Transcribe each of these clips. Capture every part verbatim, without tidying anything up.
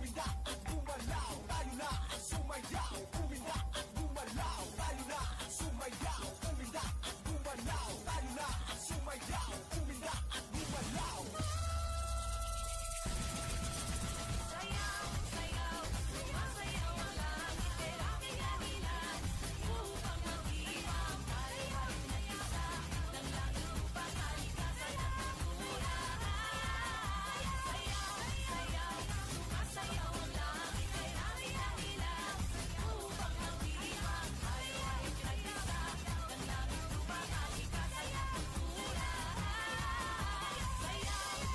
Uminda at gumalaw, tayo na ang sumayaw. Uminda at gumalaw, tayo na ang sumayaw. Uminda at gumalaw, tayo na ang sumayaw. Uminda at gumalaw. Sayaw, sayaw, sumasayaw ang langit, kay langit dahilan. Upang mawiwang, pare-pareho na isa. Ng langit upang kalikasan at kulay. Sayaw, sayaw, sumasayaw ang langit, kay langit dahilan. Upang mawiwang, pare-pareho na isa. Ng langit upang kalikasan at kulay. Sayaw,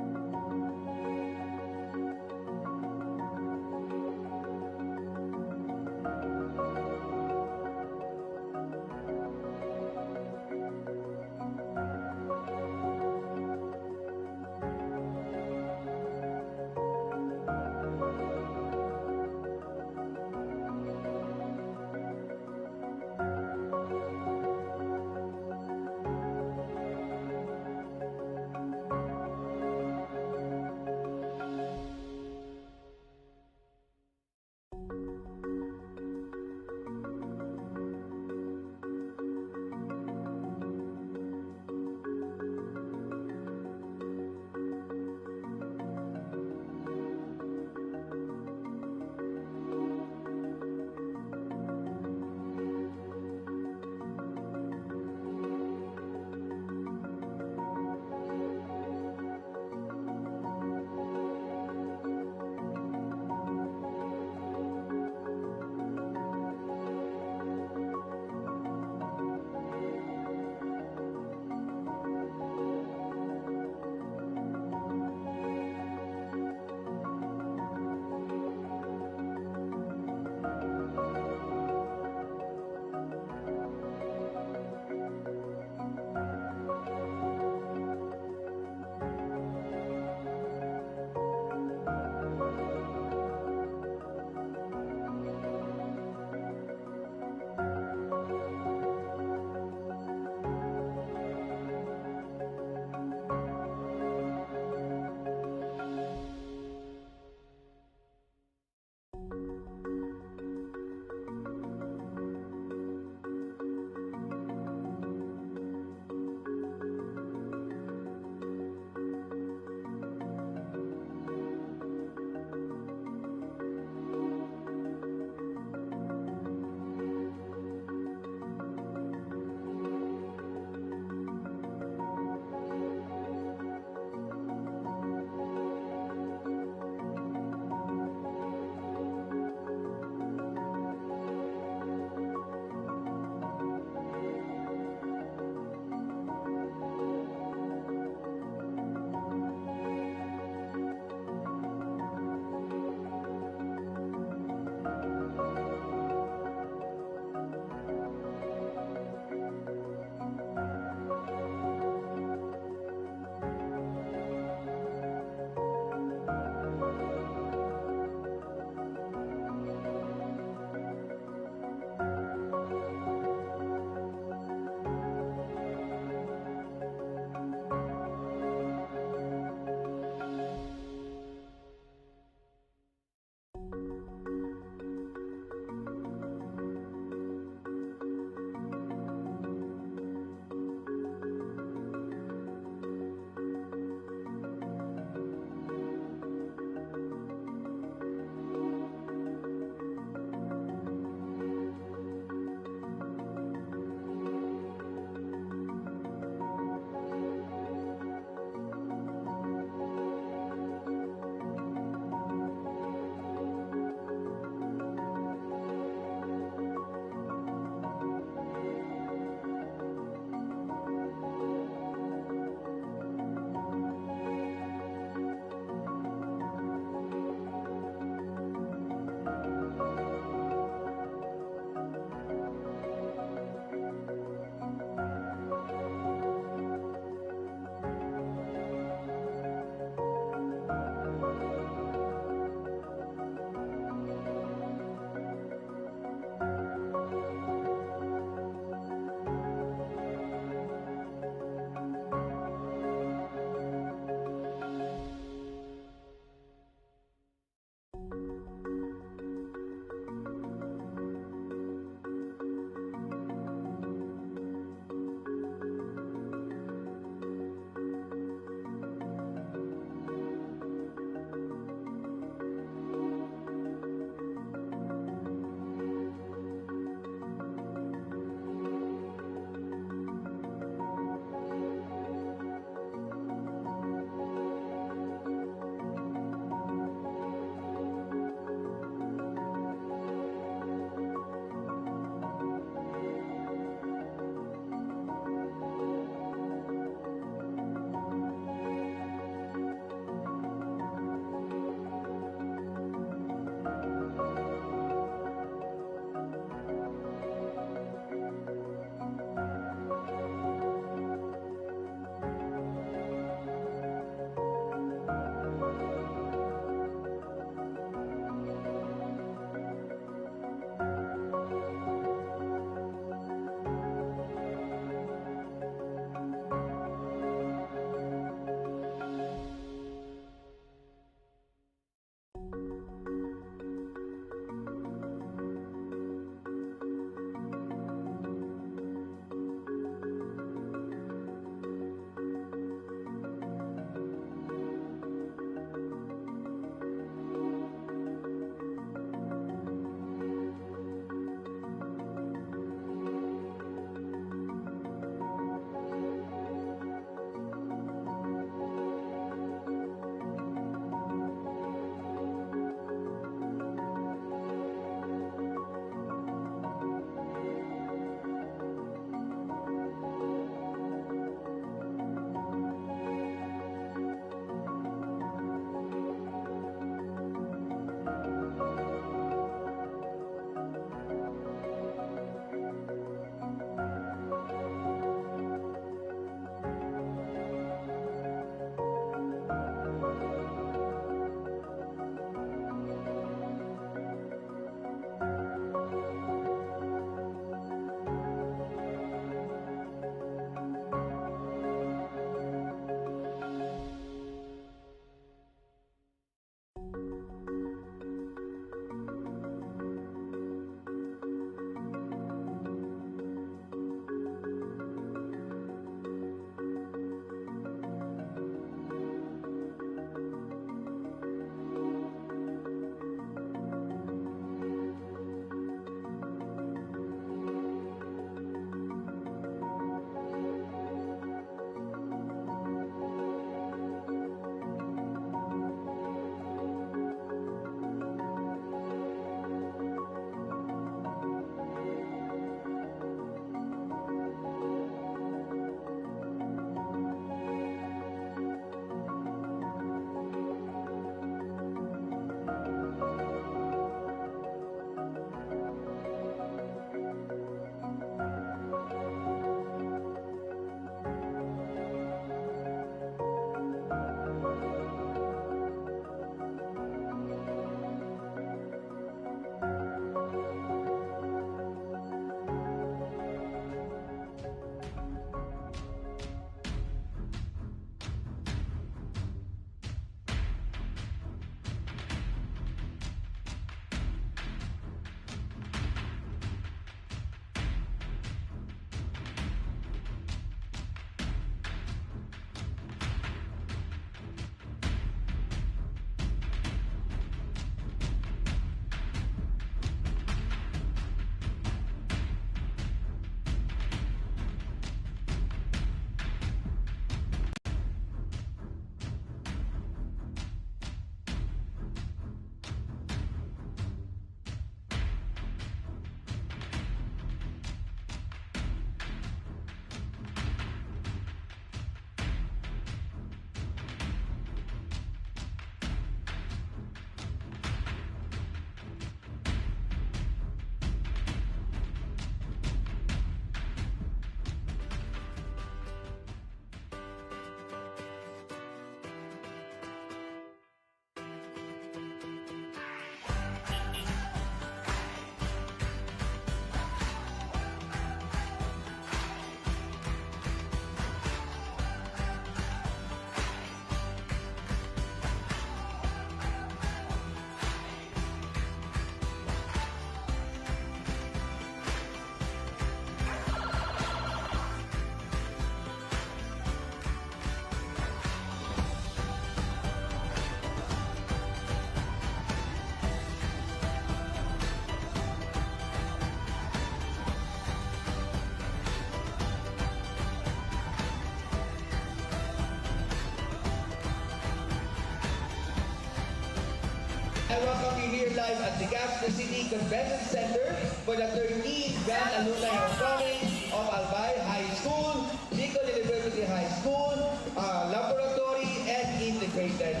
I welcome you here live at the Legazpi City Convention Center for the thirteenth Grand Alumni Homecoming of Albay High School, Bicol University High School, uh, Laboratory and Integrated.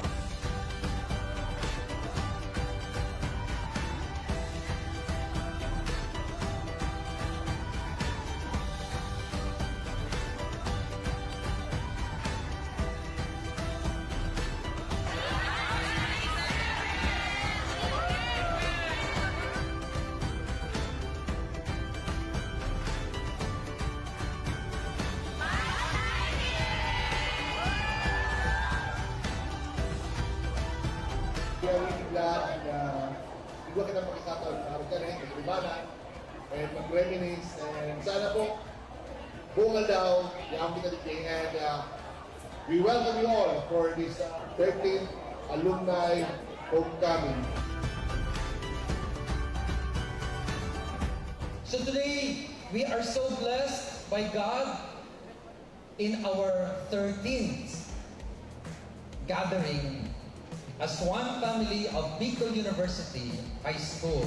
We are really glad na igwa kita pakisatao ng araw ka rin, kaibanan, and mag-reminisce, and sana po, buong aldaw, yaon kita digdi, and uh, we welcome you all for this uh, thirteenth Alumni Homecoming. So today, we are so blessed by God in our thirteenth gathering as one family of Bicol University High School.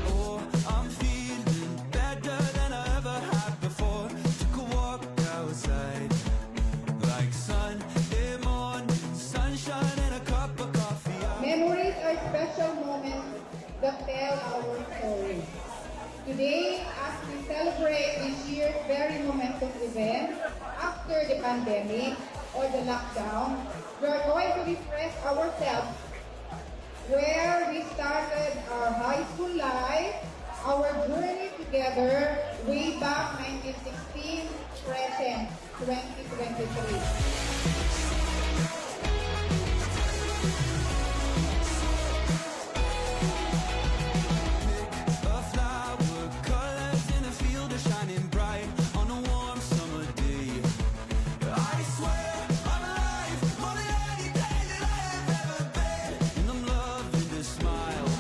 Oh, I'm feeling better than I ever had before. Took a walk outside, like Sunday morning, sunshine and a cup of coffee. I Memories are special moments that tell our story. Today, as we celebrate this year's very momentous event after the pandemic or the lockdown, we are going to refresh ourselves where we started our high school life, our journey together way back nineteen sixteen, present twenty twenty-three. A flower, colors in a field are shining bright on a warm summer day. I swear I'm alive, more than any day that I have ever been. And I'm loving this smile.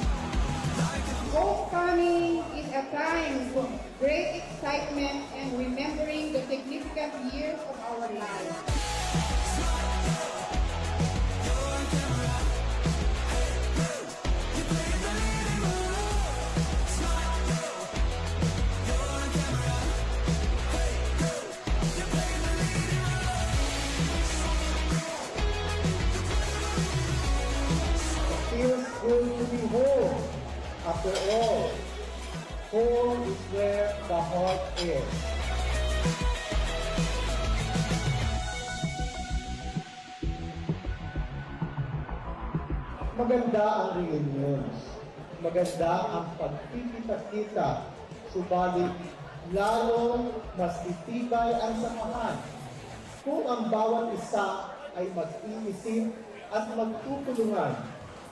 Like a Homecoming is a time of great excitement and remembering the significant years of our lives. It feels good to be home. After all, home is where the heart is. Maganda ang reunions. Maganda ang pagkikita-kita. Subalit, lalong mas titibay ang samahan kung ang bawat isa ay mag-iisip at magtutulungan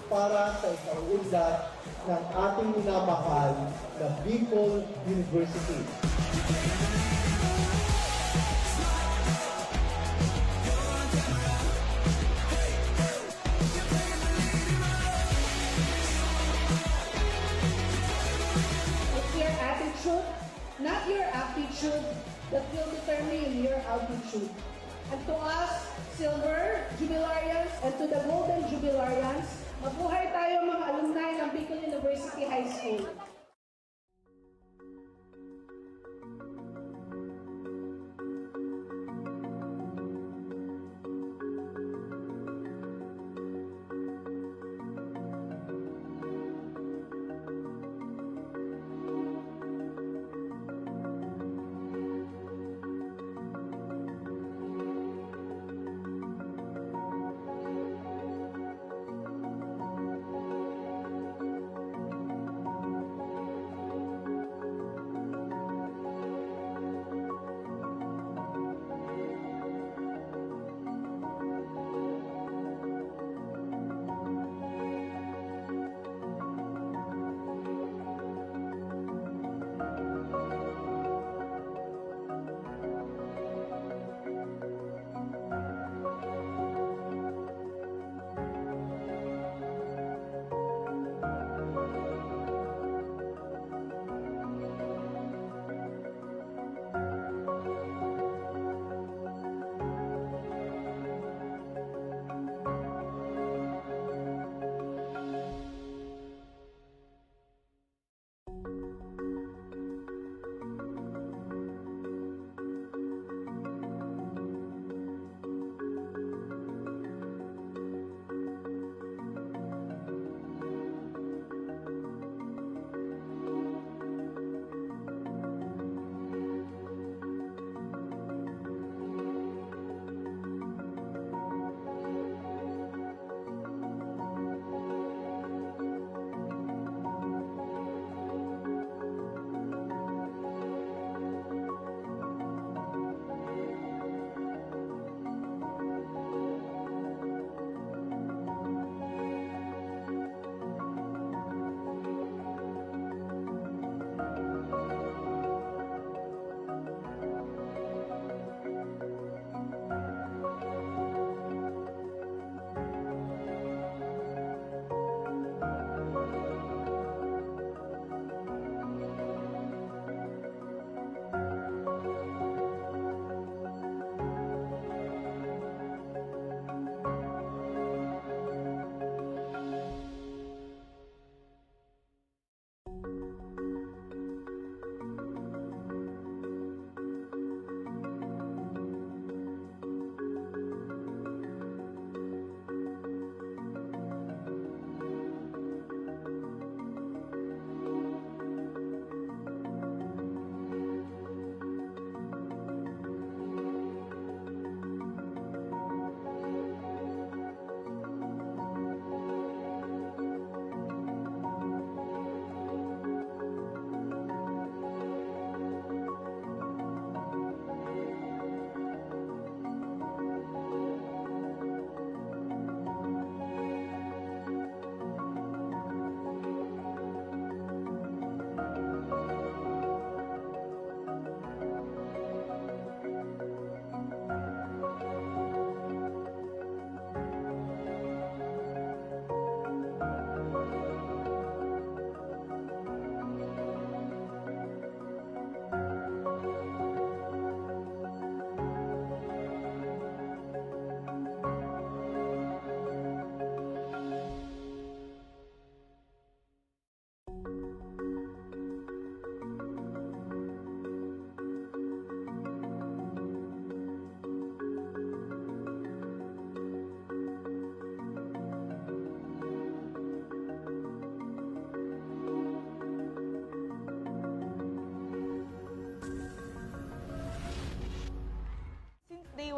para sa ikauunlad ng ating minamahal na Bicol University. It's your attitude, not your aptitude, that will determine your altitude. And to us, silver jubilarians, and to the golden jubilarians, mabuhay tayo, mga alumni ng Bicol University High School.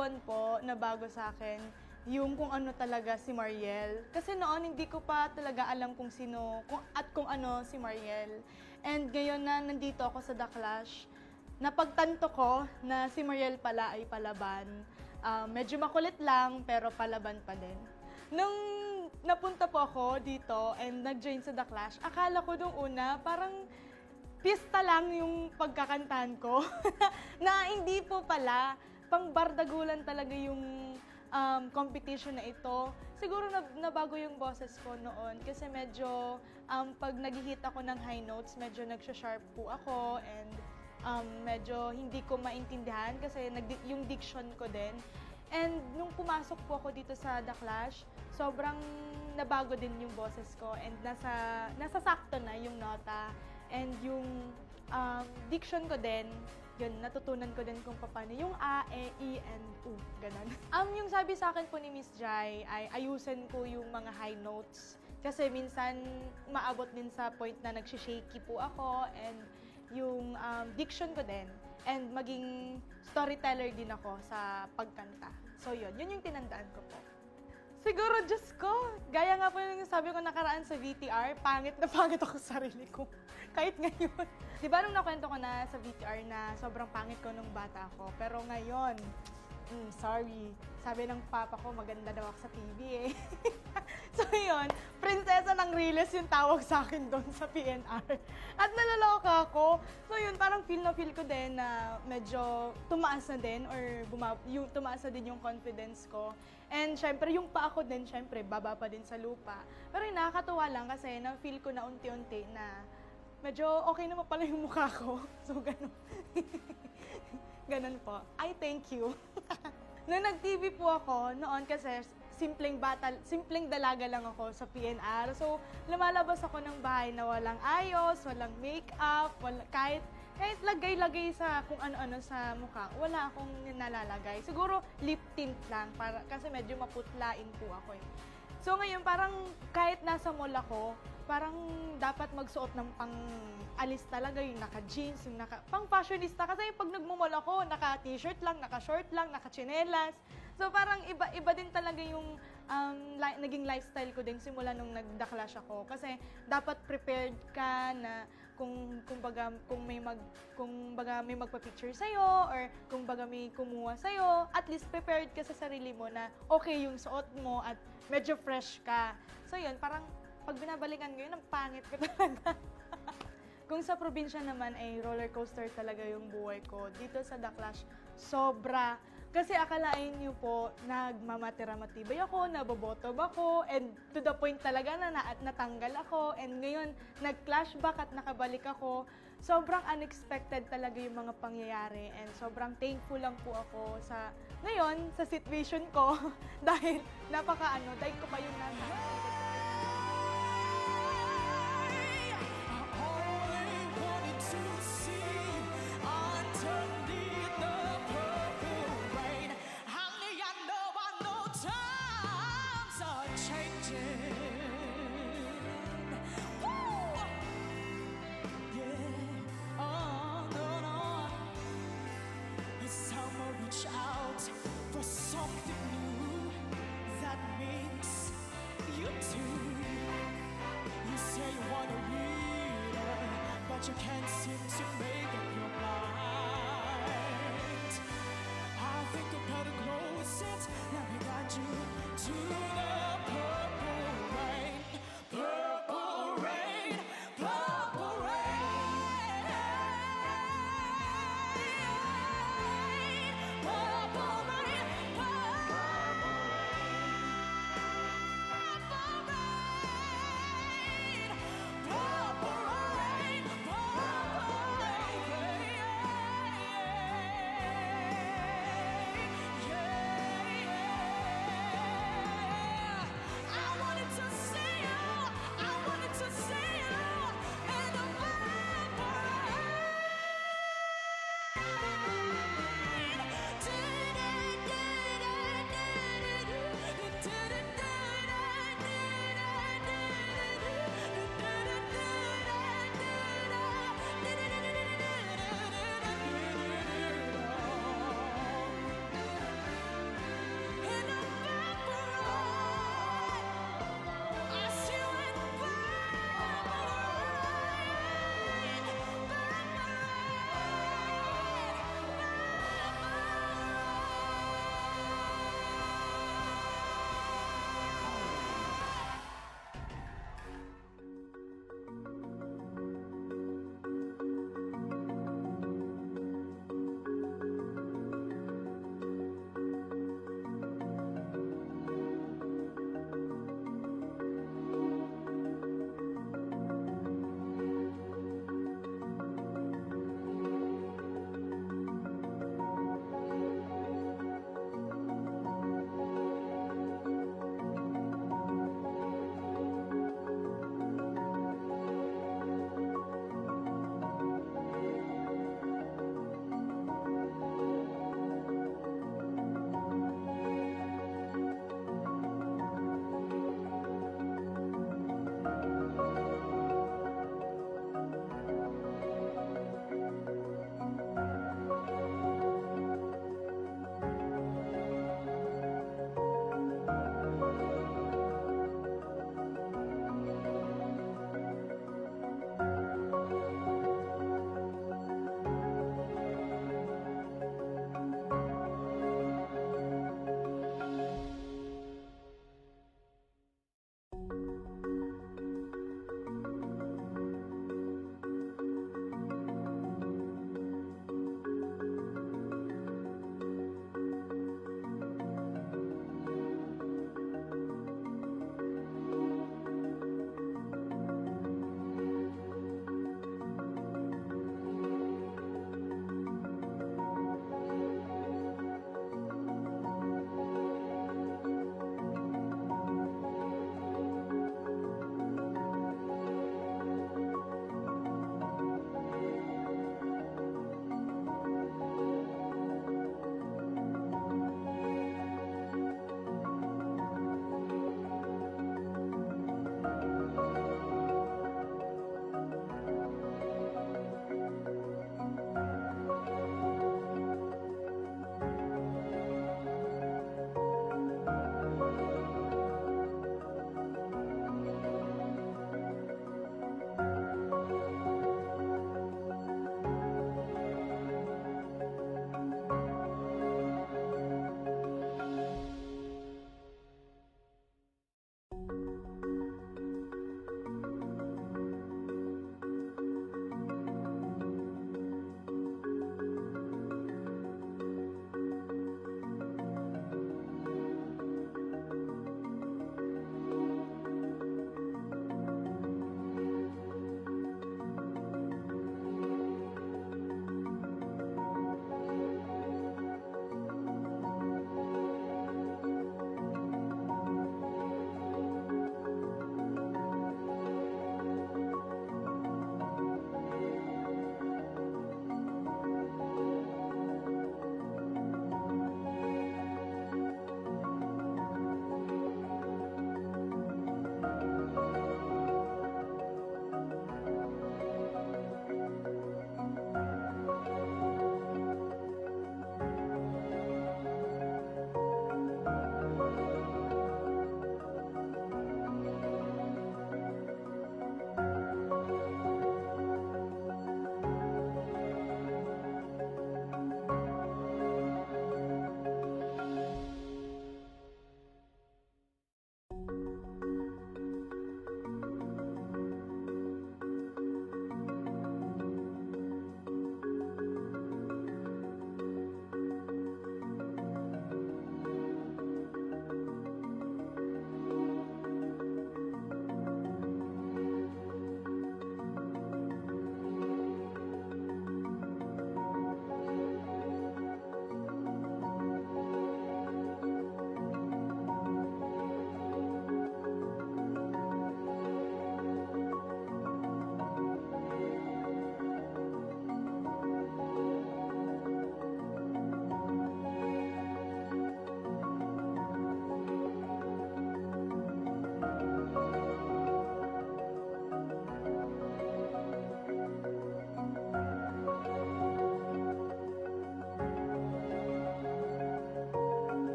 One po na bago sa akin, yung kung ano talaga si Mariel. Kasi noon hindi ko pa talaga alam kung sino kung, at kung ano si Mariel. And ngayon na nandito ako sa The Clash, napagtanto ko na si Mariel pala ay palaban. Ah, medyo makulit lang, pero palaban pa din. Nung napunta po ako dito and nag-join sa The Clash, akala ko nung una parang pista lang yung pagkakantahan ko. Na hindi po pala, pang bardagulan talaga yung, um, competition na ito. Siguro nab-, nabago yung boses ko noon kasi medyo, um, pag nag-hit ako ng high notes, medyo nagsha-sharp po ako and, um, medyo hindi ko maintindihan kasi nagdi-, yung diction ko din. And nung pumasok po ako dito sa The Clash, sobrang nabago din yung boses ko and nasa, nasasakto na yung nota and yung, um, diction ko din. Yun, natutunan ko din kung paano yung A, E, I, and U. Ganun. Um, yung sabi sa akin po ni Miss Jai ay ayusin ko yung mga high notes. Kasi minsan maabot din sa point na nagsha-shaky po ako and yung, um, diction ko din. And maging storyteller din ako sa pagkanta. So yun, yun yung tinandaan ko po. Siguro, Diyos ko, gaya nga po yung sabi ko nakaraan sa V T R, pangit na pangit ako sa sarili ko. Kahit ngayon. Di ba nung nakwento ko na sa V T R na sobrang pangit ko nung bata ako? Pero ngayon, mm, sorry. Sabi ng papa ko, maganda daw ako sa T V eh. So yun, prinsesa ng Riles yung tawag sa akin doon sa P N R. At naloloka ako. So yun, parang feel na feel ko din na medyo tumaas na din or buma- yung, tumaas na din yung confidence ko. And syempre, yung paa ko din, syempre, baba pa din sa lupa. Pero yun, nakakatuwa lang kasi na-feel ko na unti-unti na medyo okay naman pala yung mukha ko. So, ganun. Ganun po. Ay, thank you. Nung nag-T V po ako, noon kasi simpleng bata, simpleng dalaga lang ako sa P N R. So, lumalabas ako ng bahay na walang ayos, walang makeup, wala, kahit, kahit lagay-lagay sa kung ano-ano sa mukha, wala akong nilalagay. Siguro lip tint lang, para, kasi medyo maputlain po ako eh. So ngayon, parang kahit nasa mall ako, parang dapat magsuot ng pang-alis talaga, yung naka-jeans, yung naka-, pang-fashionista. Kasi pag nagmo-mall ako, naka-t-shirt lang, naka-short lang, naka-tsinelas. So parang iba, iba din talaga yung, um, li-, naging lifestyle ko din simula nung nag-The Clash ako. Kasi dapat prepared ka na kung, kumbaga, kung may mag-, kung baga may magpa-picture sa'yo or kung baga may kumuha sa'yo, at least prepared ka sa sarili mo na okay yung suot mo at medyo fresh ka. So yun, parang pag binabalikan ko yun, ang pangit ko talaga. Kung sa probinsya naman ay roller coaster talaga yung buhay ko, dito sa The Clash, sobra. Kasi akalain niyo po, nagmamatira-matibay ako, nabobotom ako, and to the point talaga na, na natanggal ako. And ngayon, nag-clash back at nakabalik ako. Sobrang unexpected talaga yung mga pangyayari. And sobrang thankful lang po ako sa, ngayon, sa situation ko. Dahil napaka ano, dahil ko pa yung nasa. I only wanted to see you underneath the purple rain. Honey, I know, I know times are changing. Woo! Yeah, on and on. It's time I reach out for something new that makes you do. You say you want a leader, but you can't seem to make up your mind. I think I better close it. Let me guide you to the purple rain. Purple rain, purple rain, purple rain, purple rain, purple rain, purple rain, purple rain.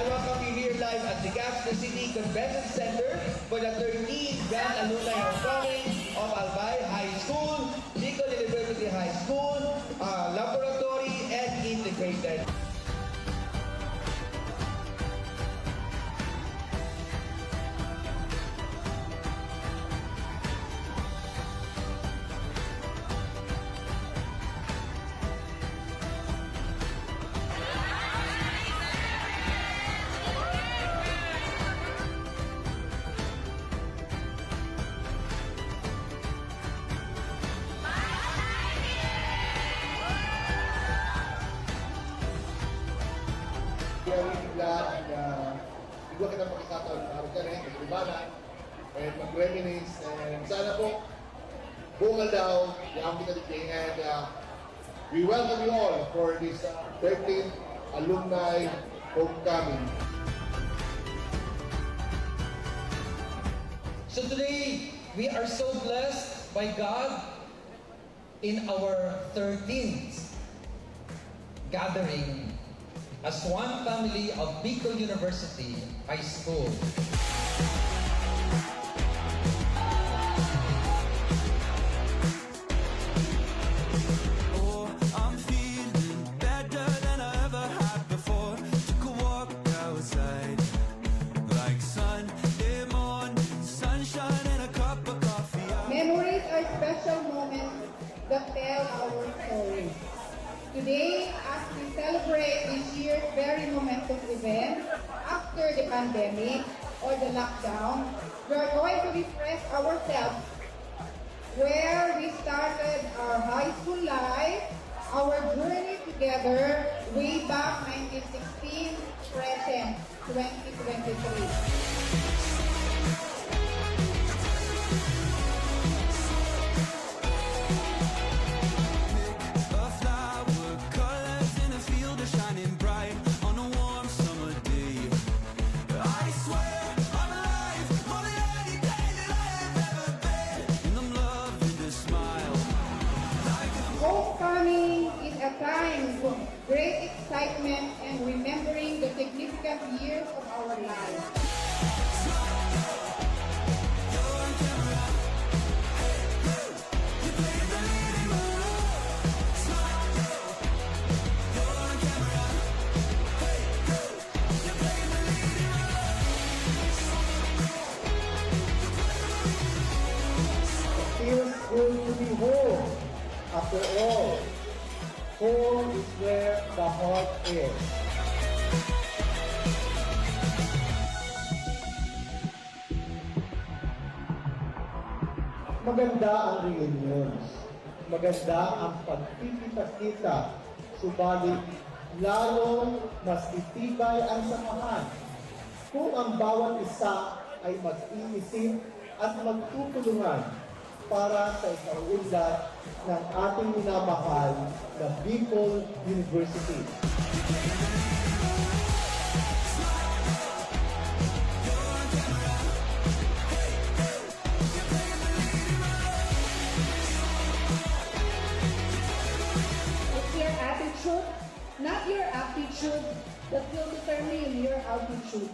Welcome you here live at the Gascon City Convention Center for the thirteenth Grand Alumni Homecoming of Albay High School, Bicol University High School, uh, Laboratory and Integrated. Very glad na igwa kita pakikataon na harap ka rin, kaibanan, and mag-reminisce, and sana po, bungal daw, yaon kita digdi, and uh, we welcome you all for this uh, thirteenth Alumni Homecoming. So today, we are so blessed by God in our thirteenth gathering as one family of Bicol University High School. Oh, I'm feeling better than I ever had before. Took a walk outside, like Sunday morning, sunshine and a cup of coffee. Memories are special moments that tell our story. Today, as we celebrate this year's very momentous event after the pandemic or the lockdown, we are going to refresh ourselves where we started our high school life, our journey together way back nineteen sixteen, present twenty twenty-three. A flower, colors in a field are shining bright on a warm summer day. I swear I'm alive, more than any day that I have ever been. And I'm loving the smile, like a Homecoming is a time of great excitement and remembering the significant years of our lives. It feels good to be home. After all, home is where the heart is. Maganda ang reunions. Maganda ang pagkikita-kita. Subalit, lalong mas titibay ang samahan kung ang bawat isa ay mag-iisip at magtutulungan para sa ikauunlad ng ating minamahal na Bicol University. It's your attitude, not your aptitude, that will determine your altitude.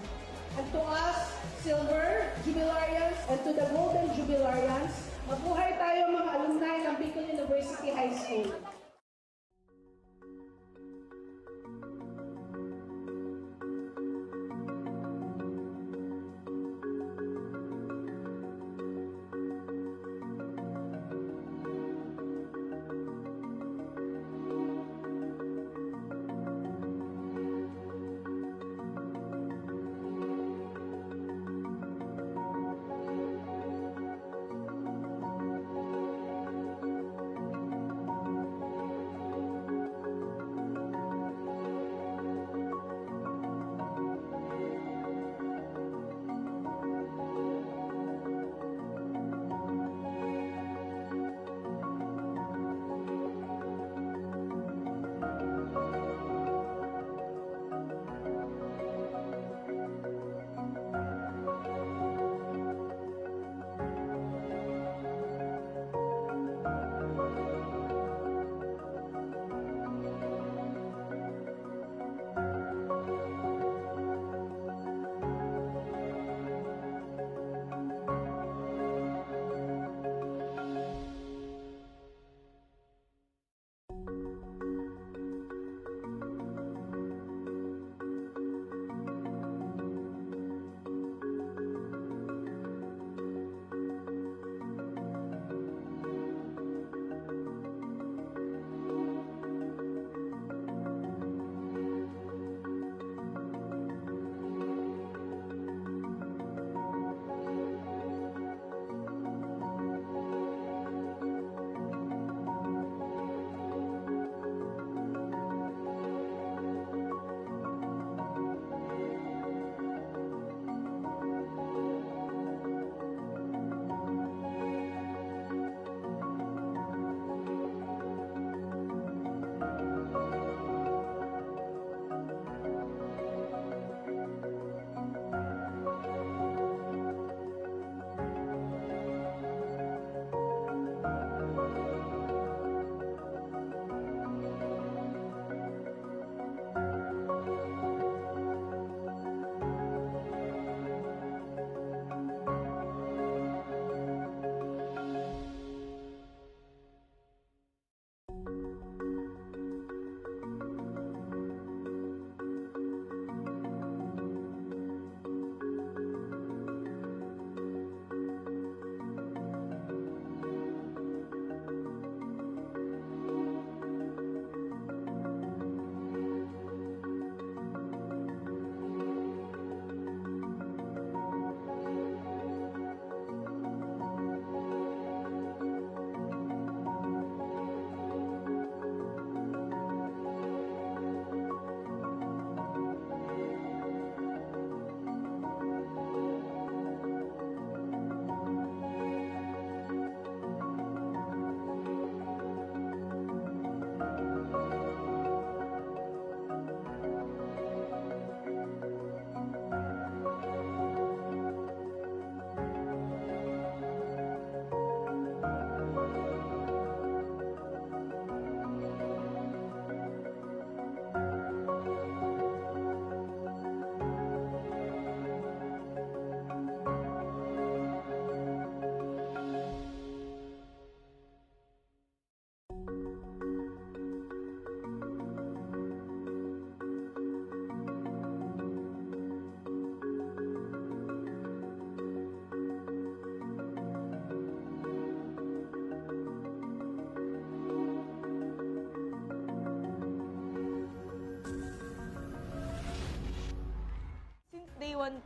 And to us, silver jubilarians, and to the golden jubilarians, mabuhay tayo, mga alumni ng Bicol University High School.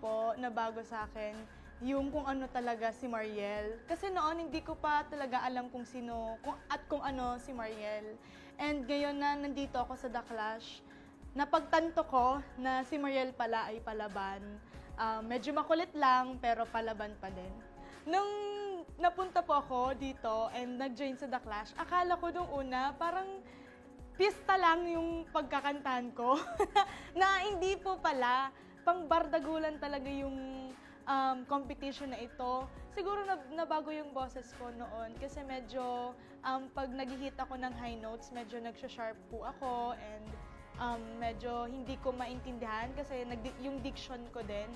po na bago sa akin yung kung ano talaga si Mariel. Kasi noon hindi ko pa talaga alam kung sino kung, at kung ano si Mariel. And ngayon na nandito ako sa The Clash, napagtanto ko na si Mariel pala ay palaban. Ah, medyo makulit lang, pero palaban pa din. Nung napunta po ako dito and nag-join sa The Clash, akala ko nung una, parang pista lang yung pagkakantahan ko. Na hindi po pala, pang bardagulan talaga yung, um, competition na ito. Siguro nab-, nabago yung boses ko noon kasi medyo, um, pag nag-hit ako ng high notes, medyo nagsha-sharp po ako and, um, medyo hindi ko maintindihan kasi nagdi-, yung diction ko din.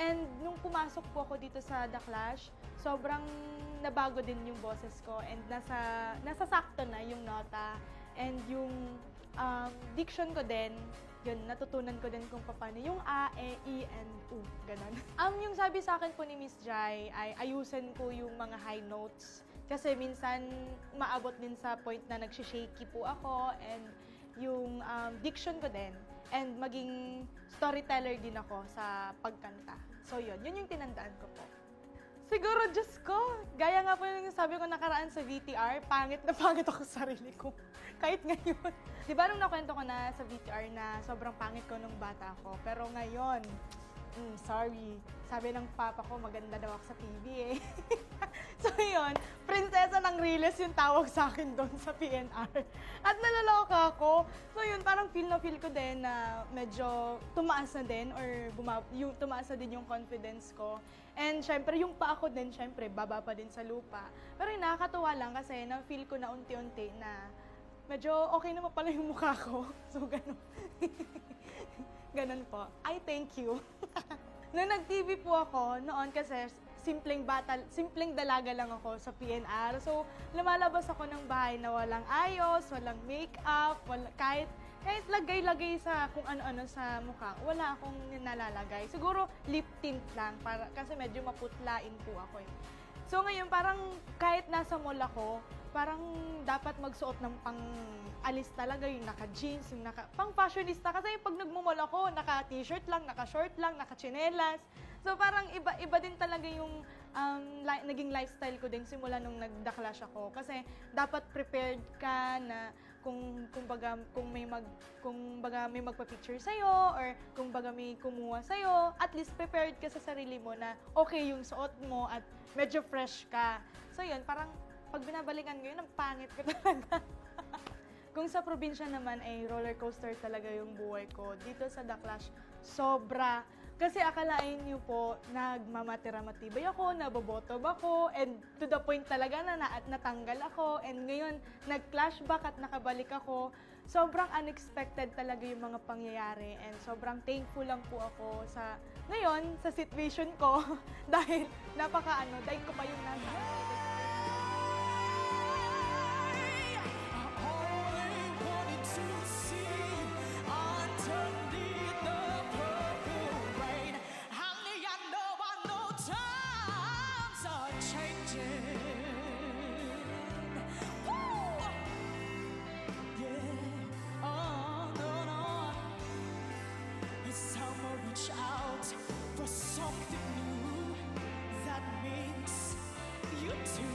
And nung pumasok po ako dito sa The Clash, sobrang nabago din yung boses ko and nasa, nasasakto na yung nota and yung, um, diction ko din. Yun, natutunan ko din kung paano yung a, e, i, and u, ganun. Um, yung sabi sa akin po ni Miss Jai ay ayusin ko yung mga high notes. Kasi minsan, maabot din sa point na nagsha-shaky po ako and yung, um, diction ko din. And maging storyteller din ako sa pagkanta. So, yun. Yun yung tinandaan ko po. Siguro, Diyos ko, gaya nga po yung sabi ko nakaraan sa V T R, pangit na pangit ako sa sarili ko. Kahit ngayon. Di ba nung nakwento ko na sa V T R na sobrang pangit ko nung bata ako? Pero ngayon, mm, sorry. Sabi ng papa ko, maganda daw ako sa T V eh. So yun, prinsesa ng Riles yung tawag sa akin doon sa P N R. At naloloka ako. So yun, parang feel na feel ko din na medyo tumaas na din or buma- yung tumaas na din yung confidence ko. And syempre, yung pa ako din, syempre, baba pa din sa lupa. Pero yun, nakakatuwa lang kasi na-feel ko na unti-unti na medyo okay naman pala yung mukha ko. So, ganun. Ganun po. I thank you. Nung nag-T V po ako, noon kasi simpleng bata, simpleng dalaga lang ako sa P N R. So, lumalabas ako ng bahay na walang ayos, walang makeup, wala, kahit, kahit lagay-lagay sa kung ano-ano sa mukha, wala akong nilalagay. Siguro lip tint lang, para, kasi medyo maputlain po ako eh. So ngayon, parang kahit nasa mall ako, parang dapat magsuot ng pang-alis talaga, yung naka-jeans, yung naka, pang-fashionista. Kasi pag nagmo-mall ako, naka-t-shirt lang, naka-short lang, naka-tsinelas. So parang iba, iba din talaga yung, um, li-, naging lifestyle ko din simula nung nag-The Clash ako. Kasi dapat prepared ka na kung, kumbaga, kung may mag-, kung baga may magpa-picture sa'yo or kung baga may kumuha sa'yo, at least prepared ka sa sarili mo na okay yung suot mo at medyo fresh ka. So yun, parang pag binabalikan ko yun, ang pangit ko talaga. Kung sa probinsya naman ay roller coaster talaga yung buhay ko, dito sa The Clash, sobra. Kasi akalain niyo po, nagmamatira-matibay ako, nabobotob ako, and to the point talaga na, na natanggal ako. And ngayon, nag-clashback at nakabalik ako. Sobrang unexpected talaga yung mga pangyayari. And sobrang thankful lang po ako sa, ngayon, sa situation ko. Dahil napaka ano, dahil ko pa yung nasa. I only wanted to see underneath the purple rain. Honey, I know, I know times are changing. Woo! Yeah, oh, no, no. Some reach out for something new that makes you do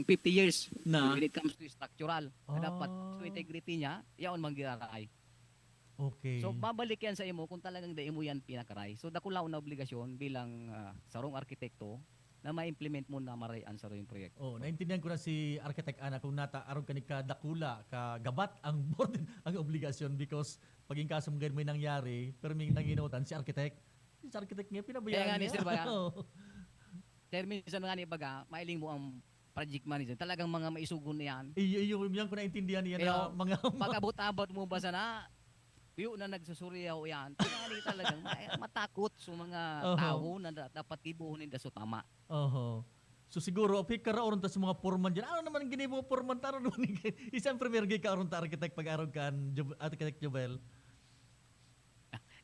fifty years Na? when it comes to structural. Na dapat Ah. sa integrity niya, yaon man giraray. Okay. So, babalik yan sa imo kung talagang dai mo yan pinakaray. So, dakulaon na obligasyon bilang, ah, sarong arkitekto na ma-implement mo na maray an sarong proyekto. Oo, naintindihan ko na si Architect Ana kung nata arog kani kadakula, kagabat ang burden, ang obligasyon because pag in kaso may nangyari, pero may nanginutan si Architect. Si Architect nga, Kaya pinabayaan nga ni niya. Sir Baga, Oo. Sir, minsan nga ni baga, mailing mo ang project manager. Talagang mga maisugon na yan. Iyo, iyo, yan ko naintindihan niya Pero na mga pag abot-abot mo ba sana, iyo na nagsusuriyaw yan. Kaya ni talagang ma- matakot sa mga Oho. tao na da- dapat gibuhon ninda so tama. Oho. So siguro, apik ka raon ta sa mga foreman dyan. Ano naman gini mga foreman? Taro naman ni isang premier gay ka aron ta architect pag-arog kan Job- architect Jobel.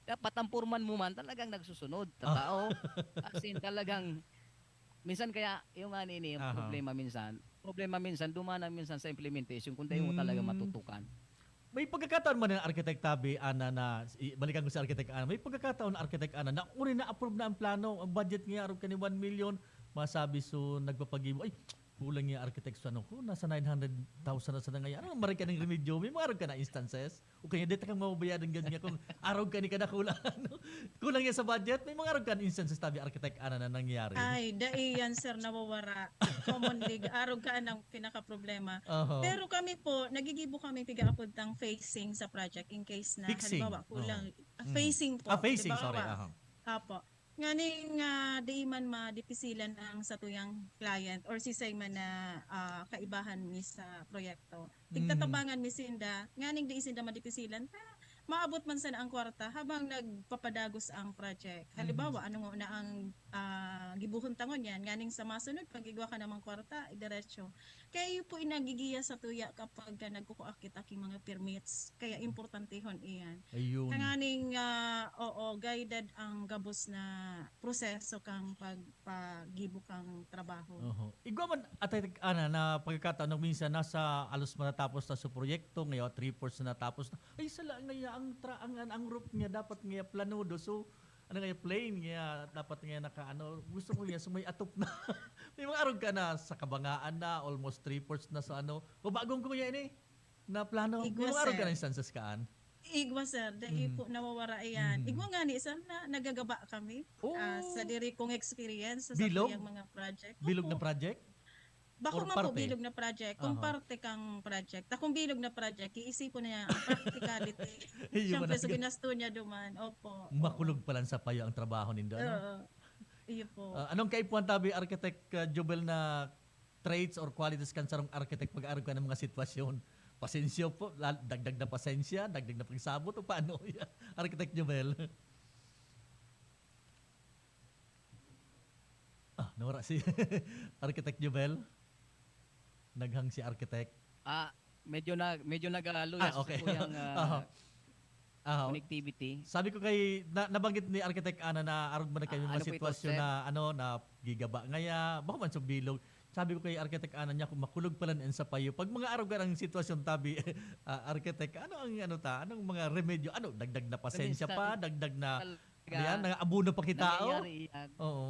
Dapat ang foreman mo man talagang nagsusunod. Ah. Tatao. As in, talagang, minsan kaya, yung nga nini, yung Aha. problema minsan, problema minsan, dumana minsan sa implementation kung dai mo talaga Hmm. matutukan. May pagkakataon man ng architect tabi, Ana, na, i- balikan ko si architect Ana, may pagkakataon na architect Ana, na uli na-approve na ang plano, ang budget niya, arog ka ni one million, masabi so, nagpapagibo, "Ay, kulang yung architect sa ano ko, nasa nine hundred thousand na sana ngayon." Ano, maray ka ng remedyo? May mga arog ka na instances? O kaya, di ta kang mababayadan gad nga kung arog ka ni kada kulang, ano? Kulang yan sa budget? May mga arog ka na instances, tabi architect, Ana, na nangyayari? Ay, dai yan, sir, nawawara. Commonly, arog ka ng pinaka-problema. Oho. Pero kami po, nagigibo kami piga-apod tang phasing sa project in case na, Fixing. halimbawa, kulang, Oho. ah, Mm. phasing po. Ah, phasing, Halimbawa, sorry. Aha. Apo. Nganing, ah, dai man madipisilan ang satuyang client or sisay man na, ah, kaibahan mi sa proyekto. Mm. Tigtatabangan mi sinda, nganing dai sinda madipisilan, ta maabot man sana ang kwarta habang nagpapadagos ang project. Halimbawa, Mhm. ano nga na ang, ah, gibuhon ta ngunyan, nganing sa masunod, pag igwa ka namang kwarta, diretso. Kaya iyo po inagigiya sa tuya kapag ka nagkukua kita ki mga permits. Kaya importantehon iyan. Ayun. Tanganing, ah, oo, guided ang gabos na proseso kang pagpagibo kang trabaho. Oho. Igwa man, Ate Ana, na pagkakataon na minsan nasa alos matatapos na sa proyekto, ngayon three-fourths na natapos na. Ay, sala, ngaya ang, tra- ang, ang, ang roof niya dapat ngaya planudo. So, ano ngaya, plain ngaya, dapat ngaya naka, ano, gusto ko ngaya, so may atop na. May mga arog ka na, sa kabangaan na, almost three-fourths na sa ano. Babagong ko ngaya ini, na plano. Igwa, May mga arog ka sir. na instances kaan? Igwa, sir. Dai Mhm. po nawawara iyan. Mhm. Igwa nga ni, sir, na nagagaba kami. Oo. Ah, sa diri kong experience, sa Bilog? satuyang mga project. Bilog na Opo. project? Bako Or man po parte? bilog na project. Kung Aha. parte kang project. Ta kung bilog na project, iisipon na niya ang practicality. Iyo man Siyempre, ang sa ga- ginasto niya duman. Opo. Oo. Makulog pa lang sa payo ang trabaho nindo, ano? Oo. Iyo po. Ah, anong kaipuhan tabi, Architect, ah, Jobel, na traits or qualities kan sarong architect pag-arog ka ng mga sitwasyon? Pasensya po, la- dagdag na pasensya, dagdag na pagsabot, o paano? Architect Jobel? Ah, nawara si Architect Jobel? Naghang si Architect? Ah, medyo na, medyo nag-aaluyas Ah, okay. po yung, ah, Aha. Aha. connectivity. Sabi ko kay, na, nabanggit ni Architect Ana na arog man na kami Ah, mga ano po ito, sitwasyon sir? na, ano, na gigaba ngaya, bako man sa bilog. Sabi ko kay Architect Ana niya, kung makulog pala na sa payo. Pag mga arog ang sitwasyon, tabi, ah, Architect, ano ang, ano ta? Anong mga remedyo? Ano, dagdag na pasensya Minsan pa? Dagdag na, talaga ano yan? Nang abuno pa kita, oh? nangyayari yan. Oo.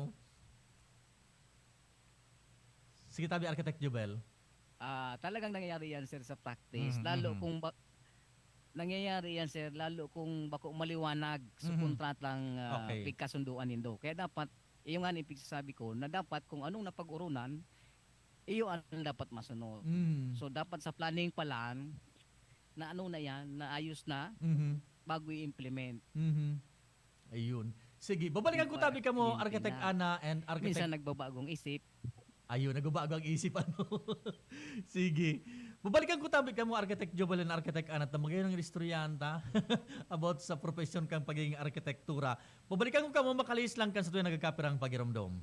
Sige, tabi, Architect Jubel. Ah, talagang nangyayari yan, sir, sa practice. Mhm, Lalo mhm. kung ba-, nangyayari yan, sir, lalo kung bako maliwanag sa Mhm. kontratang, ah, Okay. pigkasunduan nindo. Kaya dapat, iyo nga ni pigsasabi ko, na dapat kung anong napag-urunan, iyo ang dapat masunod. Mm. So, dapat sa planning pa lang, na ano na yan, na ayos na, Mhm. bago i-implement. Mhm. Ayun. Sige, babalikan ko Iba, tabi kamo, yun Architect na. Ana and Architect Minsan nagbabago ang isip. Ayun, nagbabago ang isip, ano? Sige. Babalikan ko tabi kamo, Architect Jubel and Architect Ana, ta magayon ang istoryahan ta about sa profesyon kang pagiging arkitektura. Babalikan ko kamo, makalihis lang kan sa tuwing nagkakapirang pagiromdom.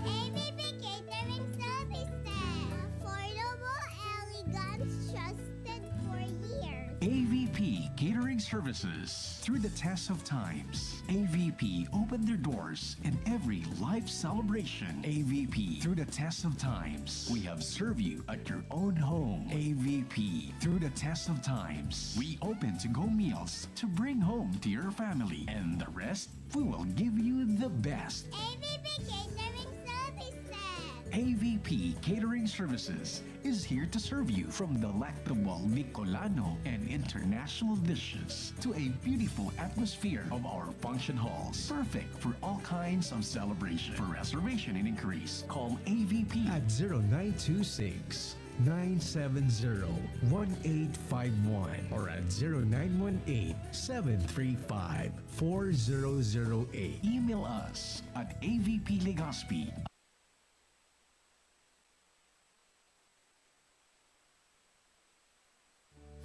A V P Catering Services. Affordable, elegant, trusted for years. A V P Catering Services. Through the test of times, A V P opened their doors in every Life celebration. A V P, through the test of times. We have served you at your own home. A V P, through the test of times. We open to-go meals to bring home to your family. And the rest, we will give you the best. A V P Catering Services. A V P Catering Services is here to serve you, from delectable Bicolano and international dishes to a beautiful atmosphere of our function halls, perfect for all kinds of celebration. For reservation and inquiries, call A V P at zero nine two six, nine seven zero, one eight five one or at zero nine one eight, seven three five, four zero zero eight. Email us at A V P Legazpi.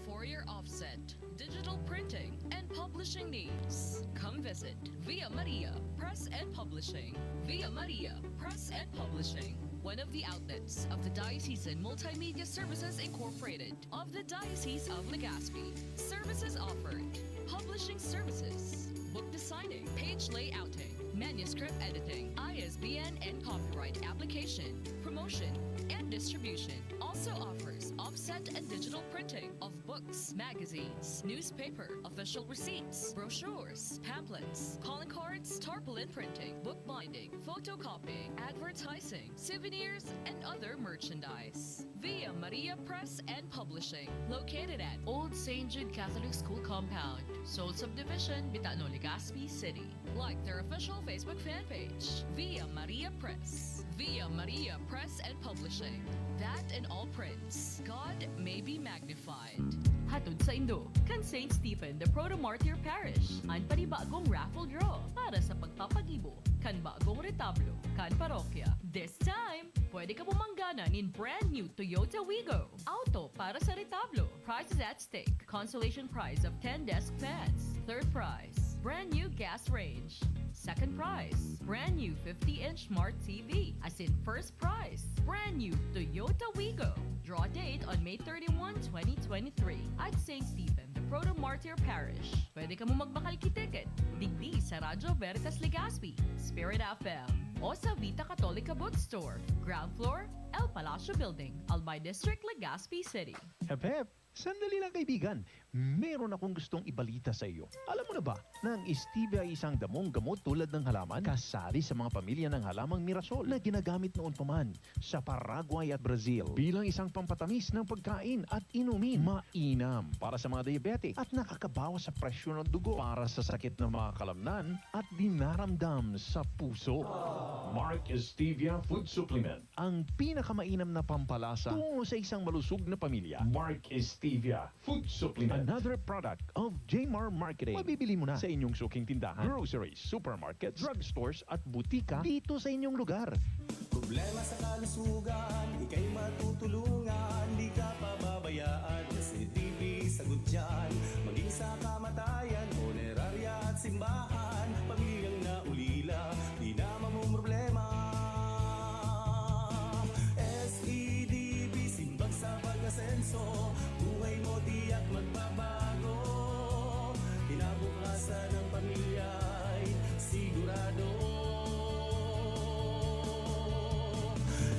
For your offset, digital printing, and publishing needs, come visit Via Maria Press and Publishing. Via Maria Press and Publishing, one of the outlets of the Diocesan Multimedia Services Incorporated of the Diocese of Legazpi. Services offered: publishing services, book designing, page layouting, manuscript editing, I S B N and copyright application, promotion, and distribution. Also offers offset and digital printing of books, magazines, newspaper, official receipts, brochures, pamphlets, calling cards, tarpaulin printing, bookbinding, photocopying, advertising, souvenirs, and other merchandise. Via Maria Press and Publishing, located at Old Saint Jude Catholic School Compound, Seoul Subdivision, Bitano, Legazpi City. Like their official Facebook fan page, Via Maria Press. Via Maria Press and Publishing. That and all prints. God may be magnified. Hatod saindo kan Saint Stephen de Proto-Martyr Parish an panibagong raffle draw para sa pagpapagibo kan bagong retablo kan parokya. This time, pwede kamo manggana nin brand new Toyota Wigo. Auto para sa retablo. Prizes at stake. Consolation prize of ten desk fans. Third prize, brand new gas range. Second prize, brand new fifty-inch smart T V. As in first prize, brand new Toyota Wigo. Draw date on May thirty-one, twenty twenty-three at Saint Stephen de Proto-Martyr Parish. Pwede kamo magbakal ki ticket digdi sa Radyo Veritas Legazpi, Spirit F M, o sa Vita Catholica Bookstore, ground floor, El Palacio Building, Albay District, Legazpi City. Hep, hep! Sandali lang, kaibigan. Meron akong gustong ibalita sa iyo. Alam mo na ba na ang stevia ay isang damong gamot tulad ng halaman? Kasali sa mga pamilya ng halamang mirasol na ginagamit noon pa man sa Paraguay at Brazil bilang isang pampatamis ng pagkain at inumin. Mainam para sa mga diabetic at nakakabawas sa presyon ng dugo, para sa sakit ng mga kalamnan at dinaramdam sa puso. Mark Stevia Food Supplement. Ang pinakamainam na pampalasa tungo sa isang malusog na pamilya. Mark Stevia Food Supplement. Another product of Jmar Marketing. Mabibili mo na sa inyong suking tindahan, groceries, supermarkets, drugstores at butika dito sa inyong lugar. Problema sa kalusugan, ika'y matutulungan, di ka pababayaan. Kasi T V sagot dyan, maging sa kamatayan, punerarya at simbahan, pamilyang naulila, di na mamumroblema. S E D B, simbag sa pag-asenso, buhay mo tiyak magbabago. Kinabukasan ng pamilya'y sigurado.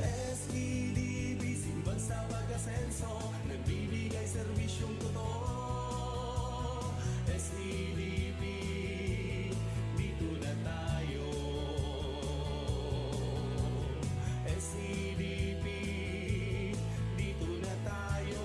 S E D B, simbag sa pag-asenso, nagbibigay serbisyong totoo. S E D B, dito na tayo. S E D B, dito na tayo.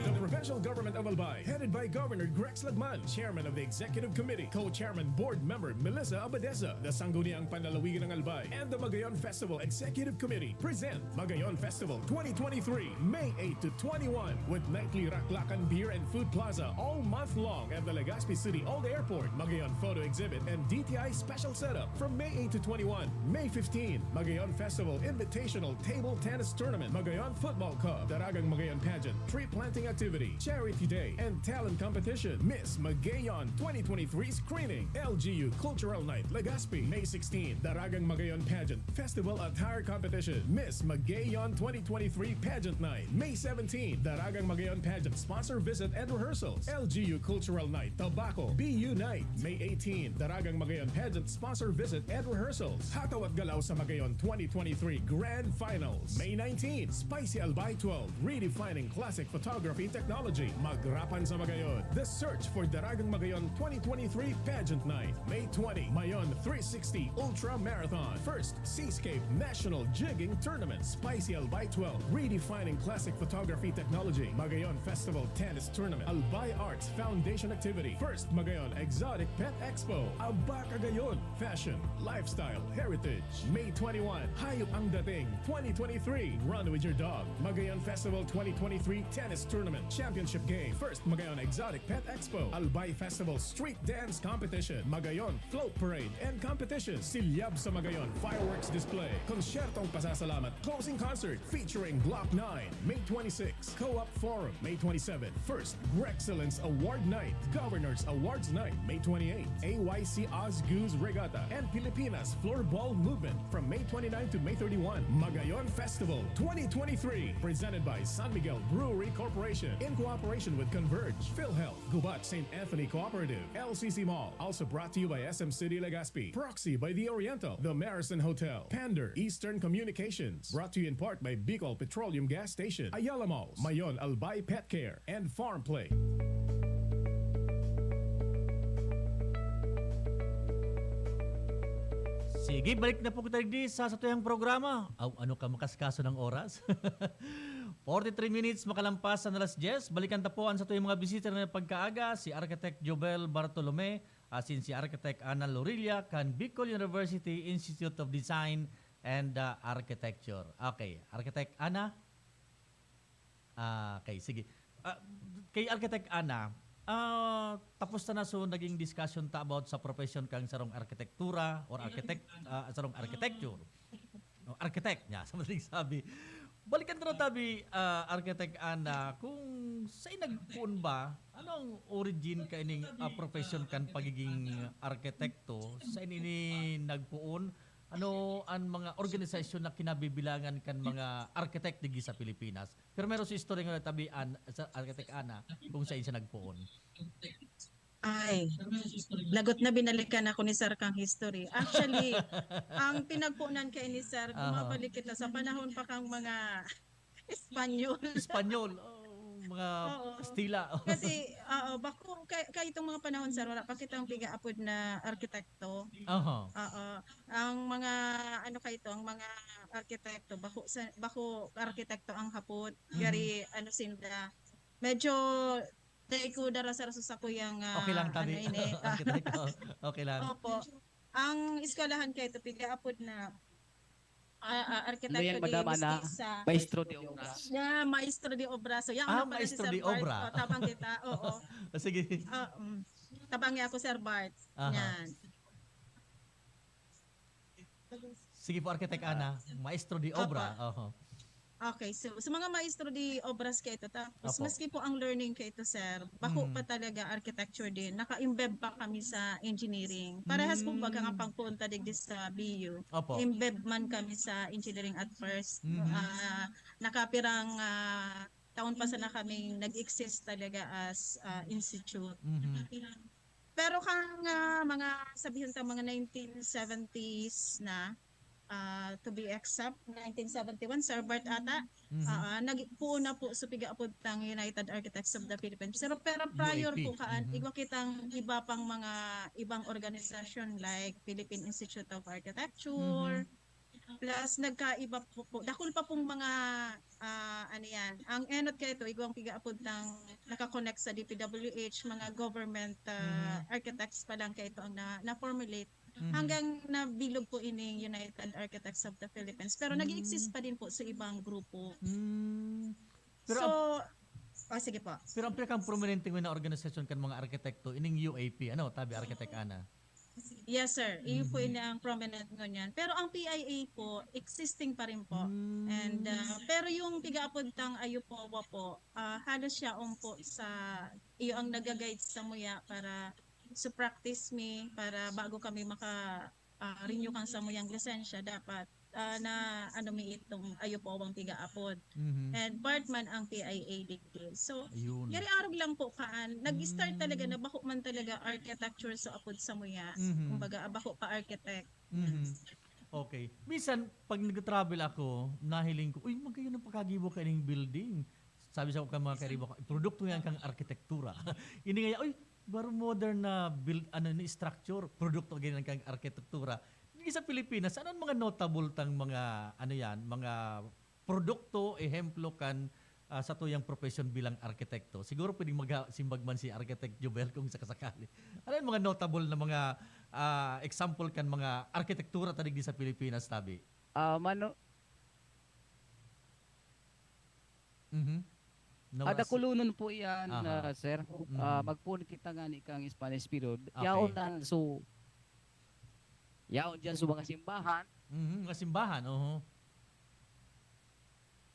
The provincial government of Albay, headed by Governor Grex Lagman, chairman of the executive committee, co-chairman board member Melissa Abadesa, the Sangguniang Panlalawigan ng Albay, and the Magayon Festival Executive Committee present Magayon Festival twenty twenty-three, May eight to twenty-one, with nightly Raklakan Beer and Food Plaza all month long at the Legazpi City Old Airport, Magayon Photo Exhibit and D T I special setup from May eight to twenty-one, May fifteen, Magayon Festival Invitational Table Tennis Tournament, Magayon Football Cup, Daragang Magayon Pageant, Tree Planting Activity, Charity Day and Talent Competition, Miss Magayon twenty twenty-three Screening, L G U Cultural Night, Legazpi, May sixteen, Daragang Magayon Pageant Festival Attire Competition, Miss Magayon twenty twenty-three Pageant Night, May seventeen, Daragang Magayon Pageant Sponsor Visit and Rehearsals, L G U Cultural Night, Tabaco, B U Night, May eighteen, Daragang Magayon Pageant Sponsor Visit and Rehearsals, Hataw at Galaw sa Magayon twenty twenty-three Grand Finals, May nineteen, Spicy Albay twelve, Redefining Classic Photography Technology, Magrapan sa Magayon. The Search for Daragang Magayon twenty twenty-three Pageant Night, May twenty, Mayon three sixty Ultra Marathon, First Seascape National Jigging Tournament, Spicy Albay twelve, Redefining Classic Photography Technology, Magayon Festival Tennis Tournament, Albay Arts Foundation Activity, First Magayon Exotic Pet Expo, Aba Cagayon, Fashion, Lifestyle, Heritage, May twenty-one, Hayop ang Dating twenty twenty-three, Run with Your Dog, Magayon Festival twenty twenty-three Tennis Tournament, Championship Game, First Magayon Exotic Pet Expo, Albay Festival Street Dance Competition, Magayon Float Parade and Competition, Silyab sa Magayon Fireworks Display, Konsyertong Pasasalamat Closing Concert featuring Glock nine, May twenty-six, Co-op Forum, May twenty-seven, First Grexcellence Award Night, Governor's Awards Night, May twenty-eight, A Y C Oz Goose Regatta, and Pilipinas Floorball Movement from May twenty-nine to May thirty-one, Magayon Festival twenty twenty-three, presented by San Miguel Brewery Corporation in cooperation with Converge, PhilHealth, Gubat Saint Anthony Cooperative, L C C Mall, also brought to you by S M City Legazpi, Proxy by The Oriental, The Marison Hotel, Pander, Eastern Communications, brought to you in part by Bicol Petroleum Gas Station, Ayala Malls, Mayon Albay Pet Care, and Farm Play. Sige, balik na po kita digdi sa satuyang programa. Aw, ano ka makaskaso ng oras? Forty-three minutes makalampas sa alas diyes. Balikan ta po ang satuyang mga bisita na pagkaaga, si Architect Jobel Bartolome, asin si Architect Ana Lorilla kan Bicol University Institute of Design and, ah, Architecture. Okay, Architect Ana? Ah, okay, sige. Ah, kay Architect Ana, ah, tapos ta na, so naging discussion ta about sa profession kang sarong arkitektura or architect, ah, sarong architecture. O, architect niya, sa madaling sabi. Balikan ta na tabi, ah, Architect Ana, kung sain nagpoon ba, ano ang origin kaining, ah, profession kan pagiging arkitekto? Sain ini nagpoon? Ano an mga organisasyon na kinabibilangan kan mga architect digdi sa Pilipinas? Pero meron si istorya nga tabi an, sa Architect Ana kung sain siya nagpoon. Ay, lagot na binalikan ako ni Sir kang history. Actually, ang pinagpunan kay ni Sir, Aha. bumabalik kita sa panahon pa kang mga Espanyol. Espanyol, oh, mga Oo. Kastila. Kasi, oo, bako, kay, kay itong mga panahon, sir, wala pa kitang piga-apod na arkitekto. Aha. Oo. Ang mga, ano kayo to, ang mga arkitekto, bako, sa, bako arkitekto ang hapot. Mhm. Gari, ano sinda, medyo dai ko darasar sa sakuyang, ah, Okay lang, tabi. ano ini, ah, Arkitekto. Okay lang. Opo. Ang eskwelahan kay ito, piga-apod na, ah, ah, Ano arkitekto yan, di madam, Ana? Mestiza. Maestro de obras. Yeah, maestro de obra. So, yan Ah, ang pala si maestro Sir de Bart. obra. O, tabang kita. Oo. Sige. Ah, mm. Tabangi ako, Sir Bart. Aha. Yan. Sige po, Architect Ana. Maestro de Opo. obra. Oho. Okay, so sa mga maestro de obras kaito, tapos Opo. maski po ang learning kaito, sir, bako Mm. pa talaga architecture din. Naka-embed pa kami sa engineering. Parehas po baga nga Mm. pagpunta digdi sa B U. Opo. Embed man kami sa engineering at first. Mhm. Ah, nakapirang, ah, taon pa sana kaming nag-exist talaga as, ah, institute. Mhm. Pero kang, ah, mga, sabihon ta, mga nineteen seventies na, ah, to be exact, nineteen seventy-one, Sir Bart ata, Mhm. ah, nagpoon na po sa piga-apod tang United Architects of the Philippines. Pero, pero prior U A P. po kaan, Mhm. igwa kitang iba pang mga ibang organisasyon like Philippine Institute of Architecture, Mhm. Plus, nagkaiba po, po. Dakul pa pong mga, ah, ano yan. Ang enot kaito, igwang piga-apod tang nakakonect sa D P W H, mga government, ah, Mhm. architects pa lang kaito ang na, na-formulate. Mhm. Hanggang nabilog po ining United Architects of the Philippines. Pero nag-i-exist Mm. pa din po sa ibang grupo. Mm. Pero So, ang oh, sige po. pero ang pinakang prominente na organisasyon kan mga arkitekto, ining U A P, ano, tabi, Architect Ana? Yes, sir. Iyo po Mhm. ini ang prominent ngunyan. Pero ang P I A po, existing pa rin po. Mm. And, ah, pero yung piga-apod tang Ayo Powa po, ah, halos siya po sa iyo ang naga-guide samuya para to practice mi, para bago kami maka, ah, renew kan samuyang lisensya, dapat, ah, na ano mi itong Ayo Powang piga-apod. Mhm. And part man ang P I A digdi. So, Ayun. gari arog lang po kaan. Nag-start talaga Mm. na bako man talaga architecture so apod samuya. Mhm. Kumbaga, ah, bako pa architect. Mhm. Okay. Minsan, pag nagta-travel ako, nahiling ko, "Uy, magayon ang pagkagibo kaining building." Sabi sa kan mga kairiba ko, "Produkto yan kang arkitektura." Ini nga, "Uy, baro modern na build, ano, ni structure, produkto ganyan kang arkitektura." Digdi sa Pilipinas, ano ang mga notable tang mga, ano yan, mga produkto, ehemplo kan, ah, satuyang profesyon bilang arkitekto? Siguro pwedeng magsimbag man si Architect Jubel kung sakasakali. Ano yung mga notable na mga, ah, example kan mga arkitektura ta digdi sa Pilipinas, tabi? Ah, mano, Mhm. ah, Nawasi. dakulonon po iyan, Aha. ah, sir. Mhm. Ah, magpoon kita ngani kang Spanish period. Okay. Yaon na so, yaon dyan sa mga simbahan, Mhm, mga simbahan, oho.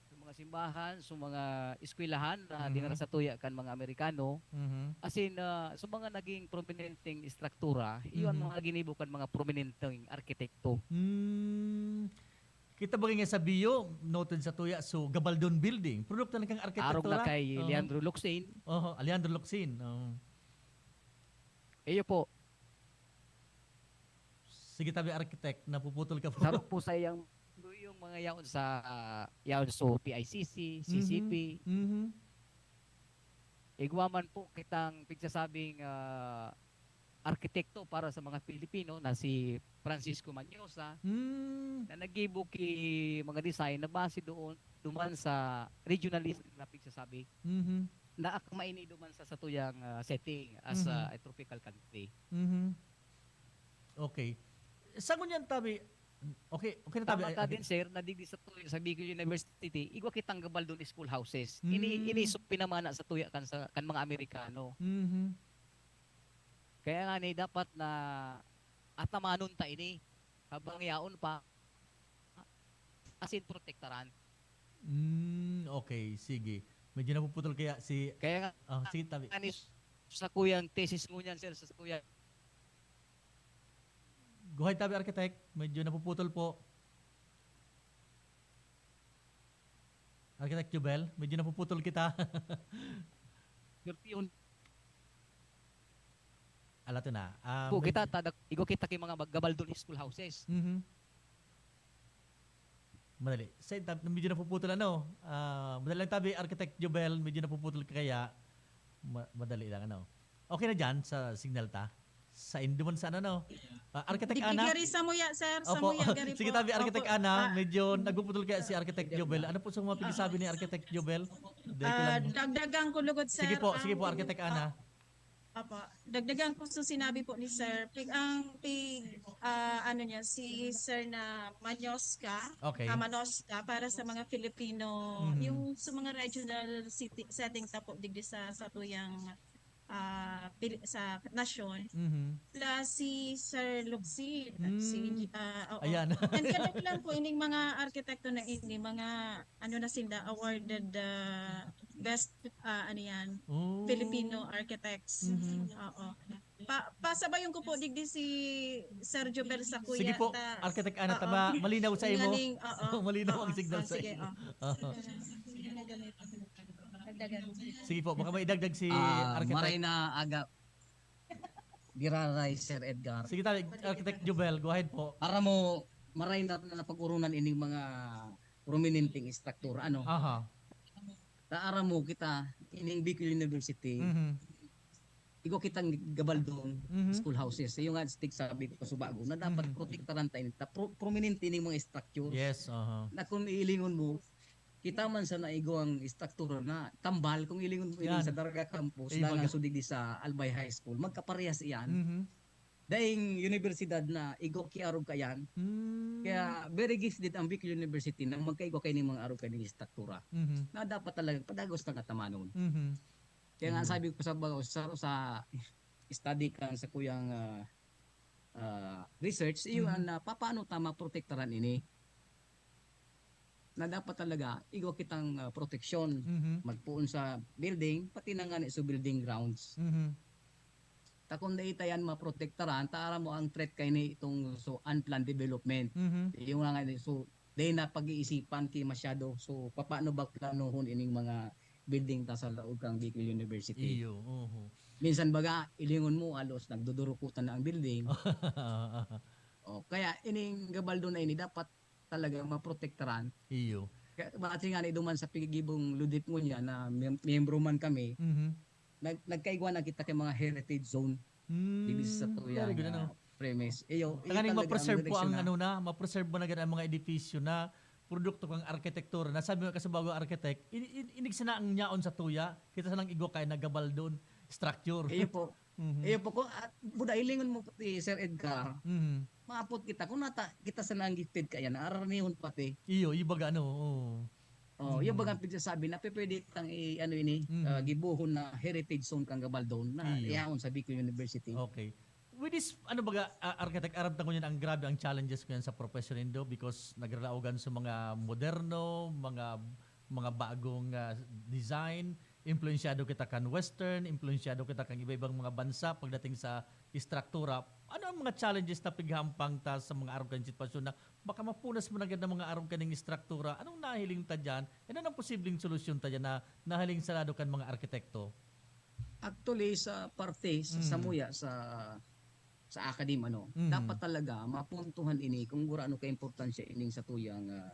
sa mga simbahan, sa mga eskwelahan na Mhm. dinara sa tuya kan mga Amerikano. Mhm. As in, ah, sa mga naging prominenteng estruktura, iyon Mhm. mga ginibo kan mga prominenteng arkitekto. Hmm. Kita ba nga sa Bio, noted sa tuya, so Gabaldon Building, produkto na kang Arog arkitektura? na kay Oo. Leandro Locsin. Oho, Leandro Locsin. Oo. Iyo po. Sige, tabi architect, napuputol ka po. Sarok po sa iyang yung mga yaon sa, ah, yaon so P I C C, C C P. Mhm. Igwa man po kitang pigsasabing, ah, arkitekto para sa mga Pilipino na si Francisco Manyosa, Hmm. na naggibo ki mga design na base doon, duman sa regionalism na pigsasabi, Mhm. na akma ini duman sa satuyang, ah, setting as, Mhm. ah, a tropical country. Mhm. Okay. Sa ngunyan, tabi, okay, okay na, tabi. Tama Ay, ka ay, din, sir, na digdi sa tuya, sa Bicol University, igwa kitang Gabaldon schoolhouses. Ini, Mm. ini so pinamana sa tuya kan, sa, kan mga Amerikano. Mhm. Kaya nga ni, dapat na atamanon ta ini habang yaon pa, asin protektaran. Mm, okay, sige. Medyo napuputol kaya si, Kaya nga, ah, sige, tabi. ani, sa kuyang thesis ngunyan, sir, sa kuya, Go ahead, tabi architect. Medyo napuputol po. Architect Jubel, medyo napuputol kita. Sir Pion, Ala, to na. Ah, po med- kita, tadag, igwa kita kay mga mag-, Gabaldon schoolhouses. Mhm. Madali. Sa tab-, medyo napuputol, ano? Ah, madali lang, tabi, Architect Jubel, medyo napuputol ka kaya. Ma-, madali lang, ano? Okay na dyan sa signal ta? Sa Induman, sa ano, no? Ah, Architect Digdi Ana? Gari samuya, sir. Opo. Samuya, gari Sige, po. tabi, Architect Opo. Ana, Ah, medyo nagpuputol kaya si Architect Jubel. Ano po sa mga pagsasabi ni Architect Jubel? Dahil ko ah, lang. dagdagan ko lugod, sir. Sige po, sige po, ang Architect Ana. Opo. Dagdagan ko sa sinabi po ni Sir. Pig, ang pig, ah, ano niya, si Sir na Manyoska, Okay. ah, Manoska, para sa mga Filipino, Mhm. yung sa mga regional city, setting ta po, digdi sa, sa tuyang, ah, pili-, sa nasyon. Mhm. Plus si Sir Luxin, Mm. si, ah, oo. Ayan. And kadaghan lang po, ining mga arkitekto na ini, mga, ano na sila, awarded, ah, best, ah, ano yan, Oh. Filipino architects. Mhm. Oo. Pa, pasabayon ko po digdi si Sir Jubel sa kuya. Sige po, ta-, Architect Ana, oo. tama, malinaw sa imo. Nganing, oo. Malinaw ang Oo. signal Ah, sa sige, imo. oh. Oo. Dagdagan. Sige po, baka may idagdag si Ah, Architect. maray na aga. Giraray, Sir Edgar. Sige tayo, Architect Jubel, go ahead po. Para mo, maray na, na pag-urunan ining mga prominenteng estruktura, ano? Aha. Taara mo kita, ining Bicol University, Mhm. igwa kitang Gabaldon Mhm. schoolhouses. Yung nga, stick sabi ko sa bago, na dapat Mhm. protektaran tayo nita. Pro-, prominente ining mga structures. Yes, aha. Na kung iilingon mo, kita man sa naigwang estruktura na tambal, kung ilingon mo ining Yan. sa Daraga Campus, Eh, dangan mag- sudig di sa Albay High School, magkaparehas iyan. Mhm. Daing universidad na igwa ki arog kayan. Mm. Kaya very gifted ang Bicol University na magkaigwa kayo ng mga arog kayo ng estruktura. Mhm. Na dapat talaga padagos na katamanon. Mhm. Kaya nga Mhm. sabi ko sa, sa, sa study kan sa kuyang ah, ah, research, iyo Mhm. an, ah, papaano ta maprotektaran ini. Na dapat talaga igwa kitang, ah, proteksyon Mhm. magpoon sa building, pati na ngani sa building grounds. Mhm. Ta kung dai ta yan maprotektaran, ta aram mo ang threat kaini itong so unplanned development. Mhm. Iyo nga nga, so, dai na pag-iisipan ki masyado. So, papaano ba planohon ining mga building ta sa laog kan Bicol University? Iyo, oho. Minsan baga, ilingon mo, alos nagdudurukutan na ang building. O, kaya ining gabaldon na ini dapat talaga maprotektaran. Iyo. Kaya base nga ni duman sa pigigibong Ludit ngunyan na mem-, miyembro man kami, Mhm. nag-, nagkaigwa na kita kay mga heritage zone. Hmm, Digdi sa tuya very good, nga ano? premise. Iyo, iyo Tanganing talaga ang mapreserve po ang direksyon na. ano na, mapreserve mo na gid ang mga edipisyo na produkto kang arkitektura. Nasabi mo kasi bago architect, in-, in-, inig sana ang nyaon sa tuya, kita sanang igwa kay nagabaldon structure. Iyo po. Mhm. Iyo po ko, at buda hilingon mo pati, Sir Edgar, Mhm. maapot kita. Kung nata, kita sana ang gifted kaya na aranihon pati. Iyo, ibaga ano, oo. Oh, yung Mhm. bagang pigsasabi na pe-, pwede tang i-, ano ini, Mhm. ah, gibohon na heritage zone kang Gabaldon na Iyo. ihaon sa Bicol University. Okay. With this, ano baga, ah, architect, aram ta ngunyan ang grabe ang challenges ngunyan sa profesyon nindo because nagraraogan sa mga moderno, mga, mga bagong, ah, design, impluwensyado kita kan western, impluwensyado kita kan iba-ibang mga bansa pagdating sa istruktura. Ano ang mga challenges na pighahampang ta sa mga arog kan sitwasyon na baka mapunas man agad ang mga arog kaning istruktura? Anong nahiling ta diyan? Ano ang posibleng solusyon ta diyan na nahiling sa lado kan mga arkitekto? Actually, sa parte, sa Mm. samuya, sa, sa academe, ano, Mm. dapat talaga mapuntuhan ini kung gurano kaimportansya ining satuyang, ah,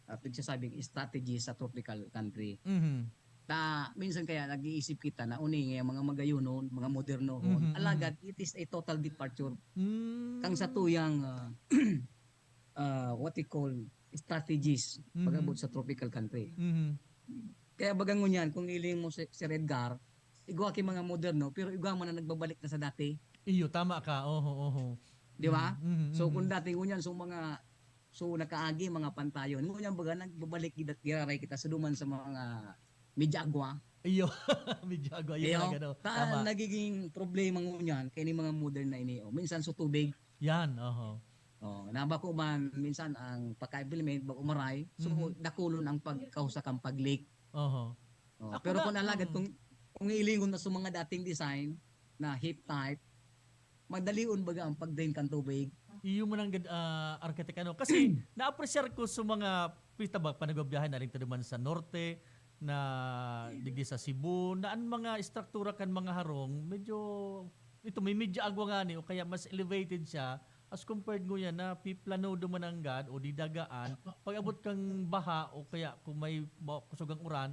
ah, pigsasabing strategy sa tropical country. Mhm. Ta, minsan kaya nag-iisip kita na uni nga mga magayonon, mga modernohon, Mhm, mhm. alagad it is a total departure Mm. kang satuyang, ah, ah, what we call strategies Mhm. pag-abot sa tropical country. Mhm. Kaya baga ngunyan, kung iling mo si, si Redgar, igwa ki mga moderno, pero igwa man na nagbabalik na sa dati. Iyo, tama ka. Oho, oho. Di ba? Mhm, mhm, So, mhm. kung dati ngunyan, so mga, so nakaagi, mga pantayon. Ngunyan baga, nagbabalik, gida-, giraray kita sa duman sa mga medya agwa. Iyo, medya agwa. Iyo Iyo, talaga, no? ta-, Tama. nagiging problema ngunyan, kaya ni mga modern na ini, oh. Minsan, so tubig. Yan, oho. Oh, na bako man, minsan, ang pagka-implement, bako maray. So, Mhm. dakulon ang pagkausa kang pag-leak. Oho. Oh, Ako pero na, kung alagad, mm. kung, kung ilingon na sa mga dating design na heap type, madalion baga ang pag-drain kan tubig. Iyo man ang gad-, ah, arkitek, ano. Kasi, naapresyar ko sa mga pita ba, panagbabiyahe na rin ta duman sa norte, na digdi sa Cebu, na ang mga istruktura kan mga harong, medyo, ito, may medya agwa ngani, o kaya mas elevated siya, as compared ngunyan na piplano duman nanggad o didagaan, pag-abot kang baha, o kaya kung may ba-, kusog ang uran,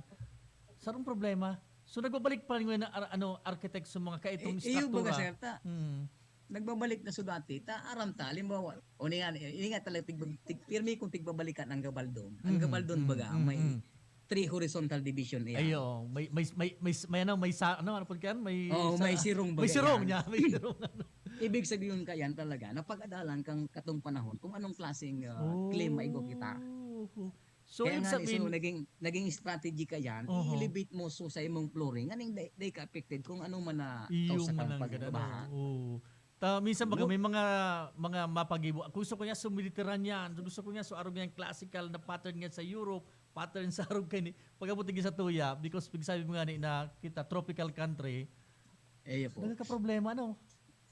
sarong problema. So, nagbabalik pa rin ngayon ang ar-, ano, architect sa mga kaitong Eh, iyo, baga, istruktura. sir, ta, Hmm. nagbabalik na sa dati, ta, aram ta, halimbawa, o, ini nga, ini nga talaga, tig-, tig-, pirmi kong tigbabalikan ang Gabaldon. Ang Mhm, Gabaldon, mhm, baga, mhm, may mhm. three horizontal division iyan. Ay, oo. May, may, may, may, may ano, may sa-, ano, ano po yan? May Oo, sa-, may sirong may baga sirong yan. niya, may sirong ano. Ibig sabihin ka yan talaga, napag-adalan kang katong panahon kung anong klaseng, ah, Oh. klima igwa kita. So, Kaya ibig nga, sabihin so, naging, naging strategy ka yan, Oho. i-elevate mo so sa imong flooring, nganing di, di ka affected kung ano man na Iyo kausa man kang ang ganun, pagbaha. oo. Ta-, minsan baga Wo- may mga, mga mapagibo. Gusto ko niya so Mediterranean, gusto ko niya so arog niyang classical na pattern nga sa Europe, pattern sa arog kani. Pag-abot lagi sa tuya, because pag sabi mo nga ni na kita, tropical country, Iyo po. nagkakaproblema, no?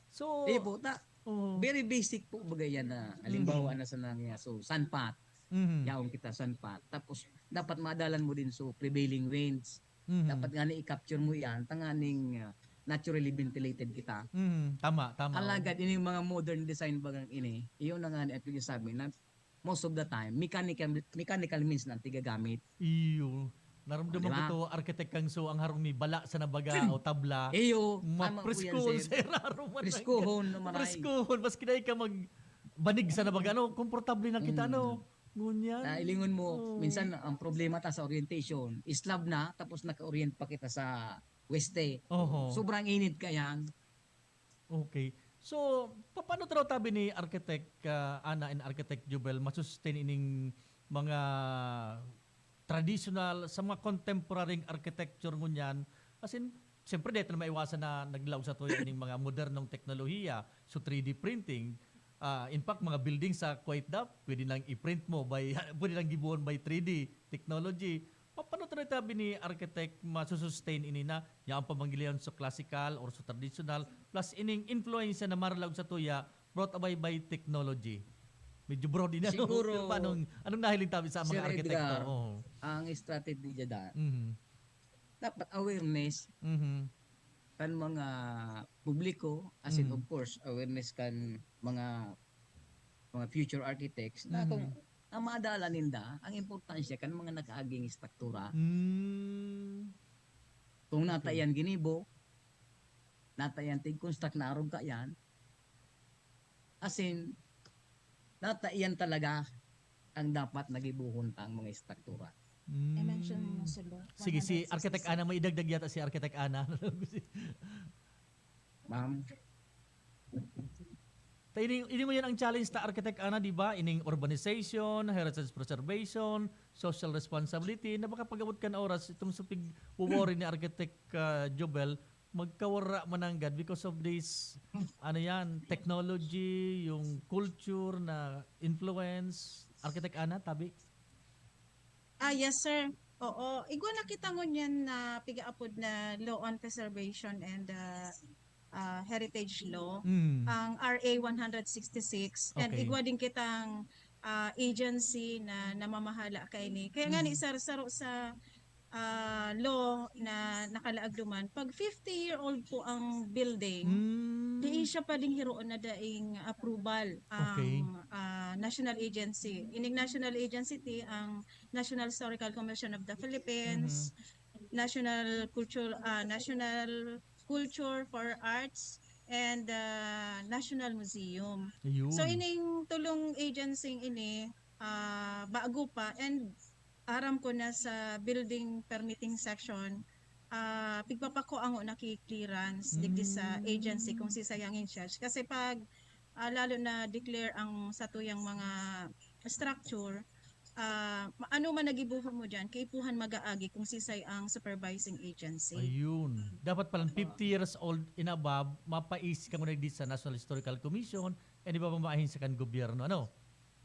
So, Iyo po, ta-, Oo. very basic po baga yan na, halimbawa Mhm. na sa nang, so, sandpath. Mhm. Yaon kita sandpath. Tapos, dapat maadalan mo din so prevailing winds. Mhm. Dapat nga na i-capture mo yan, tanganing, ah, naturally ventilated kita. Mhm. Tama, tama. Alagad, ini yung mga modern design bagang ini, iyon na nga ni ang pagsasabi na most of the time, mechanical, mechanical means na ang tigagamit. Iyo. Naramdaman Oh, di ko ba? to, architect kang so, ang harong may bala sa nabaga o tabla. Iyo, tama po yan, Maprisko, sir. sir, harong man ang Priskuhon na maray. Priskuhon, maski dai ka magbanig sa nabaga, no? Komportable na kita, Mm. no? Ngunyan. Na ilingon mo, Oo. minsan ang problema ta sa orientation, slab na, tapos naka-orient pa kita sa weste. Oho. Sobrang init kaya. Okay. So, papaano ta daw tabi ni Architect, ah, Ana and Architect Jubel masustain ining mga traditional sa mga contemporary architecture ngunyan? As in, Siyempre, di natin maiwasan na naglaog sa tuya ning mga modernong teknolohiya. So, three D printing, ah, in fact, mga building sa Kuwait da, pwede nang i-print mo by, pwede nang gibohon by three D technology. Pa-, paano tayo tabi ni Architect masusustain ini na, ya ang pamanggilayon sa classical or sa traditional, plus ining influensya na maralaog sa tuya, brought about by technology? Medyo broad din, ano? Siguro, Pero paano, anong nahiling tabi sa mga Sir arkitekto? Edgar, Oo. ang strategy dyan, Mhm. dapat awareness Mhm. kan mga publiko, as in, Mhm. of course, awareness kan mga, mga future architects na Mhm. kung na madala ninda ang importansya kan mga nakaaging estruktura. Hmm. Kung Okay. nata yan ginibo, nata yan tig-construct na arog ka yan, as in, nata yan talaga ang dapat nagibuhon tang mga estruktura. I-mention mo Hmm. na si Lo, Sige, si one hundred sixty-six. Architect Ana, may idagdag yata si Architect Ana. Ma'am? Ta, ini, ini mo yan ang challenge ta, Architect Ana, di ba? Ining urbanization, heritage preservation, social responsibility, na baka pag-abot kan oras, itong supig worry ni Architect, ah, Jobel, magkawara mananggad because of this, ano yan, technology, yung culture na influence. Architect Ana, tabi? Ah, yes, sir. Oo. Igwa na kita ngunyan na pigaapod na Law on Preservation and, ah, ah, Heritage Law, Mm. ang R A one hundred sixty-six. And Okay. igwa din kitang, ah, agency na namamahala kaini. Kaya nga ni, Mm. sir, saro sa, ah, law na nakalaag duman, pag fifty-year-old po ang building, Mm. di siya pwedeng hiroon na daing approval ang, Okay. ah, national agency. Ining national agency ti ang National Historical Commission of the Philippines, Mhm. National Culture, ah, National Culture for Arts, and, ah, National Museum. Ayun. So, ining tulong agency ini, ah, bago pa, and aram ko na sa building permitting section, ah, pigpapakuango na ki clearance digdi sa Mm. agency kung sisay ang in charge. Kasi pag, ah, lalo na declare ang satuyang mga structure, ah, ma-, ano man nagibuhon mo diyan, kaipuhan mag-aagi kung sisay ang supervising agency. Ayun. Dapat palang Opo. fifty years old and above, mapa-issue ka muna digdi sa National Historical Commission, and iba pa maahin sa kan gobyerno, ano?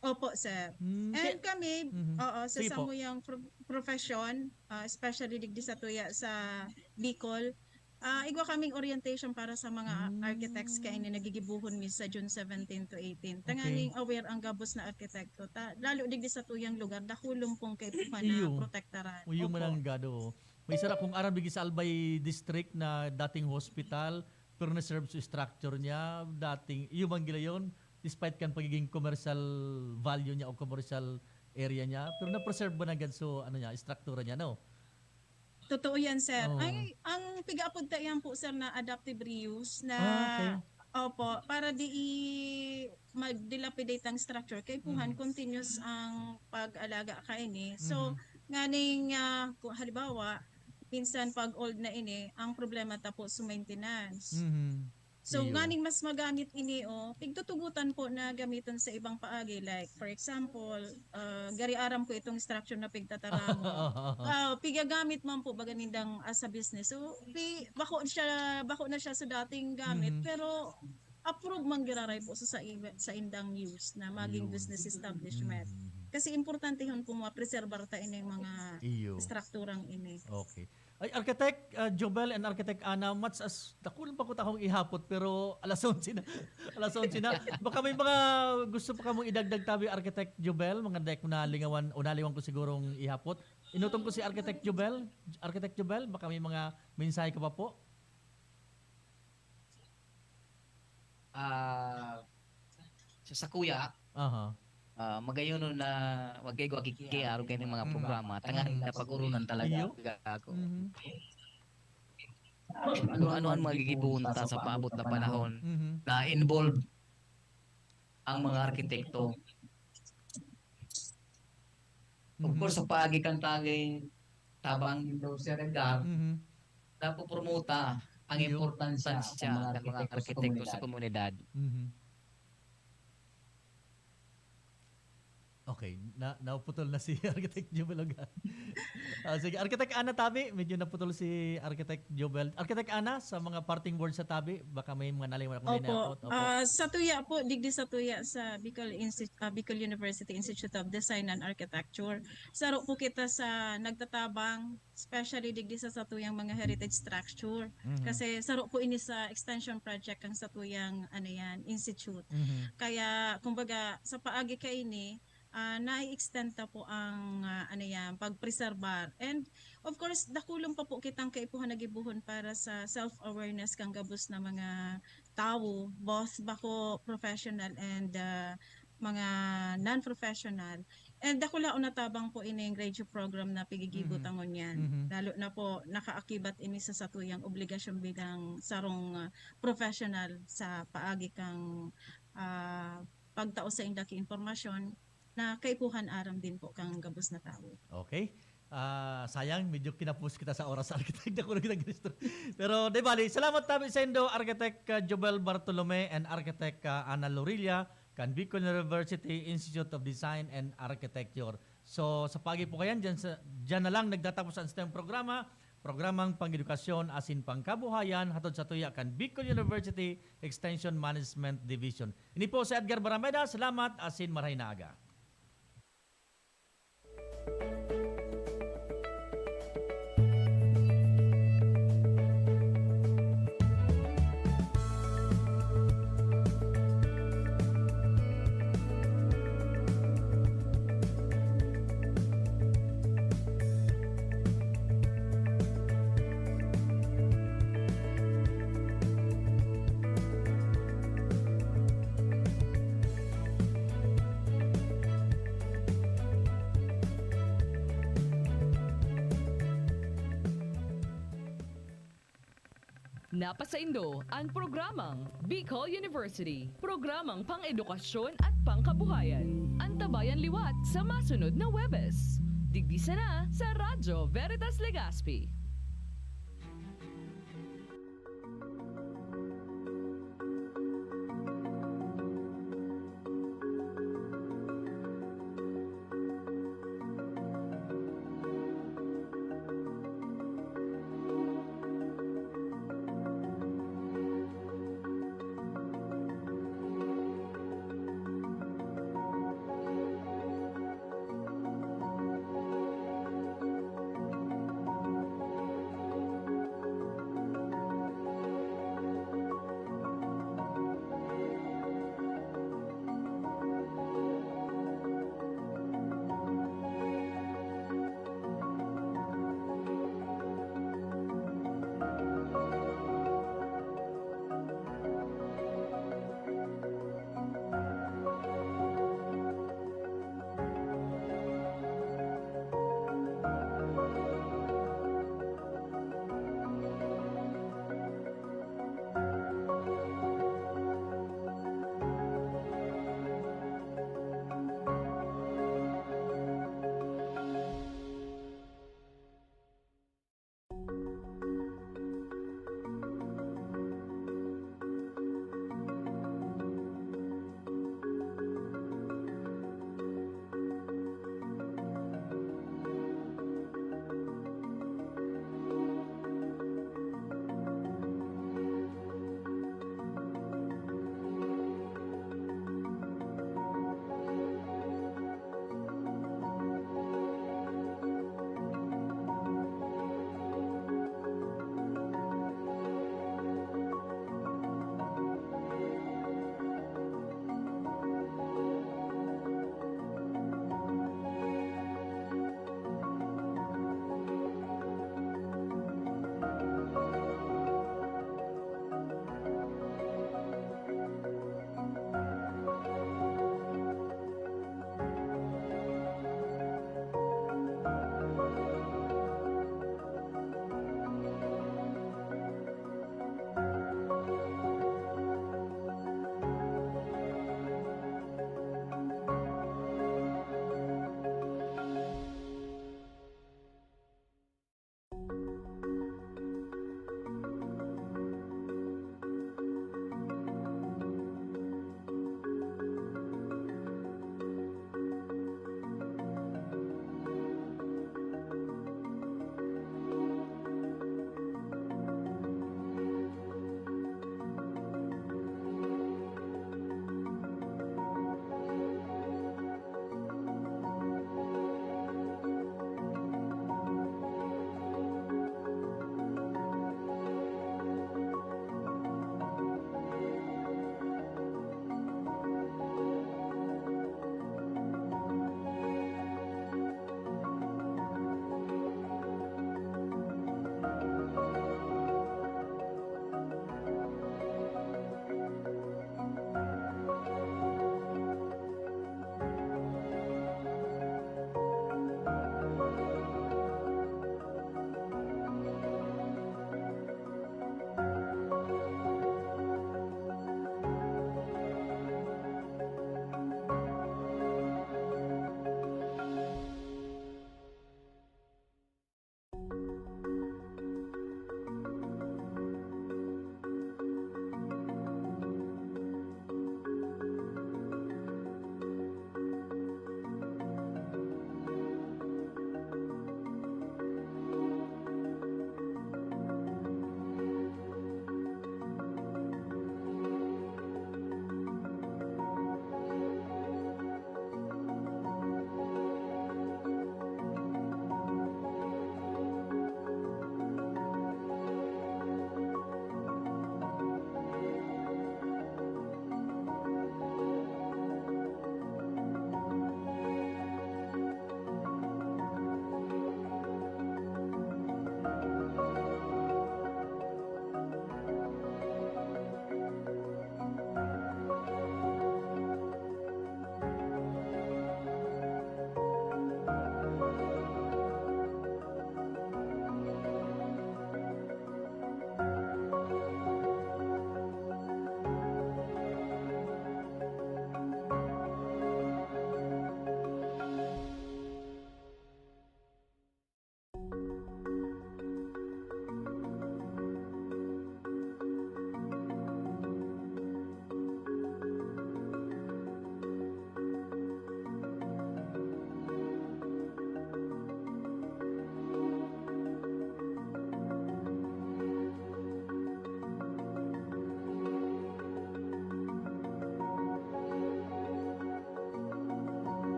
Opo, sir. Hmm, And kaya kami, Mhm. oo, sa Sige po. samuyang pro-, profession, ah, especially digdi sa tuya sa Bicol, ah, igwa kaming orientation para sa mga Hmm. architects kaya ini nagigibuhon mi sa June seventeen to eighteen. Okay. Tanganing aware ang gabos na arkitekto. Ta-, lalo digdi sa tuyang lugar, dakulon pong kaipuhan na Iyo. protektaran. Iyo Opo. mananggad, oo. May isa na kung aram digdi sa Albay District na dating hospital, pero na-serve sa structure niya, dating, iyo man gila yun, despite kan pagiging commercial value niya o commercial area niya, pero na-preserve ba na agad so, ano niya, struktura niya, no? Totoo yan, sir. Oo. Ay, ang piga-apod ta yan po, sir, na adaptive reuse na, Ah, okay. opo, para di i-, mag-dilapidate ang structure. Kaipuhan, Mhm. continuous ang pag-alaga kaini. So, Mhm. nganing, ah, ku-, halimbawa, minsan pag old na ini, ang problema ta po sa maintenance. Mhm. So, Iyo. nganing mas magamit ini, oh, pigtutugutan po na gamiton sa ibang paagi. Like, for example, ah, gari aram ko itong structure na pigtataramo. Ah, pigagamit man po baga nindang as a business. So, pi-, bako siya, bako na siya sa dating gamit, Mhm. pero approve man giraray po sa, sa iba, sa indang use na maging Yun. business establishment. Mhm. Kasi importante yun kung mapreserbar ta ining mga Iyo. strukturang ini. Okay. Ay, Architect, ah, Jobel and Architect Ana, much as, dakulang pa ko takong ihapot, pero alas onse na. Alas onse na. Baka may mga gusto pa kamong idagdag tabi, Architect Jobel? Mga dek mo nalingawan, o naliwan ko sigurong ihapot. Inutom ko si Architect Jobel. Architect Jobel, baka may mga mensahe ka pa po? Ah, sa sakuya, Aha. ah, magayon na magkaigwa ki-, Kaya, kaya, arog kayo ng mga Mhm. programa, tanganing napag-urunan talaga Iyo. ako. Mhm. Ano, ano ang magigibohon ta sa paabot na panahon Mhm. na involved ang mga arkitekto? Of Mhm. course, sa paagi kan tagay, tabang nindo, Sir Edgar, Mhm. napopromota ang Iyo. importansya Sa sa mga mga arkitekto sa arkitekto sa komunidad. komunidad. Mhm. Okay, na, naputol na si Architect Jubel Ogan. Ah, sige, Architect Ana Tabi, medyo naputol si Architect Jubel. Architect Ana, sa mga parting words sa Tabi, baka may mga nalimutan akong Opo. Opo. Ah, sa tuya po, digdi sa tuya sa Bicol Insti-, ah, Bicol University Institute of Design and Architecture. Saro po kita sa nagtatabang, especially digdi sa satuyang mga heritage structure. Mhm. Kasi saro po ini sa extension project ang satuyang, ano yan, institute. Mhm. Kaya, kumbaga, sa paagi kaini, ah, nai-extend ta po ang, ah, ano yan, pagpreserbar. And of course, dakulon pa po kitang kaipuhan na gibohon para sa self-awareness kan gabos na mga tawo, both bako professional and, ah, mga non-professional. And dakulaon na tabang po ining radio program na pigigibo Mhm. ta ngunyan. Mhm. Lalo na po, nakaakibat ini sa satuyang obligasyon bilang sarong, ah, professional sa paagi kang, ah, pagtao sa inda ki impormasyon na kaipuhan aram din po kang gabos na tawo. Okay. Ah, sayang, medyo kinapos kita sa oras, Architect. Ako na kitang ginusto. Pero, di bali, salamat tabi sa indo, Architect, ah, Jobel Bartolome and Architect, ah, Ana Lorilla, kan Bicol University Institute of Design and Architecture. So, sa pagi po kayan, dyan, sa, dyan na lang nagtatapos ang satuyang programa, programang Pang-edukasyon asin Pangkabuhayan, hatod sa tuya kan Bicol University Extension Management Division. Ini po si Edgar Barameda, salamat asin marahay na aga. Napasaindo an programang Bicol University, programang pang-edukasyon at pangkabuhayan. Antabayan liwat sa masunod na Huwebes. Digdi sana sa Radyo Veritas Legazpi.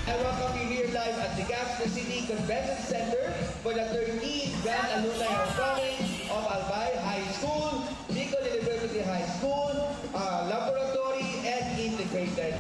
I welcome you here live at the Legazpi City Convention Center for the thirteenth Grand Alumni Homecoming of Albay High School, Bicol University High School, uh, Laboratory and Integrated.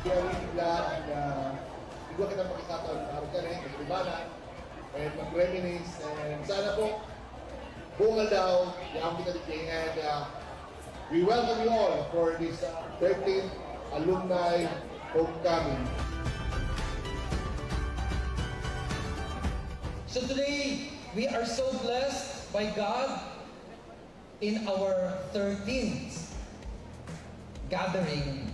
Kaya bigla ang, ah, bigla kitang pakikataon, araw ka rin, kaibanan, and mag-reminisce, and sana po, buong aldaw, yaon kita digdi, and, ah, we welcome you all for this, ah, thirteenth Alumni Homecoming. So today, we are so blessed by God in our thirteenth gathering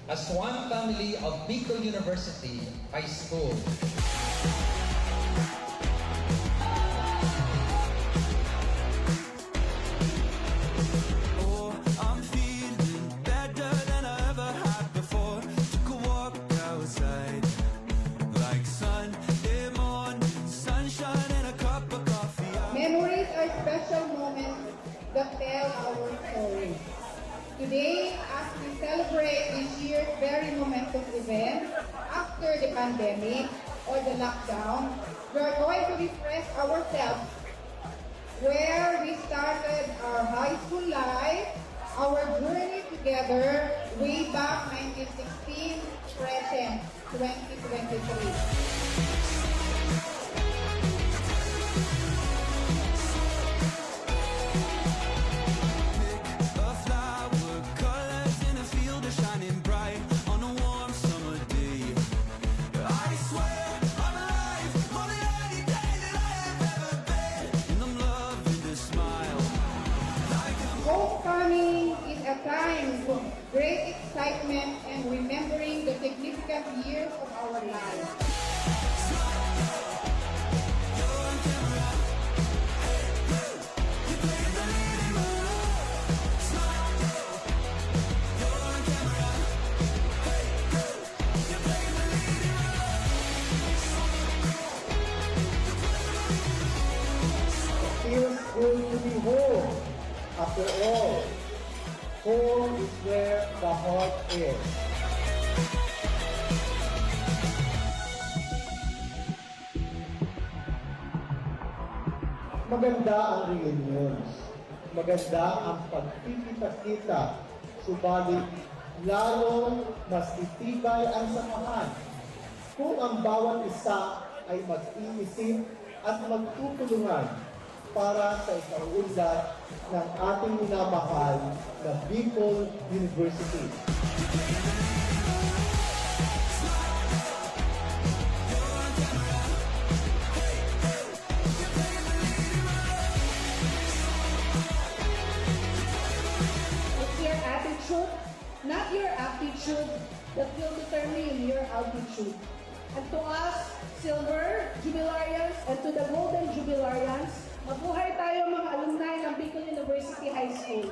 as one family of Bicol University High School. Oh, I'm feeling better than I ever had before. Took a walk outside, like Sunday morning, sunshine and a cup of coffee. Memories are special moments that tell our story. Today, as we celebrate this year's very momentous event after the pandemic or the lockdown, we are going to refresh ourselves where we started our high school life, our journey together way back nineteen sixteen, present twenty twenty-three. A flower, colors in a field are shining bright on a warm summer day. I swear I'm alive, more than any day that I have ever been. And I'm loving the smile. Like a Homecoming is a time of great excitement and remembering the significant years of our lives. It feels good to be home. After all, home is where the heart is. Maganda ang reunions. Maganda ang pagkikita-kita. Subalit, lalong mas titibay ang samahan kung ang bawat isa ay mag-iisip at magtutulungan para sa ikauunlad ng ating minamahal na Bicol University. It's your attitude, not your aptitude, that will determine your altitude. And to us, silver jubilarians, and to the golden jubilarians, mabuhay tayo, mga alumni ng Bicol University High School.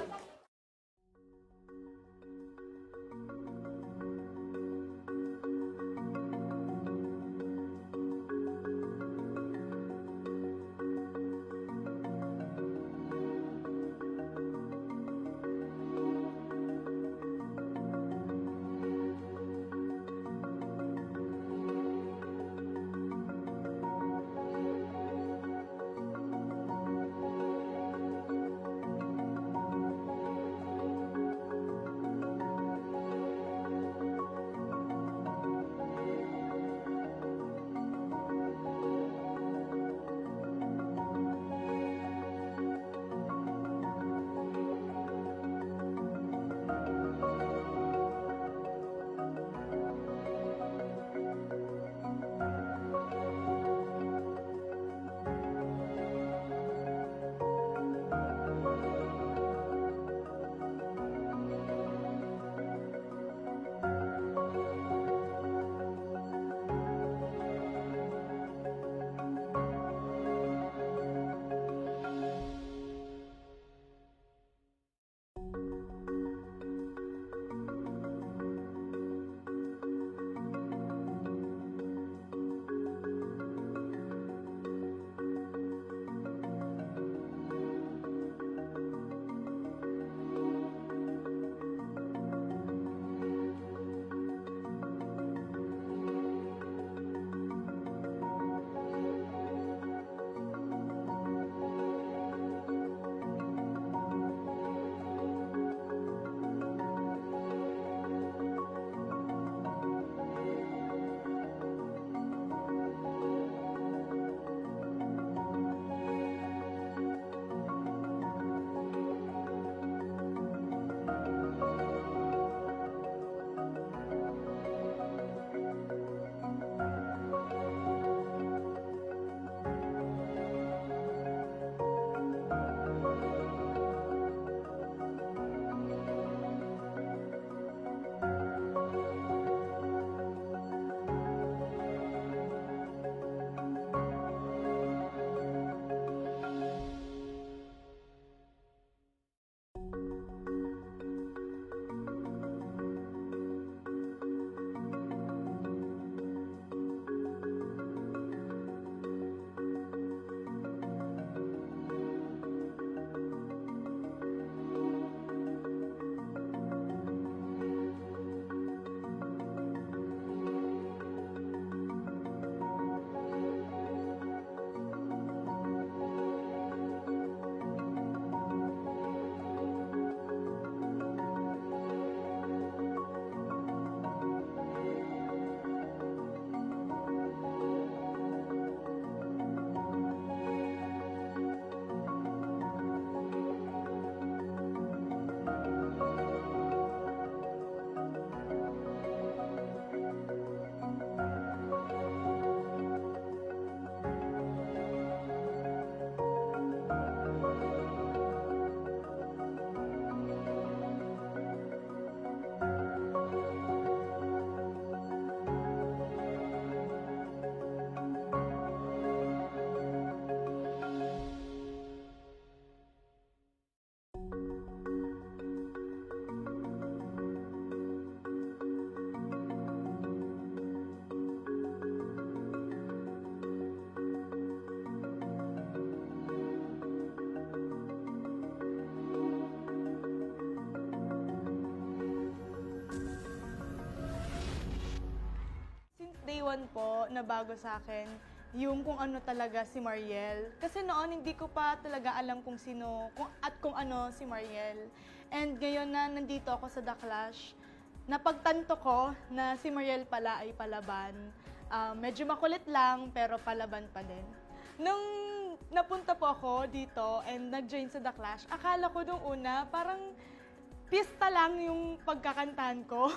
One po na bago sa akin, yung kung ano talaga si Mariel. Kasi noon hindi ko pa talaga alam kung sino kung, at kung ano si Mariel. And ngayon na nandito ako sa The Clash, napagtanto ko na si Mariel pala ay palaban. Ah, medyo makulit lang, pero palaban pa din. Nung napunta po ako dito and nag-join sa The Clash, akala ko nung una parang pista lang yung pagkakantahan ko.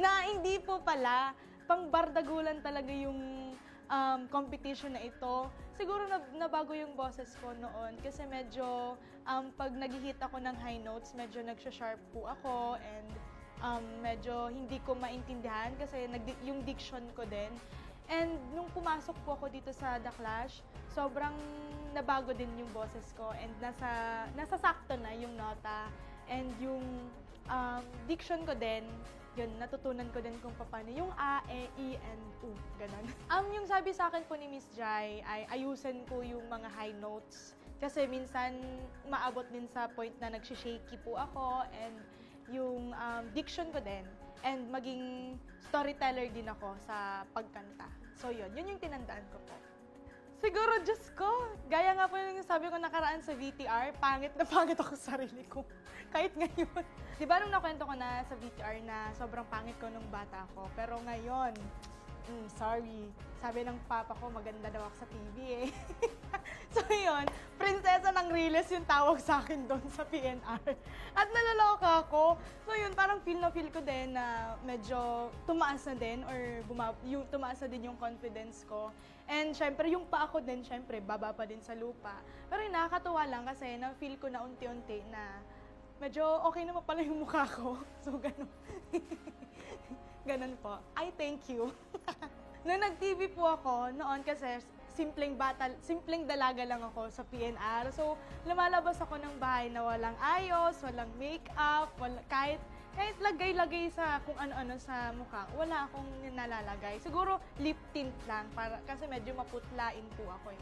Na hindi po pala, pangbardagulan talaga yung, um, competition na ito. Siguro nab-, nabago yung boses ko noon kasi medyo, um, pag nag-hit ako ng high notes, medyo nagsha-sharp po ako and, um, medyo hindi ko maintindihan kasi nagdi-, yung diction ko din. And nung pumasok po ako dito sa The Clash, sobrang nabago din yung boses ko and nasa, nasasakto na yung nota and yung, um, diction ko din. Yun, natutunan ko din kung paano yung A, E, I, and U. Ganon. Um, yung sabi sa akin po ni Miss Jai ay ayusin ko yung mga high notes. Kasi minsan maabot din sa point na nagsha-shaky po ako and yung, um, diction ko din. And maging storyteller din ako sa pagkanta. So yun, yun yung tinandaan ko po. Siguro, Diyos ko, gaya nga po yung sabi ko nakaraan sa V T R, pangit na pangit ako sa sarili ko. Kahit ngayon. Di ba nung nakwento ko na sa V T R na sobrang pangit ko nung bata ako? Pero ngayon, mm, sorry. Sabi ng papa ko, maganda daw ako sa T V eh. So yun, prinsesa ng Riles yung tawag sa akin doon sa P N R. At naloloka ako. So yun, parang feel na feel ko din na medyo tumaas na din or buma- yung, tumaas na din yung confidence ko. And syempre, yung paa ko din, syempre, baba pa din sa lupa. Pero yun, nakakatuwa lang kasi na-feel ko na unti-unti na medyo okay naman pala yung mukha ko. So, ganun. Ganun po. Ay, thank you. Nung nag-T V po ako, noon kasi simpleng bata, simpleng dalaga lang ako sa P N R. So, lumalabas ako ng bahay na walang ayos, walang makeup, wala, kahit, kahit lagay-lagay sa kung ano-ano sa mukha, wala akong nilalagay. Siguro lip tint lang, para, kasi medyo maputlain po ako eh.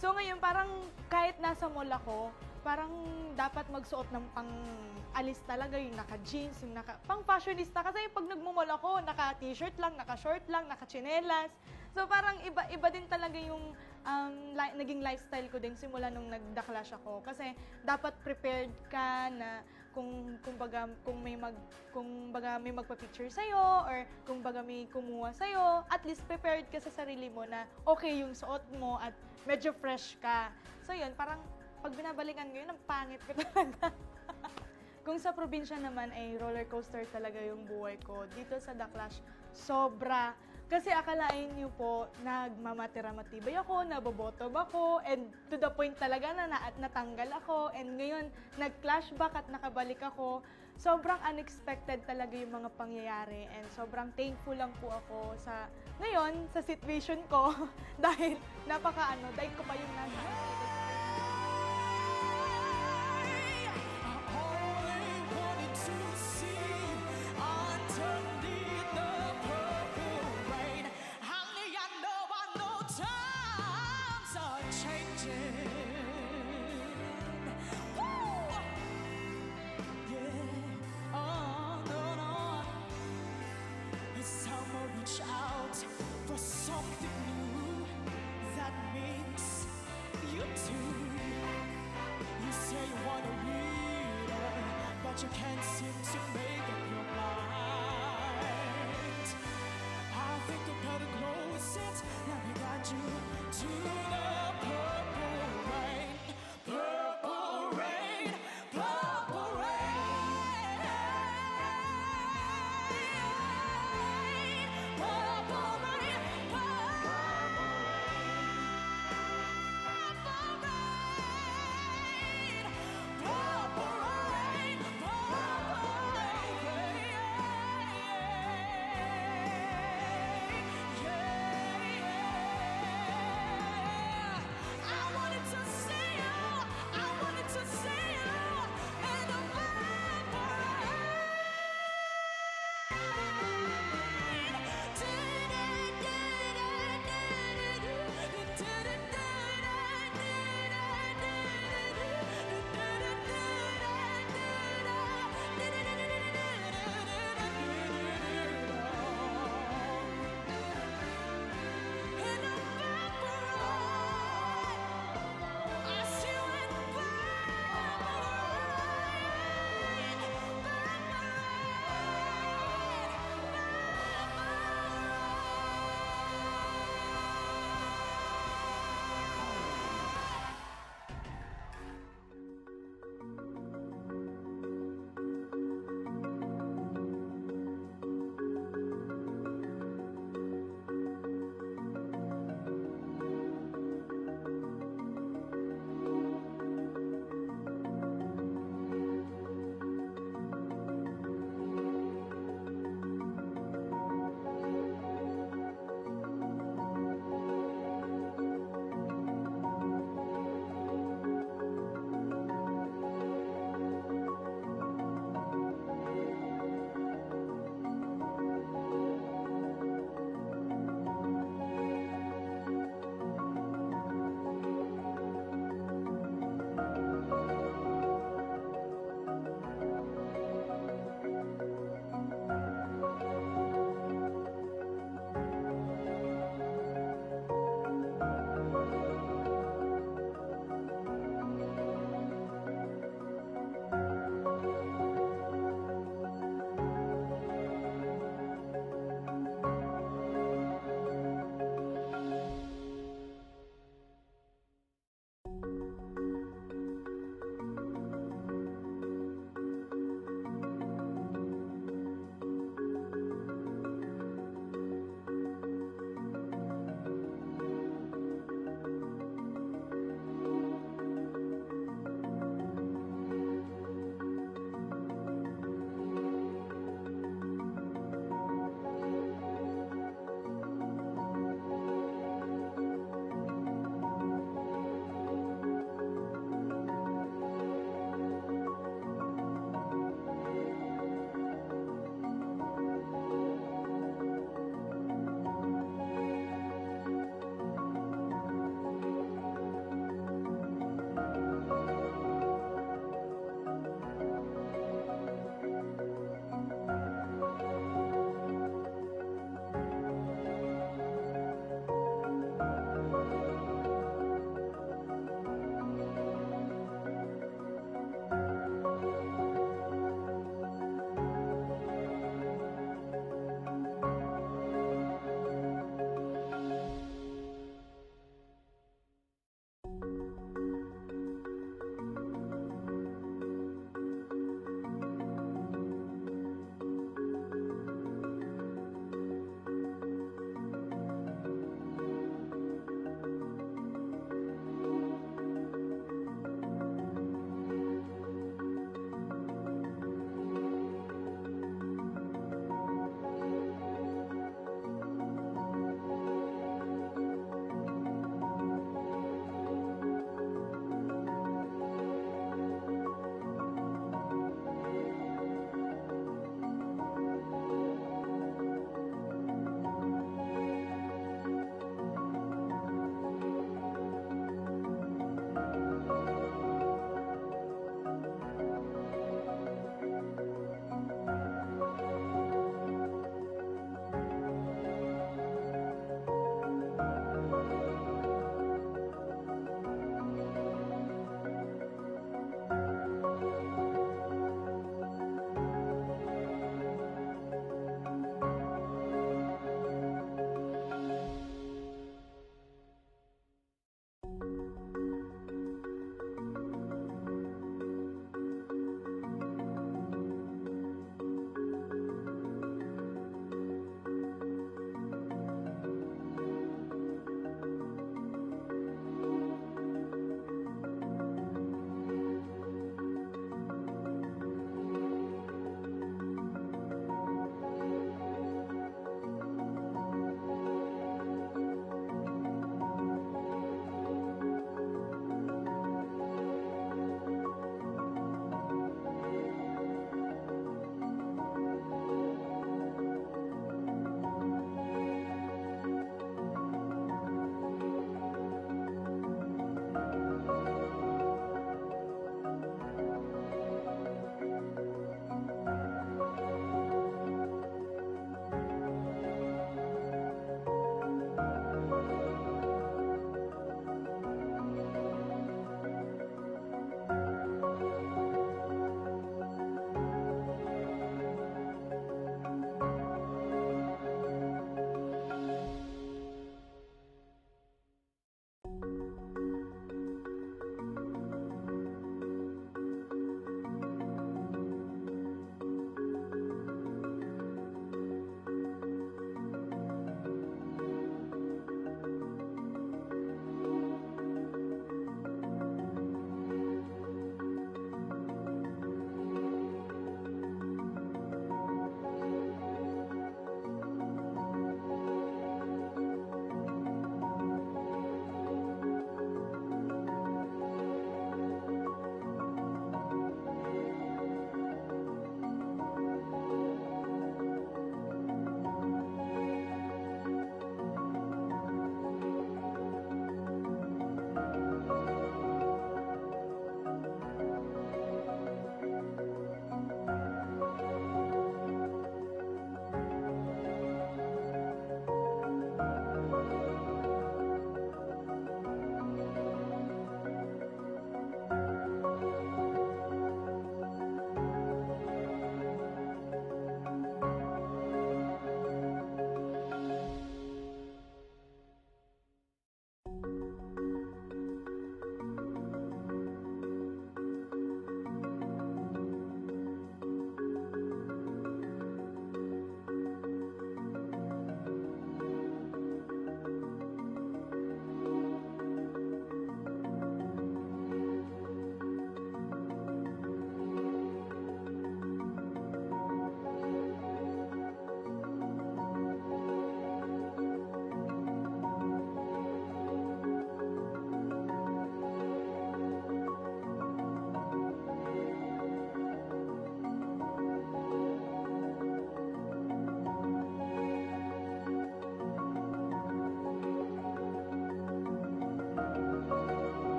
So ngayon, parang kahit nasa mall ako, parang dapat magsuot ng pang-alis talaga, yung naka-jeans, yung naka-, pang-fashionista. Kasi pag nagmo-mall ako, naka-t-shirt lang, naka-short lang, naka-tsinelas. So parang iba, iba din talaga yung, um, li-, naging lifestyle ko din simula nung nag-The Clash ako. Kasi dapat prepared ka na kung, kumbaga, kung may mag-, kung baga may magpa-picture sa'yo or kung baga may kumuha sa'yo, at least prepared ka sa sarili mo na okay yung suot mo at medyo fresh ka. So yun, parang pag binabalikan ko yun, ang pangit ko talaga. Kung sa probinsya naman ay roller coaster talaga yung buhay ko, dito sa The Clash, sobra. Kasi akalain niyo po, nagmamatiramatiba ako, nabobotob ako, and to the point talaga na, na natanggal ako. And ngayon, nag-clash back at nakabalik ako. Sobrang unexpected talaga yung mga pangyayari. And sobrang thankful lang po ako sa, ngayon, sa situation ko. Dahil napaka ano, dahil ko pa yung nasa I only wanted to see underneath the purple rain. Honey, I know, I know times are changing. Woo! Yeah, on and on. Some reach out for something new that makes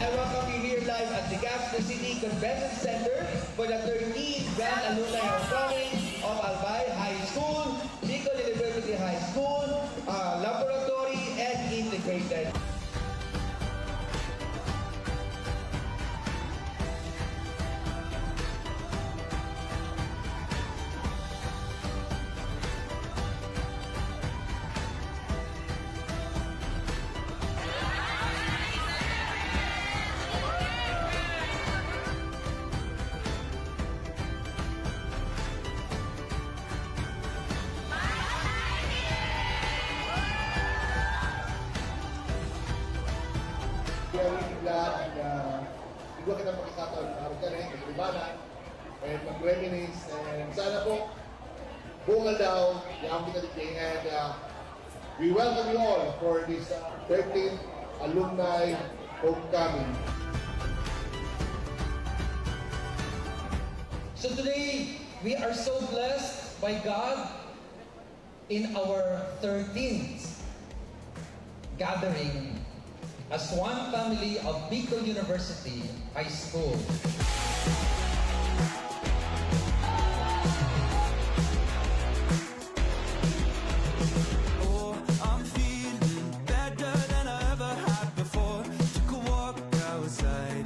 I welcome you here live at the Gascon City Convention Center for the thirteenth Grand Alumni Homecoming of Albay High School, Bicol University High School, uh, Laboratory, and Integrated. Very glad na igwa kita pakisatag, Margaret, kaibanan, and mag-reminisce, and sana po, bunga daw, yaon kita digdi, and, uh, we welcome you all for this, uh, thirteenth Alumni Homecoming. So today, we are so blessed by God in our thirteenth gathering as one family of Bicol University High School. Oh, I'm feeling better than I ever had before. Took a walk outside,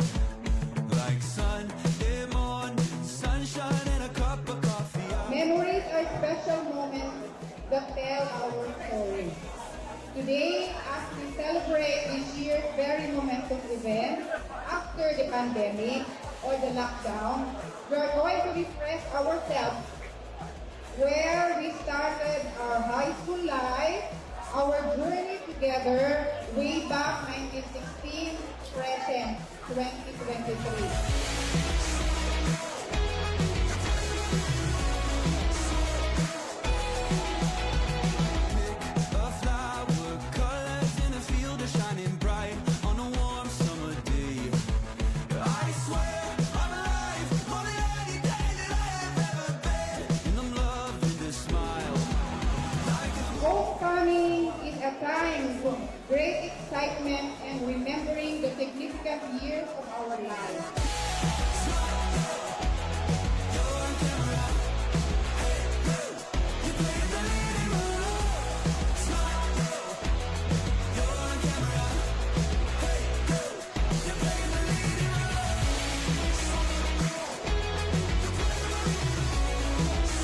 like Sunday morning, sunshine and a cup of coffee. Memories are special moments that tell our story. Today, as we celebrate this year's very momentous event after the pandemic or the lockdown, we are going to refresh ourselves where we started our high school life, our journey together way back nineteen sixteen, present twenty twenty-three. A flower, colors in a field are shining bright on a warm summer day. I swear I'm alive, more than any day that I have ever been. And I'm loving this smile. Like a Homecoming is a time of great excitement and remembering the significant years of our lives.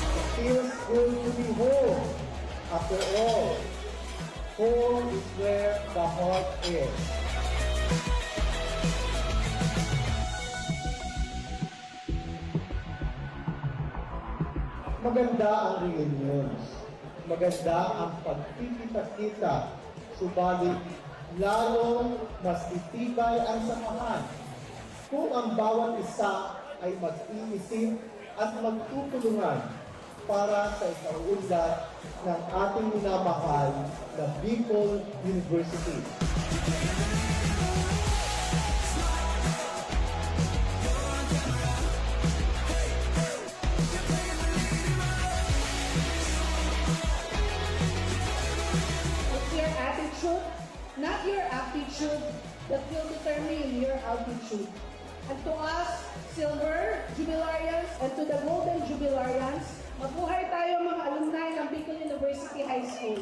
It feels good to be home. After all, home is where the heart is. Maganda ang reunions. Maganda ang pagkikita-kita. Subalit, lalong mas titibay ang samahan kung ang bawat isa ay mag-iisip at magtutulungan para sa ikauunlad ng ating minamahal na Bicol University. It's your attitude, not your aptitude, that will determine your altitude. And to us, silver jubilarians, and to the golden jubilarians, mabuhay tayo, mga alumni ng Bicol University High School.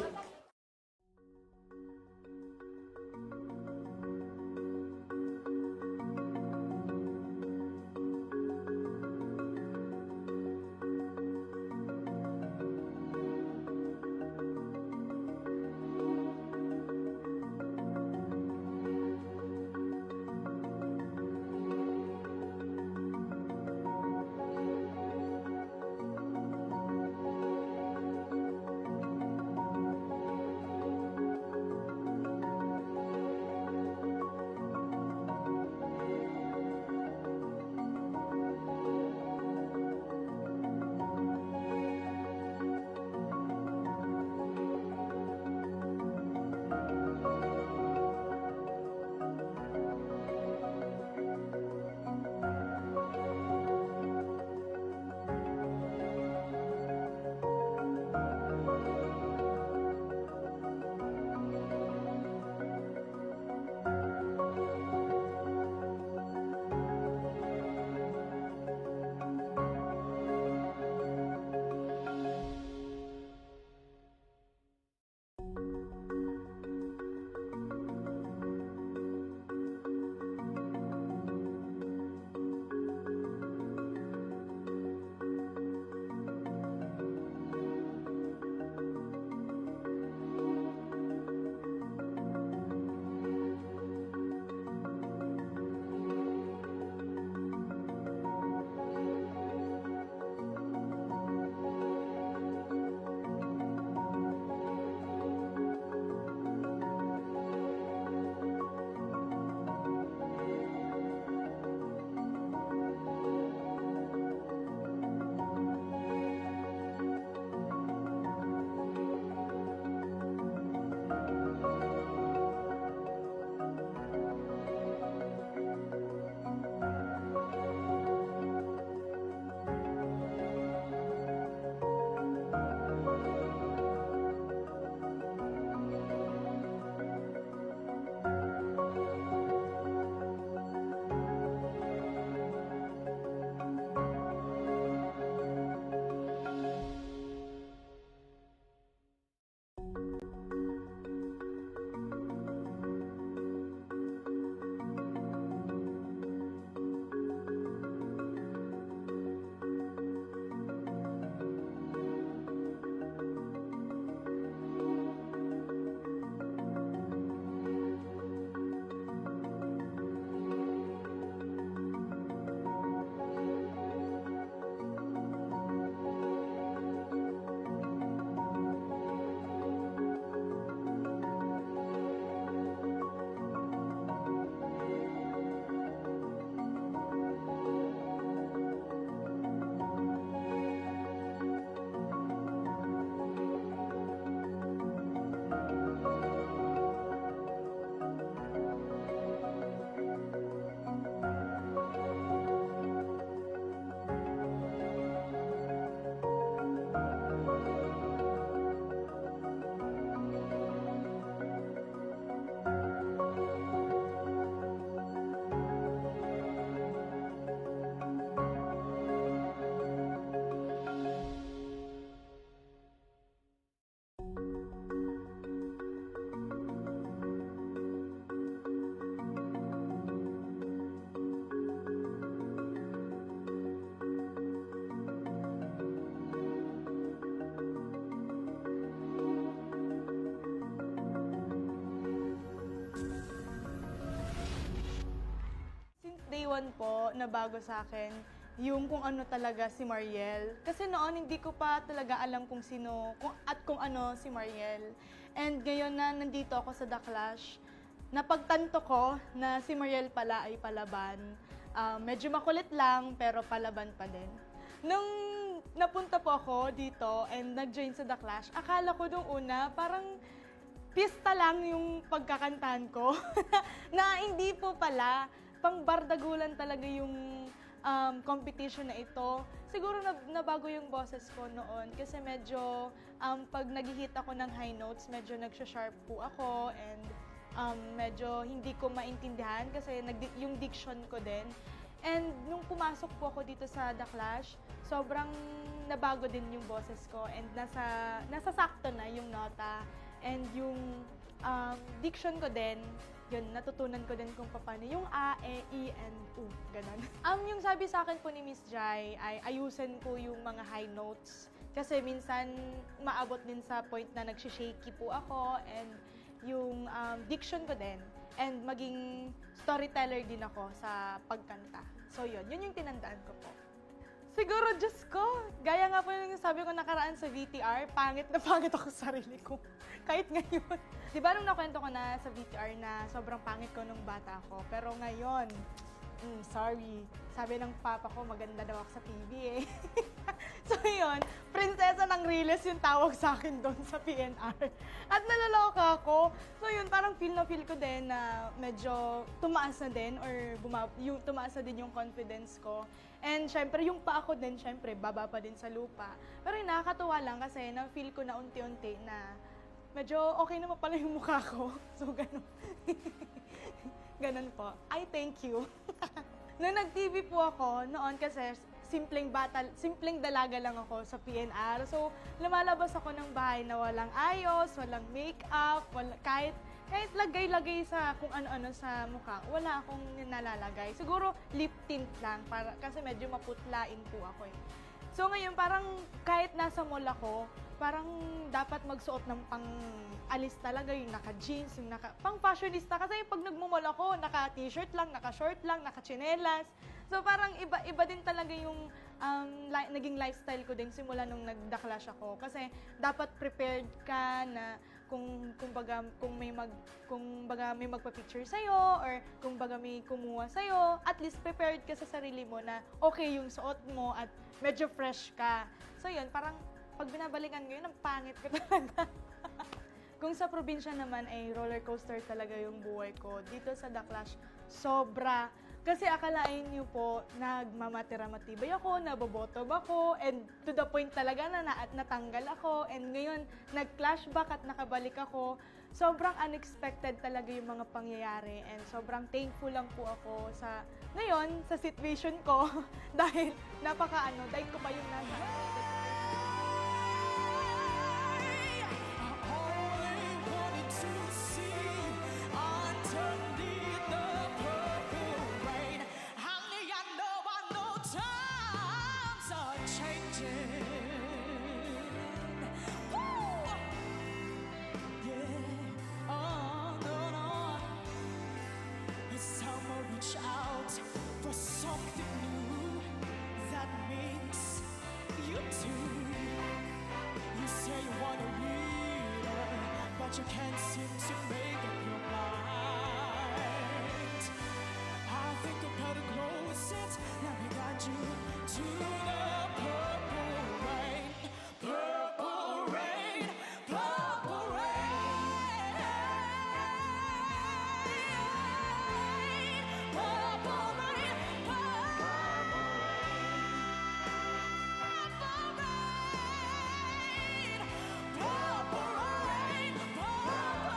po na bago sa akin yung kung ano talaga si Mariel. Kasi noon hindi ko pa talaga alam kung sino kung, at kung ano si Mariel. And ngayon na nandito ako sa The Clash, napagtanto ko na si Mariel pala ay palaban. Ah, medyo makulit lang, pero palaban pa din. Nung napunta po ako dito and nag-join sa The Clash, akala ko nung una, parang pista lang yung pagkakantahan ko. Na hindi po pala, pang bardagulan talaga yung, um, competition na ito. Siguro nab-, nabago yung boses ko noon kasi medyo, um, pag nag-hit ako ng high notes, medyo nagsha-sharp po ako and, um, medyo hindi ko maintindihan kasi nagdi-, yung diction ko din. And nung pumasok po ako dito sa The Clash, sobrang nabago din yung boses ko and nasa, nasasakto na yung nota and yung, um, diction ko din. Yun, natutunan ko din kung paano yung a, e, i, and u, ganun. Um, yung sabi sa akin po ni Miss Jai ay ayusin ko yung mga high notes. Kasi minsan, maabot din sa point na nagsha-shaky po ako and yung, um, diction ko din. And maging storyteller din ako sa pagkanta. So, yun. Yun yung tinandaan ko po. Siguro, Diyos ko, gaya nga po yung sabi ko nakaraan sa V T R, pangit na pangit ako sa sarili ko. Kahit ngayon. Di ba nung nakwento ko na sa V T R na sobrang pangit ko nung bata ako? Pero ngayon, mm, sorry. Sabi ng papa ko, maganda daw ako sa T V eh. So yun, Prinsesa ng Riles yung tawag sa akin doon sa P N R. At naloloka ako. So yun, parang feel na feel ko din na medyo tumaas na din or buma- yung tumaas na din yung confidence ko. And syempre, yung pa ako din, syempre, baba pa din sa lupa. Pero yun, nakakatuwa lang kasi na-feel ko na unti-unti na medyo okay naman pala yung mukha ko. So, ganun. Ganun po. I thank you. Nung nag-T V po ako, noon kasi simpleng bata, simpleng dalaga lang ako sa P N R. So, lumalabas ako ng bahay na walang ayos, walang makeup, wala, kahit, kahit lagay-lagay sa kung ano-ano sa mukha, wala akong nilalagay. Siguro lip tint lang, para, kasi medyo maputlain po ako eh. So ngayon, parang kahit nasa mall ako, parang dapat magsuot ng pang-alis talaga, yung naka-jeans, yung naka, pang-fashionista. Kasi pag nagmo-mall ako, naka-t-shirt lang, naka-short lang, naka-tsinelas. So parang iba, iba din talaga yung, um, li-, naging lifestyle ko din simula nung nag-The Clash ako. Kasi dapat prepared ka na kung, kumbaga, kung may mag-, kung baga may magpa-picture sa'yo or kung baga may kumuha sa'yo, at least prepared ka sa sarili mo na okay yung suot mo at medyo fresh ka. So yun, parang pag binabalikan ko yun, ang pangit ko talaga. Kung sa probinsya naman ay roller coaster talaga yung buhay ko, dito sa The Clash, sobra. Kasi akalain niyo po, nagmamatira-matibay ako, nabobotom ako, and to the point talaga na, na natanggal ako. And ngayon, nag-clashback at nakabalik ako. Sobrang unexpected talaga yung mga pangyayari. And sobrang thankful lang po ako sa, ngayon, sa situation ko. Dahil napaka ano, dahil ko pa yung nasa. I only wanted to see underneath the purple rain. Honey, I know, I know times are changing. Woo! Yeah, on and on. Some reach out for something new that makes you do. You say you want a leader, but you can't seem to make up your mind. I think I better close it. Let me guide you to the purple rain. Purple rain, purple rain, purple rain, purple rain, purple rain, purple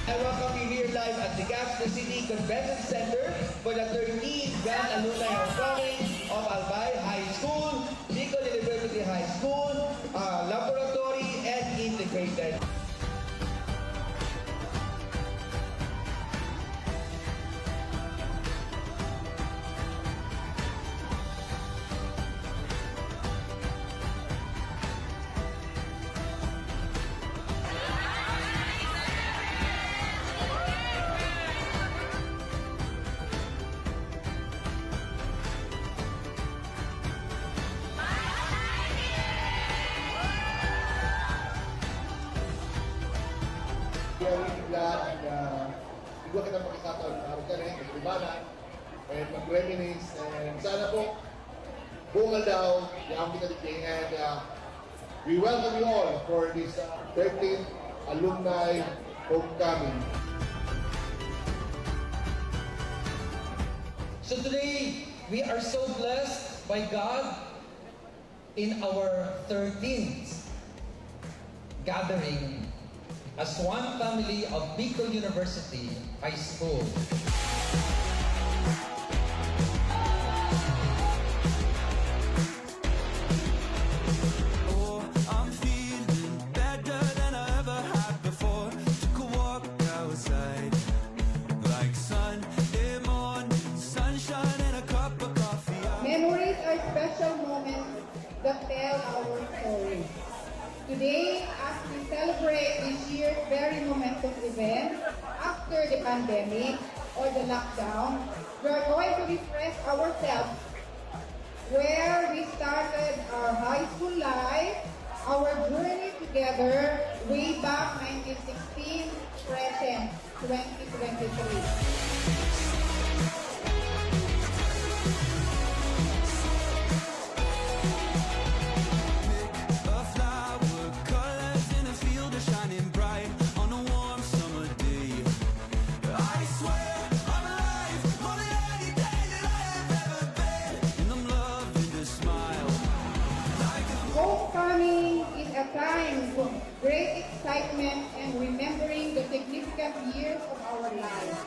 I welcome you here live at the Gascon City Convention Center for the thirteenth Grand Alumni Homecoming of Albay High School, Bicol University High School, uh, Laboratory and Integrated. Very glad na igwa kita pakisatag na harga rin, kaibanan, and mag-reminisce, and sana po, bungal daw, yaon kita digdi, and uh, we welcome you all for this uh, thirteenth Alumni Homecoming. So today, we are so blessed by God in our thirteenth gathering as one family of Bicol University High School. Oh, I'm feeling better than I ever had before. Took a walk outside, like Sunday morning, sunshine and a cup of coffee. Memories are special moments that tell our story. Today, as we celebrate this year's very momentous event after the pandemic or the lockdown, we are going to refresh ourselves where we started our high school life, our journey together way back nineteen sixteen, present twenty twenty-three. A flower, colors in a field are shining bright on a warm summer day. I swear I'm alive, more than any day that I have ever been. And I'm loving the smile, like a Homecoming is a time of great excitement and remembering the significant years of our lives.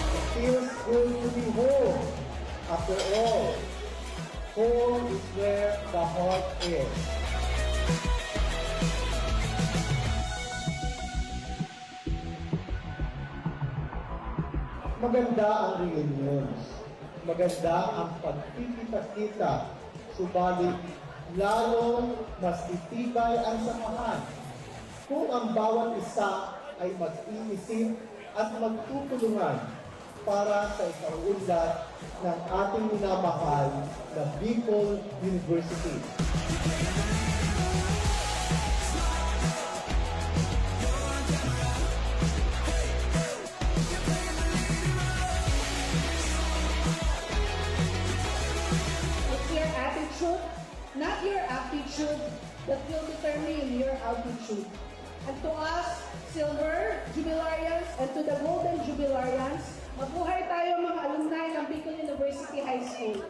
It feels good to be home. After all, home is where the heart is. Maganda ang reunions. Maganda ang pagkikita-kita. Subalit, lalong mas titibay ang samahan kung ang bawat isa ay mag-iisip at magtutulungan para sa ikauunlad ng ating minamahal na Bicol University. It's your attitude, not your aptitude, that will determine your altitude. And to us, silver jubilarians, and to the golden jubilarians, mabuhay tayo, mga alumni ng Bicol University High School.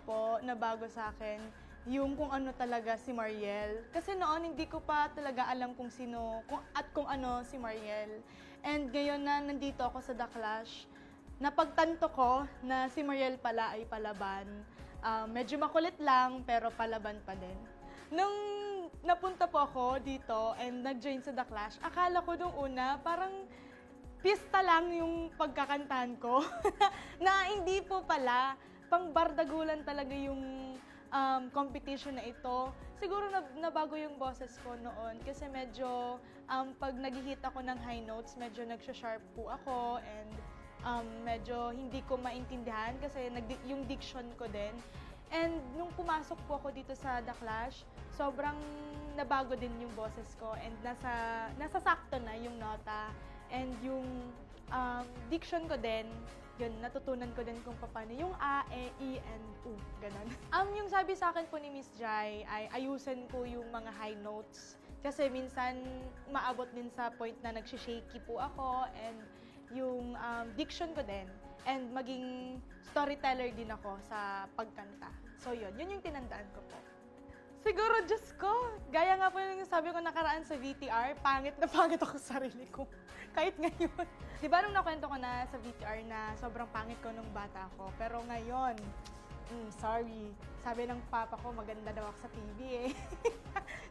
po na bago sa akin yung kung ano talaga si Mariel. Kasi noon hindi ko pa talaga alam kung sino kung, at kung ano si Mariel. And ngayon na nandito ako sa The Clash, napagtanto ko na si Mariel pala ay palaban. Ah, medyo makulit lang, pero palaban pa din. Nung napunta po ako dito and nag-join sa The Clash, akala ko nung una, parang pista lang yung pagkakantahan ko. Na hindi po pala, pang bardagulan talaga yung, um, competition na ito. Siguro nab-, nabago yung boses ko noon kasi medyo, um, pag nag-hit ako ng high notes, medyo nagsha-sharp po ako and, um, medyo hindi ko maintindihan kasi nagdi-, yung diction ko din. And nung pumasok po ako dito sa The Clash, sobrang nabago din yung boses ko and nasa, nasasakto na yung nota and yung, um, diction ko din. Yun, natutunan ko din kung paano yung a, e, i, and u, ganun. Um, yung sabi sa akin po ni Miss Jai ay ayusin ko yung mga high notes. Kasi minsan, maabot din sa point na nagsha-shaky po ako and yung, um, diction ko din. And maging storyteller din ako sa pagkanta. So, yun. Yun yung tinandaan ko po. Siguro, Diyos ko, gaya nga po yung sabi ko nakaraan sa V T R, pangit na pangit ako sa sarili ko. Kahit ngayon. Di ba nung nakwento ko na sa V T R na sobrang pangit ko nung bata ako? Pero ngayon, mm, sorry. Sabi ng papa ko, maganda daw ako sa T V eh.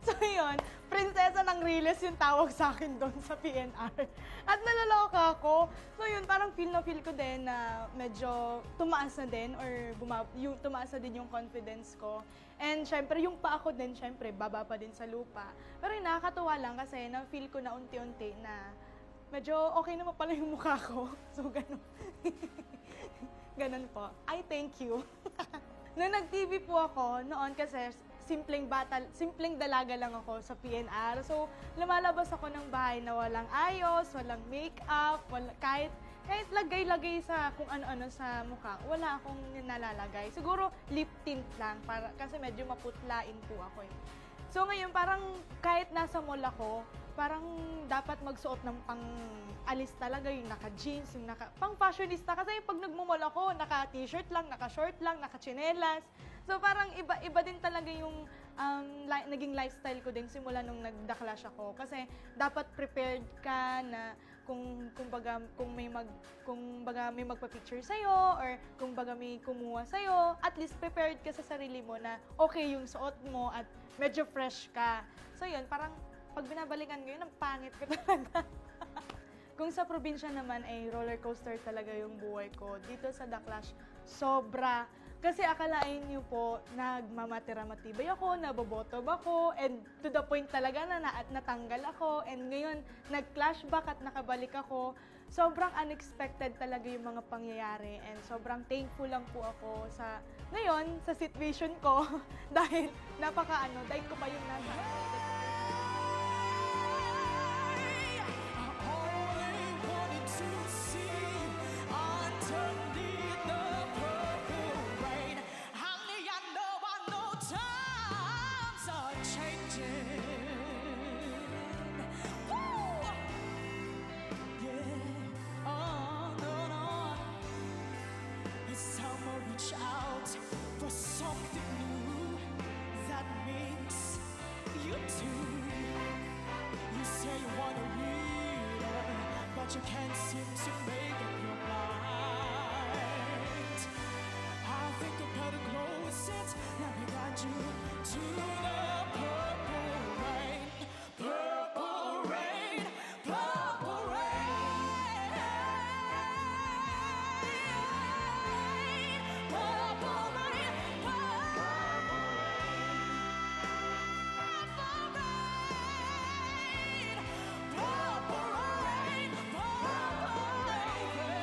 So yun, prinsesa ng Riles yung tawag sa akin doon sa P N R. At naloloka ako. So yun, parang feel na feel ko din na medyo tumaas na din or buma- yung tumaas na din yung confidence ko. And syempre, yung pa ako din, syempre, baba pa din sa lupa. Pero yun, nakakatuwa lang kasi na-feel ko na unti-unti na medyo okay naman pala yung mukha ko. So, ganun. Ganun po. I thank you. Nung nag-T V po ako, noon kasi simpleng bata, simpleng dalaga lang ako sa P N R. So, lumalabas ako ng bahay na walang ayos, walang makeup, wala, kahit, kahit lagay-lagay sa kung ano-ano sa mukha, wala akong nilalagay. Siguro lip tint lang, para, kasi medyo maputlain po ako eh. So ngayon, parang kahit nasa mall ako, parang dapat magsuot ng pang-alis talaga, yung naka-jeans, yung naka, pang-fashionista. Kasi pag nagmo-mall ako, naka-t-shirt lang, naka-short lang, naka-tsinelas. So parang iba, iba din talaga yung, um, li-, naging lifestyle ko din simula nung nag-The Clash ako. Kasi dapat prepared ka na kung, kumbaga, kung may mag-, kung baga may magpa-picture sa'yo or kung baga may kumuha sa'yo, at least prepared ka sa sarili mo na okay yung suot mo at medyo fresh ka. So yun, parang pag binabalikan ko yun, ang pangit ko talaga. Kung sa probinsya naman ay roller coaster talaga yung buhay ko, dito sa The Clash, sobra. Kasi akalain niyo po, nagmamatira-matibay ako, nabobotob ako, and to the point talaga na, na natanggal ako. And ngayon, nag-clashback at nakabalik ako. Sobrang unexpected talaga yung mga pangyayari. And sobrang thankful lang po ako sa, ngayon, sa situation ko. Dahil napaka ano, dahil ko pa yung nasa I only wanted to see underneath the purple rain. Honey, I know, I know times are changing. Woo! Yeah, on and on. Some will reach out for something new that makes you do. You say you want a leader, but you can't seem to make up your mind. I think I better close it. Let me guide you to the purple rain. Purple rain, purple rain, purple rain, purple rain, purple rain, purple rain, purple rain.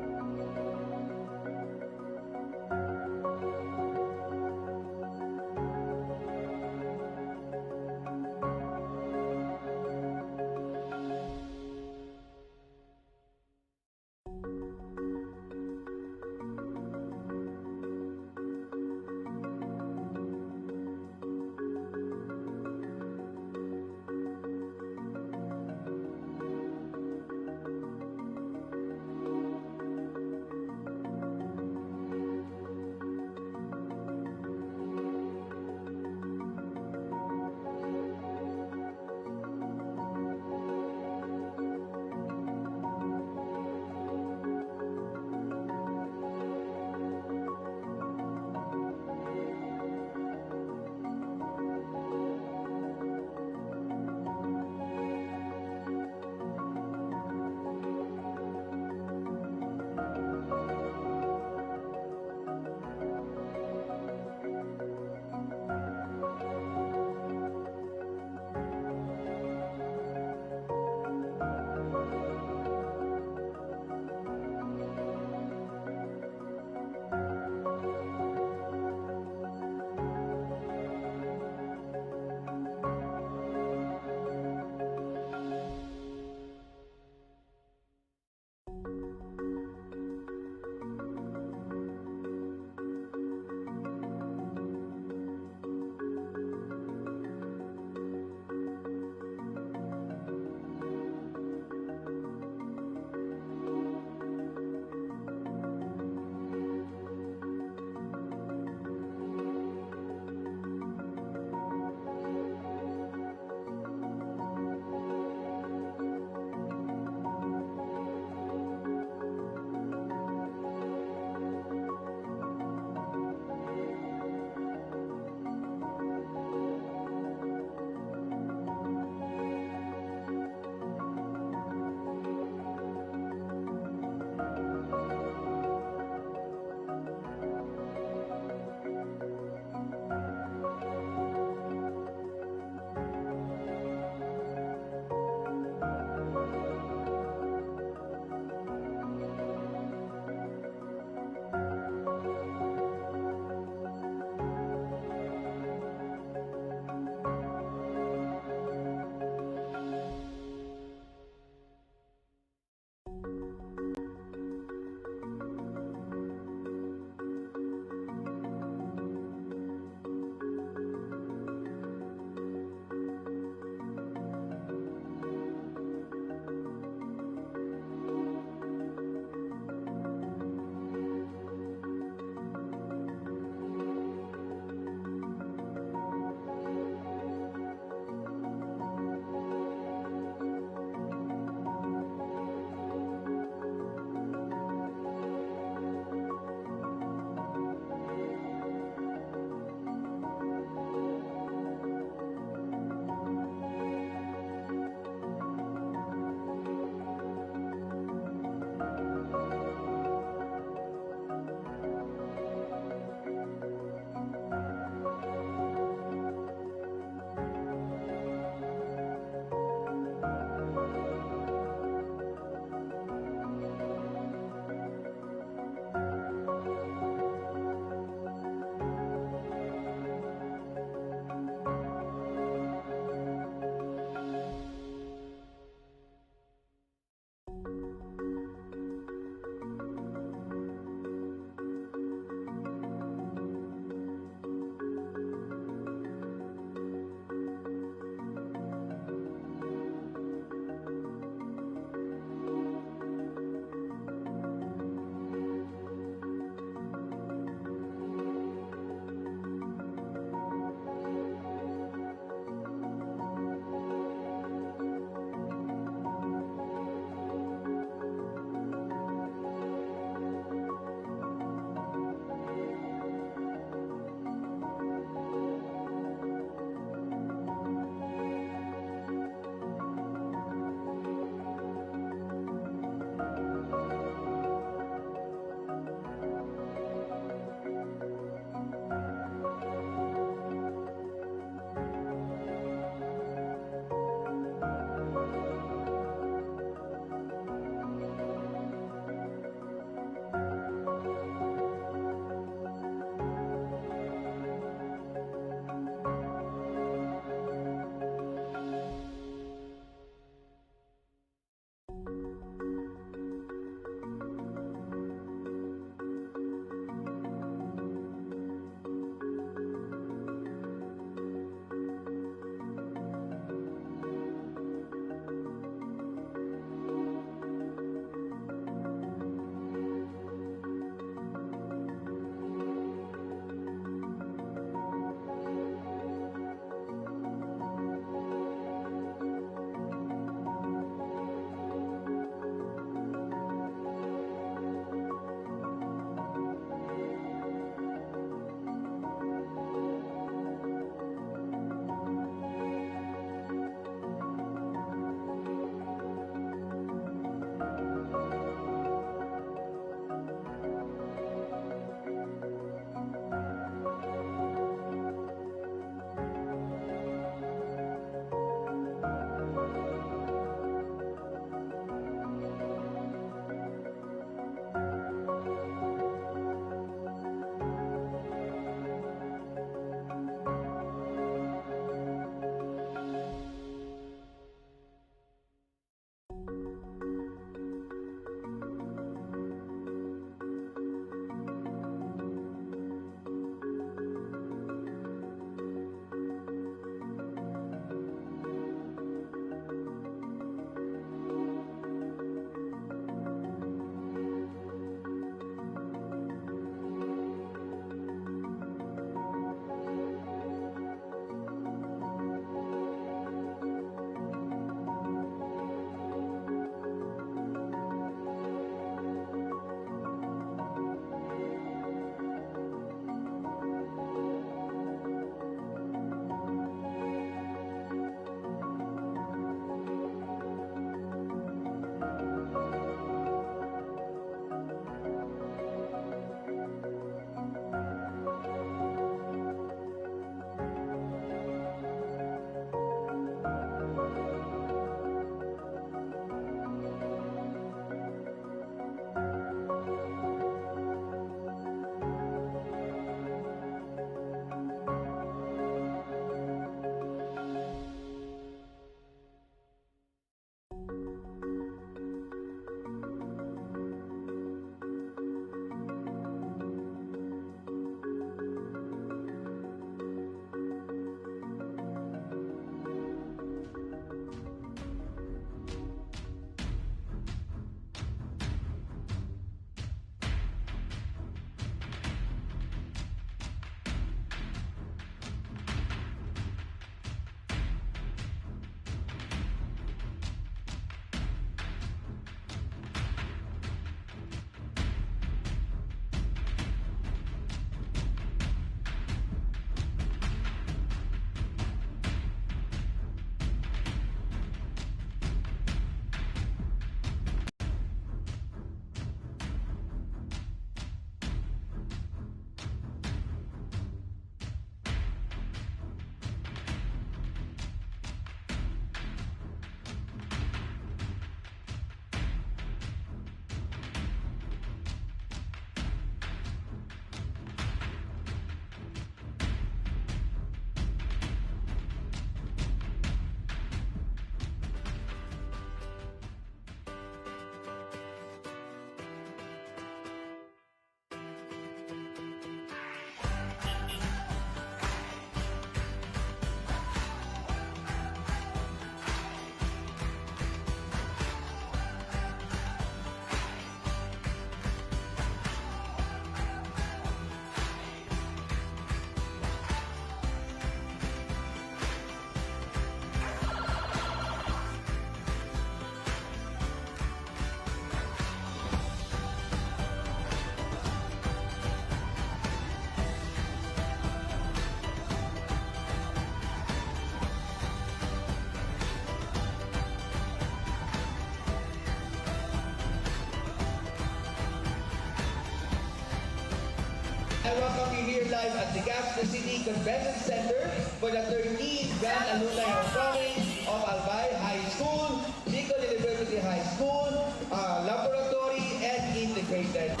Welcome you here live at the Gascon City Convention Center for the thirteenth Grand Alumni Homecoming of Albay High School, Bicol University High School, uh, Laboratory and Integrated.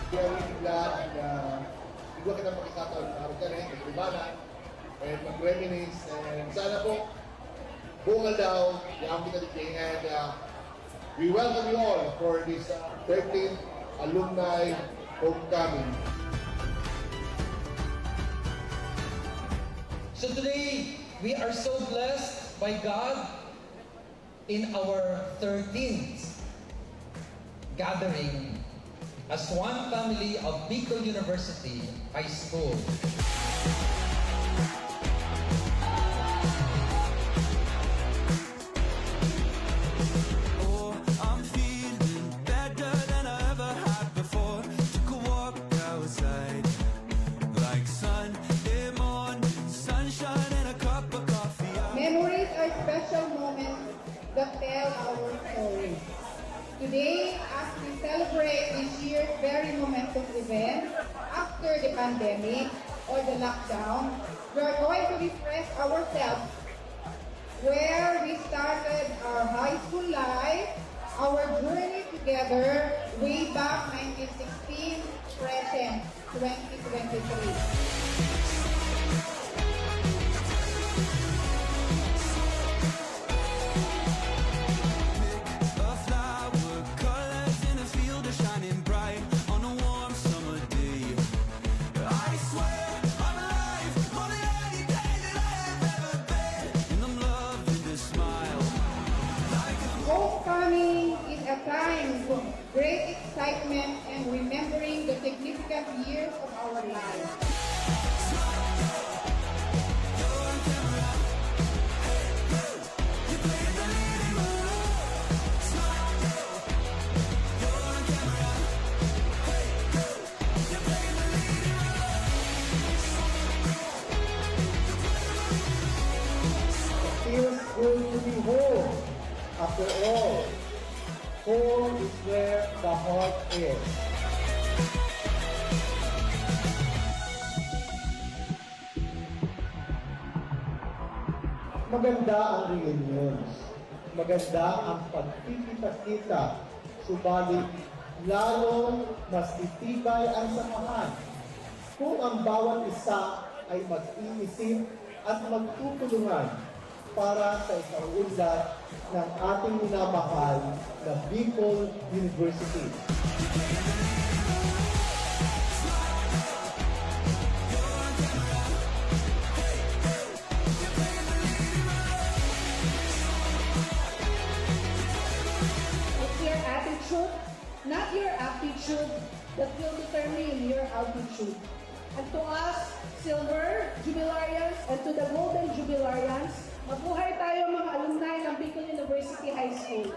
Very glad na igwa kita pakisatag, ah, kani, kaibanan, and mag-reminisce, and sana po, bungal daw, yaon kita digdi, and, ah, we welcome you all for this, ah, thirteenth Alumni Homecoming. So today, we are so blessed by God in our thirteenth gathering as one family of Bicol University High School. Oh, I'm feeling better than I ever had before. Took a walk outside, like Sunday morning, sunshine and a cup of coffee. Memories are special moments that tell our story. Today, as we celebrate this year's very momentous event after the pandemic or the lockdown, we are going to refresh ourselves where we started our high school life, our journey together way back nineteen sixteen, present twenty twenty-three. A flower, colors in a field are shining bright on a warm summer day. I swear I'm alive, more than any day that I have ever been. And I'm loving this smile. Like a Homecoming is a time of great excitement and remembering the significant years of our lives. It feels good to be home. After all, home is where the heart is. Maganda ang reunions. Maganda ang pagkikita-kita. Subalit, lalong mas titibay ang samahan kung ang bawat isa ay mag-iisip at magtutulungan para sa ikauunlad ng ating minamahal na Bicol University. It's your attitude, not your aptitude, that will determine your altitude. And to us, silver jubilarians, and to the golden jubilarians, mabuhay tayo, mga alumni ng Bicol University High School.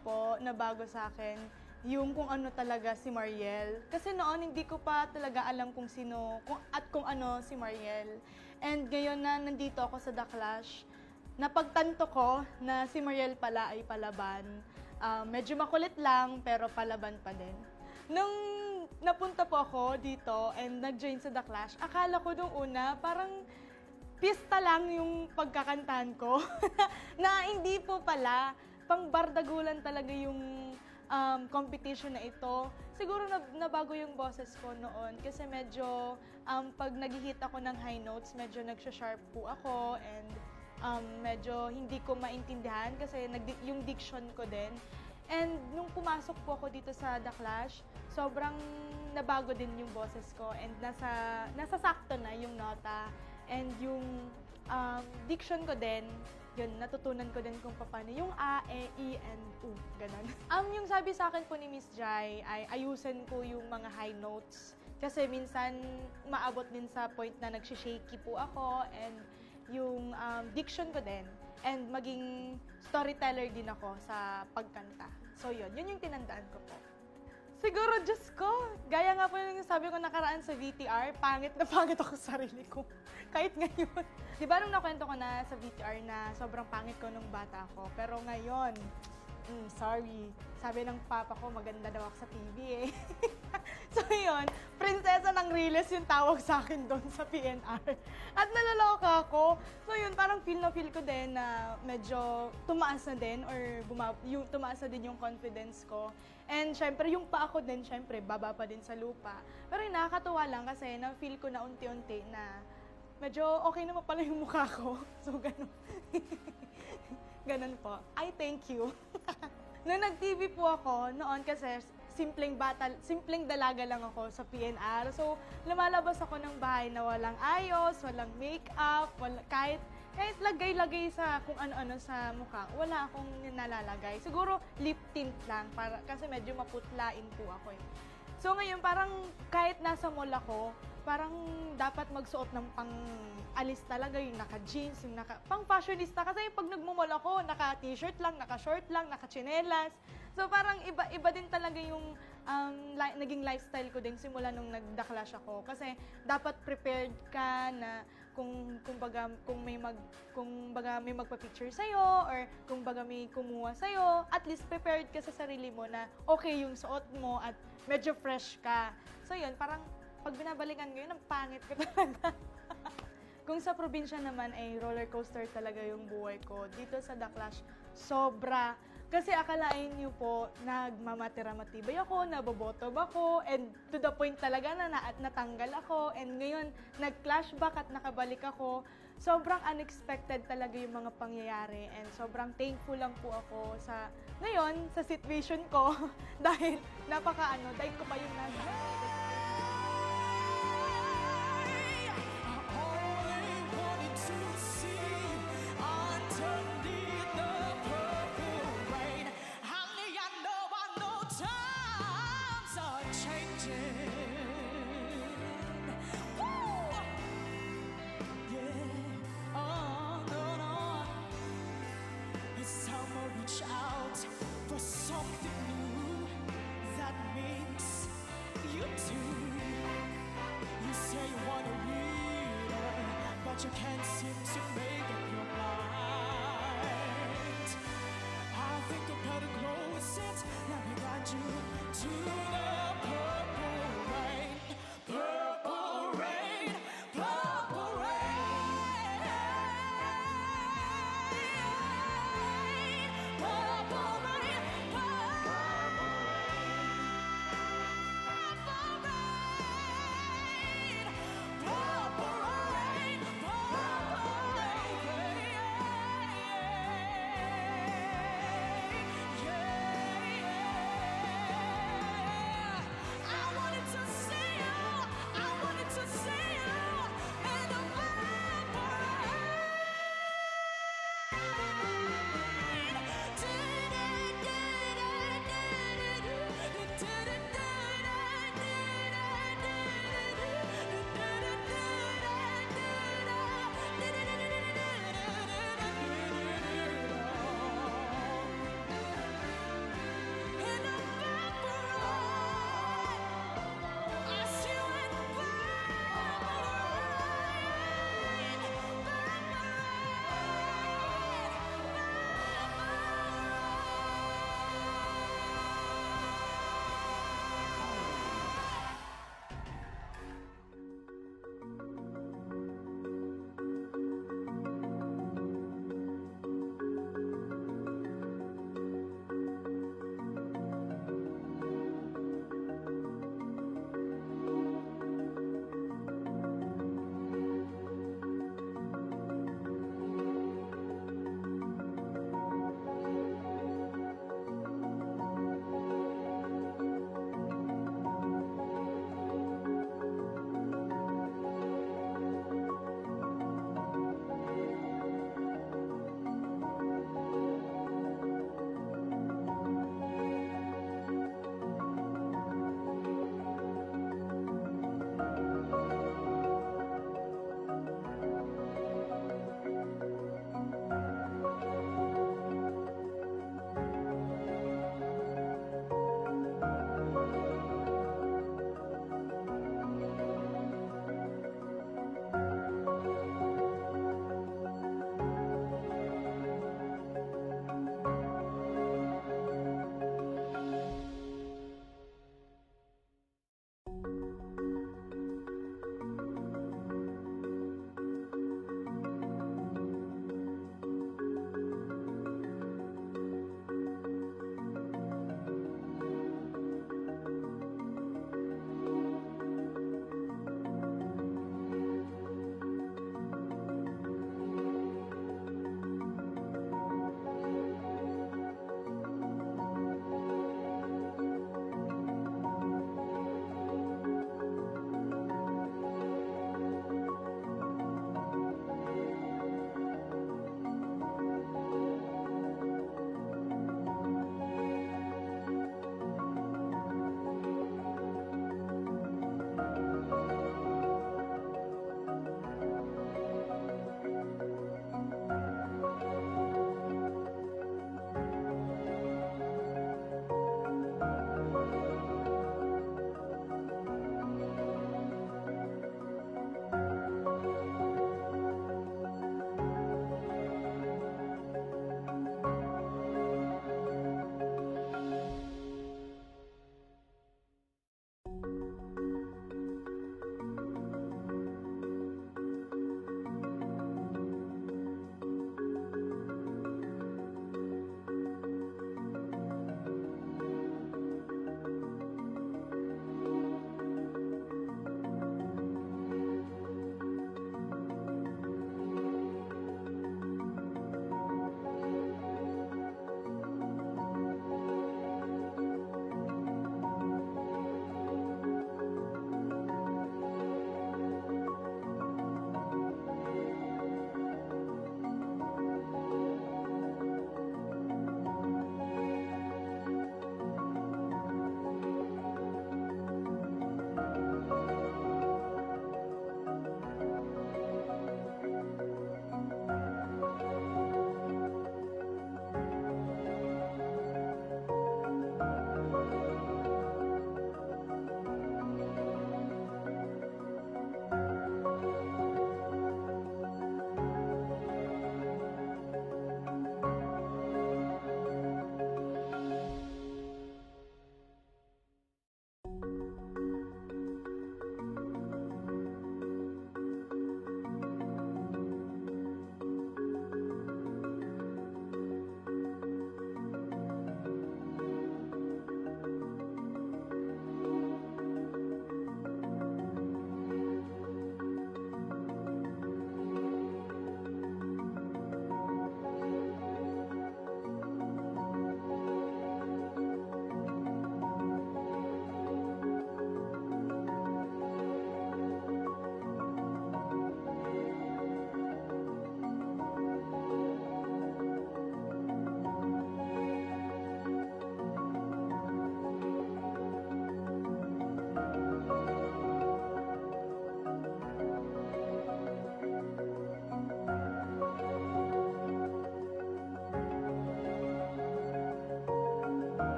po na bago sa akin yung kung ano talaga si Mariel. Kasi noon hindi ko pa talaga alam kung sino kung, at kung ano si Mariel. And ngayon na nandito ako sa The Clash, napagtanto ko na si Mariel pala ay palaban. Ah, medyo makulit lang, pero palaban pa din. Nung napunta po ako dito and nag-join sa The Clash, akala ko nung una parang pista lang yung pagkakantahan ko. Na hindi po pala, pangbardagulan talaga yung, um, competition na ito. Siguro nab-, nabago yung boses ko noon kasi medyo, um, pag nag-hit ako ng high notes, medyo nagsha-sharp po ako and, um, medyo hindi ko maintindihan kasi nagdi-, yung diction ko din. And nung pumasok po ako dito sa The Clash, sobrang nabago din yung boses ko and nasa, nasasakto na yung nota and yung, um, diction ko din. Yun, natutunan ko din kung paano yung a, e, i, and u, ganun. Um, yung sabi sa akin po ni Miss Jai ay ayusin ko yung mga high notes kasi minsan maabot din sa point na nagsha-shaky po ako and yung, um, diction ko din and maging storyteller din ako sa pagkanta. So yun, yun yung tinandaan ko po. Siguro, Diyos ko, gaya nga po yung sabi ko nakaraan sa V T R, pangit na pangit ako sa sarili ko. Kahit ngayon. Di ba nung nakwento ko na sa V T R na sobrang pangit ko nung bata ako? Pero ngayon, mm, sorry. Sabi ng papa ko, maganda daw ako sa T V eh. So yun, prinsesa ng Riles yung tawag sa akin doon sa P N R. At naloloka ako. So yun, parang feel na feel ko din na medyo tumaas na din or buma- yung tumaas na din yung confidence ko. And syempre, yung pa ako din, syempre, baba pa din sa lupa. Pero yun, nakakatuwa lang kasi na-feel ko na unti-unti na medyo okay naman pala yung mukha ko. So, ganun. Ganun po. I thank you. Nung nag-T V po ako, noon kasi simpleng bata, simpleng dalaga lang ako sa P N R. So, lumalabas ako ng bahay na walang ayos, walang makeup, wala, kahit, kahit lagay-lagay sa kung ano-ano sa mukha, wala akong nilalagay. Siguro lip tint lang, para, kasi medyo maputlain po ako eh. So ngayon, parang kahit nasa mall ako, parang dapat magsuot ng pang-alis talaga, yung naka-jeans, yung naka, pang-fashionista. Kasi pag nagmo-mall ako, naka-t-shirt lang, naka-short lang, naka-tsinelas. So parang iba, iba din talaga yung, um, li-, naging lifestyle ko din simula nung nag-The Clash ako. Kasi dapat prepared ka na kung, kumbaga, kung may mag-, kung baga may magpa-picture sa'yo or kung baga may kumuha sa'yo, at least prepared ka sa sarili mo na okay yung suot mo at medyo fresh ka. So yun, parang pag binabalikan ko yun, ang pangit ko talaga. Kung sa probinsya naman ay roller coaster talaga yung buhay ko, dito sa The Clash, sobra. Kasi akalain niyo po, nagmamatira-matibay ako, nabobotob ako, and to the point talaga na, na natanggal ako. And ngayon, nag-clashback at nakabalik ako. Sobrang unexpected talaga yung mga pangyayari. And sobrang thankful lang po ako sa, ngayon, sa situation ko. Dahil napaka ano, dahil ko pa yung nasa I only wanted to see underneath the purple rain. Honey, I know, I know times are changing. Woo! Yeah, oh, no, no. Some will reach out for something new that makes you do. You say you want a leader, but you can't seem to make up your mind. I think I better close it. Let me guide you to the purple rain. Purple rain, purple rain, purple rain, purple rain, purple rain, purple rain, purple rain.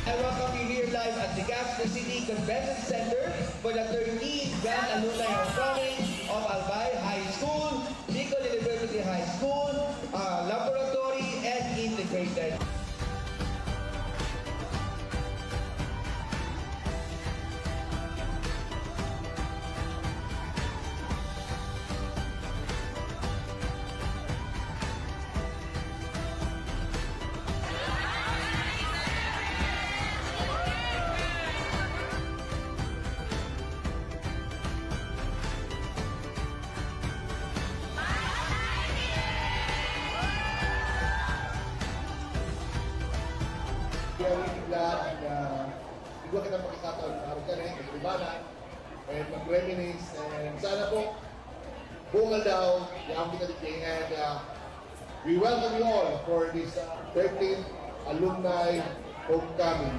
I welcome you here live at the Gascon City Convention Center for the thirteenth Grand Alumni Homecoming of Albay High School, Bicol University High School, uh, Laboratory and Integrated. Very glad na igwa kita pakikataon na araw kani, kaibanan, and mag-reminisce, and sana po, bungal daw, yaon kita digdi, and, uh, we welcome you all for this, uh, thirteenth Alumni Homecoming.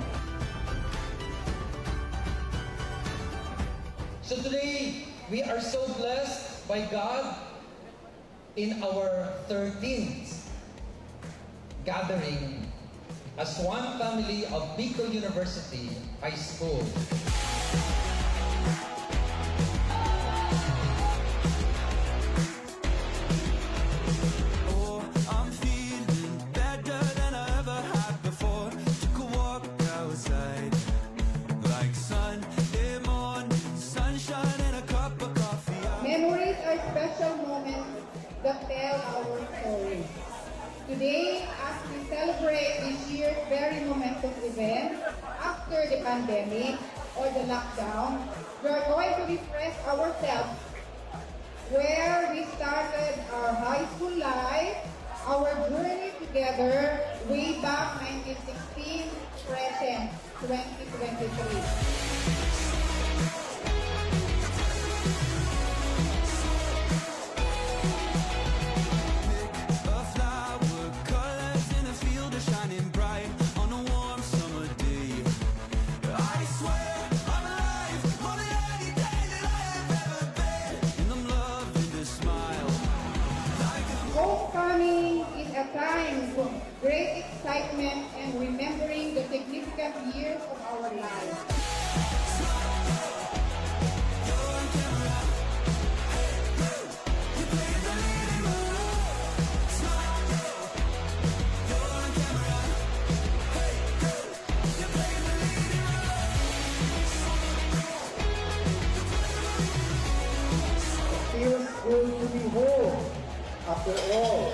So today, we are so blessed by God in our thirteenth gathering as one family of Bicol University High School. Oh, I'm feeling better than I ever had before. Took a walk outside, like Sunday morning, sunshine and a cup of coffee. Memories are special moments that tell our story. Today, as we celebrate this year's very momentous event after the pandemic or the lockdown, we are going to refresh ourselves where we started our high school life, our journey together way back nineteen sixteen, present twenty twenty-three. A flower, colors in a field are shining bright on a warm summer day. I swear I'm alive, more than any day that I have ever been. And I'm loving this smile. Like a Homecoming is a time of great excitement and remembering the significant years of our lives. It feels good to be home. After all,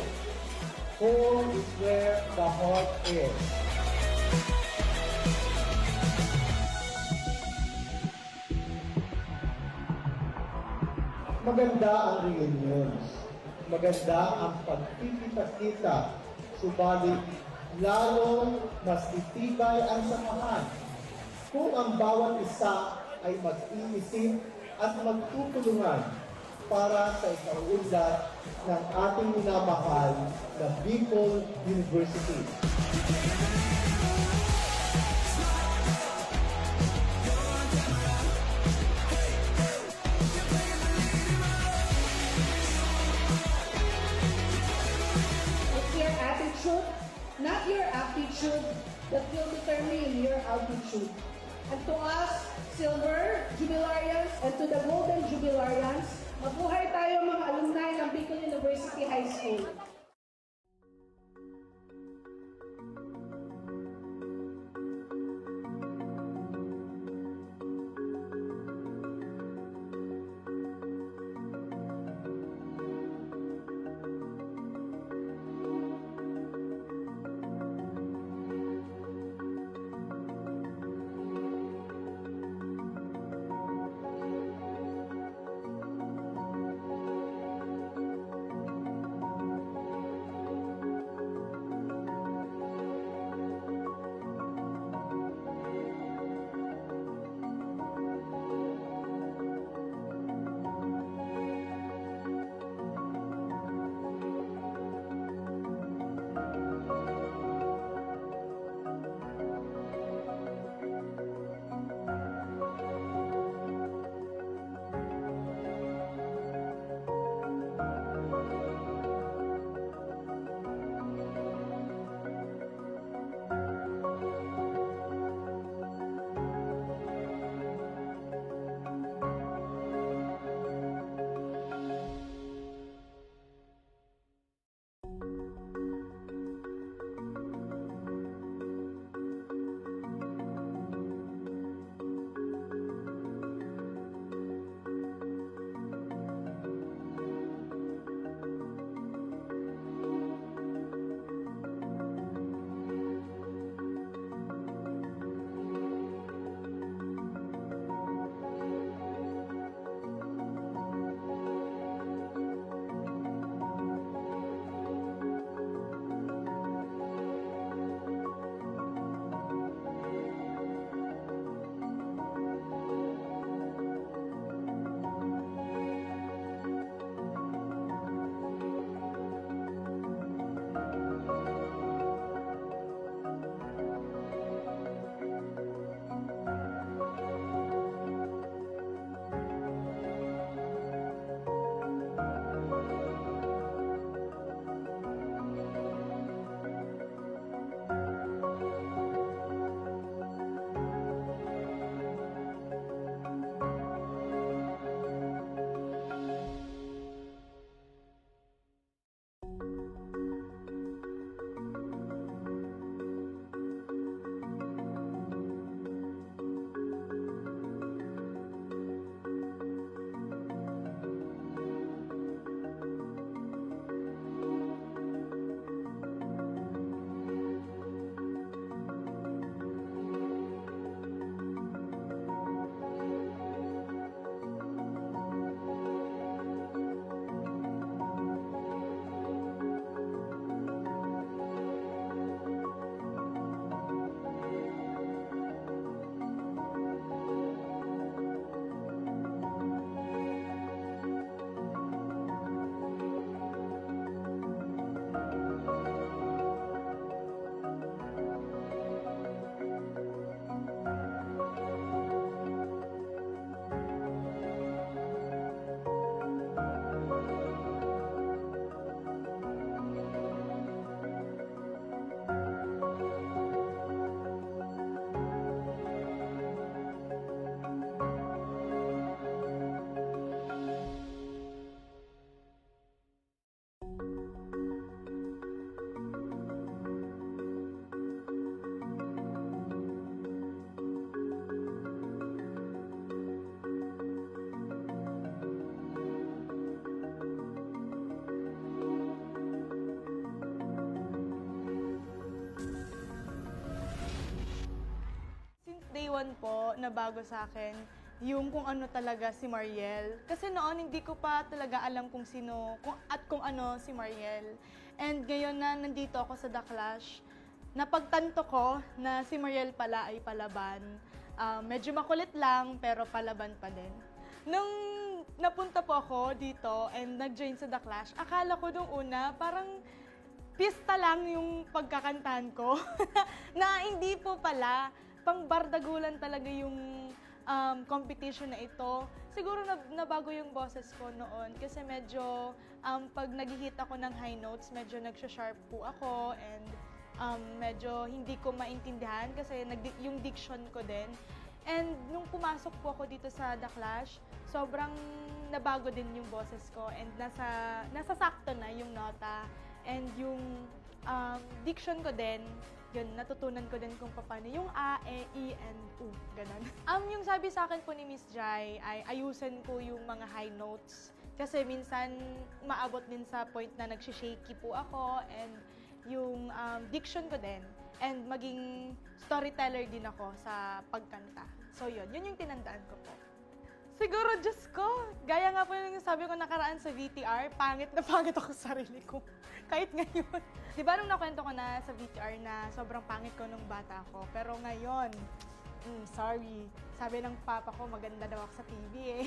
home is where the heart is. Maganda ang reunions. Maganda ang pagkikita-kita. Subalit, lalong mas titibay ang samahan kung ang bawat isa ay mag-iisip at magtutulungan para sa ikauunlad ng ating minamahal na Bicol University. It's your attitude, not your aptitude, that will determine your altitude. And to us, silver jubilarians, and to the golden jubilarians, mabuhay tayo, mga alumni ng Bicol University High School. po na bago sa akin yung kung ano talaga si Mariel. Kasi noon hindi ko pa talaga alam kung sino kung, at kung ano si Mariel. And ngayon na nandito ako sa The Clash, napagtanto ko na si Mariel pala ay palaban. Ah, medyo makulit lang, pero palaban pa din. Nung napunta po ako dito and nag-join sa The Clash, akala ko nung una, parang pista lang yung pagkakantahan ko. Na hindi po pala, pang bardagulan talaga yung, um, competition na ito. Siguro nab-, nabago yung boses ko noon kasi medyo, um, pag nag-hit ako ng high notes, medyo nagsha-sharp po ako and, um, medyo hindi ko maintindihan kasi nagdi-, yung diction ko din. And nung pumasok po ako dito sa The Clash, sobrang nabago din yung boses ko and nasa, nasasakto na yung nota and yung, um, diction ko din. Yun, natutunan ko din kung paano yung a, e, i, and u, ganun. Um, yung sabi sa akin po ni Miss Jai ay ayusin ko yung mga high notes. Kasi minsan, maabot din sa point na nagsha-shaky po ako and yung, um, diction ko din. And maging storyteller din ako sa pagkanta. So, yun. Yun yung tinandaan ko po. Siguro, Diyos ko, gaya nga po yung sabi ko nakaraan sa V T R, pangit na pangit ako sa sarili ko. Kahit ngayon. Di ba nung nakwento ko na sa V T R na sobrang pangit ko nung bata ko? Pero ngayon, mm, sorry. Sabi ng papa ko, maganda daw ako sa T V eh.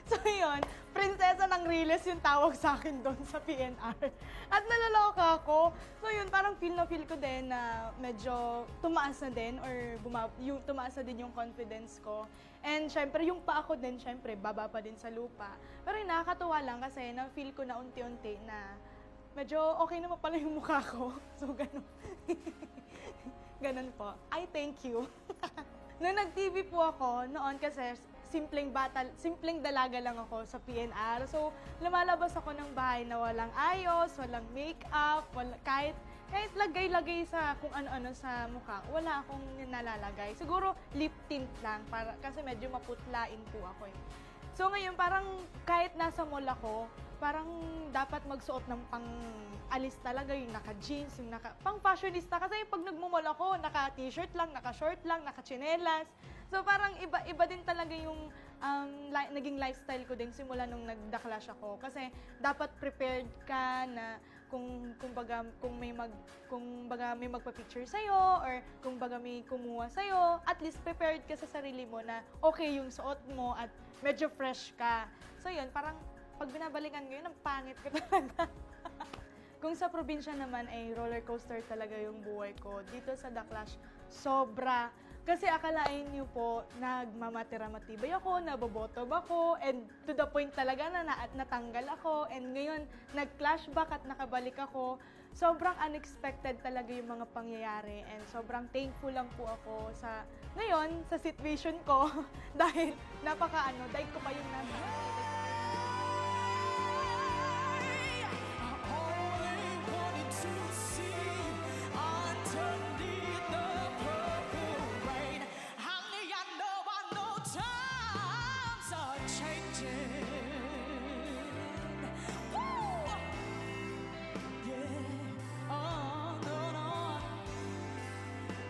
So yun, prinsesa ng Riles yung tawag sa akin doon sa P N R. At naloloka ako. So yun, parang feel na feel ko din na medyo tumaas na din or buma- yung tumaas na din yung confidence ko. And syempre, yung pa ako din, syempre, baba pa din sa lupa. Pero yun, nakakatuwa lang kasi na-feel ko na unti-unti na medyo okay naman pala yung mukha ko. So, ganun. Ganun po. I thank you. Nung nag-T V po ako, noon kasi simpleng bata, simpleng dalaga lang ako sa P N R. So, lumalabas ako ng bahay na walang ayos, walang makeup, wala, kahit, kahit lagay-lagay sa kung ano-ano sa mukha, wala akong nilalagay. Siguro lip tint lang, para, kasi medyo maputlain po ako eh. So ngayon, parang kahit nasa mall ako, parang dapat magsuot ng pang-alis talaga, yung naka-jeans, yung naka, pang-fashionista. Kasi pag nagmo-mall ako, naka-t-shirt lang, naka-short lang, naka-tsinelas. So parang iba, iba din talaga yung, um, li-, naging lifestyle ko din simula nung nag-The Clash ako. Kasi dapat prepared ka na kung, kumbaga, kung may mag-, kung baga may magpa-picture sa'yo or kung baga may kumuha sa'yo, at least prepared ka sa sarili mo na okay yung suot mo at medyo fresh ka. So yun, parang pag binabalikan ko yun, ang pangit ko talaga. Kung sa probinsya naman ay roller coaster talaga yung buhay ko, dito sa The Clash, sobra. Kasi akalain niyo po, nagmamatira-matibay ako, nabobotob ako, and to the point talaga na, na natanggal ako. And ngayon, nag-clashback at nakabalik ako. Sobrang unexpected talaga yung mga pangyayari. And sobrang thankful lang po ako sa, ngayon, sa situation ko. Dahil napaka ano, dahil ko pa yung nasa I only wanted to see underneath the purple rain. Honey, I know, I know times are changing. Woo! Yeah, on and on.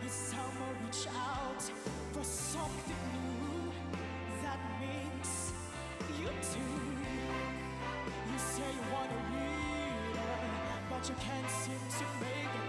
Some reach out for something new that makes you do. You say you want a leader, but you can't seem to make it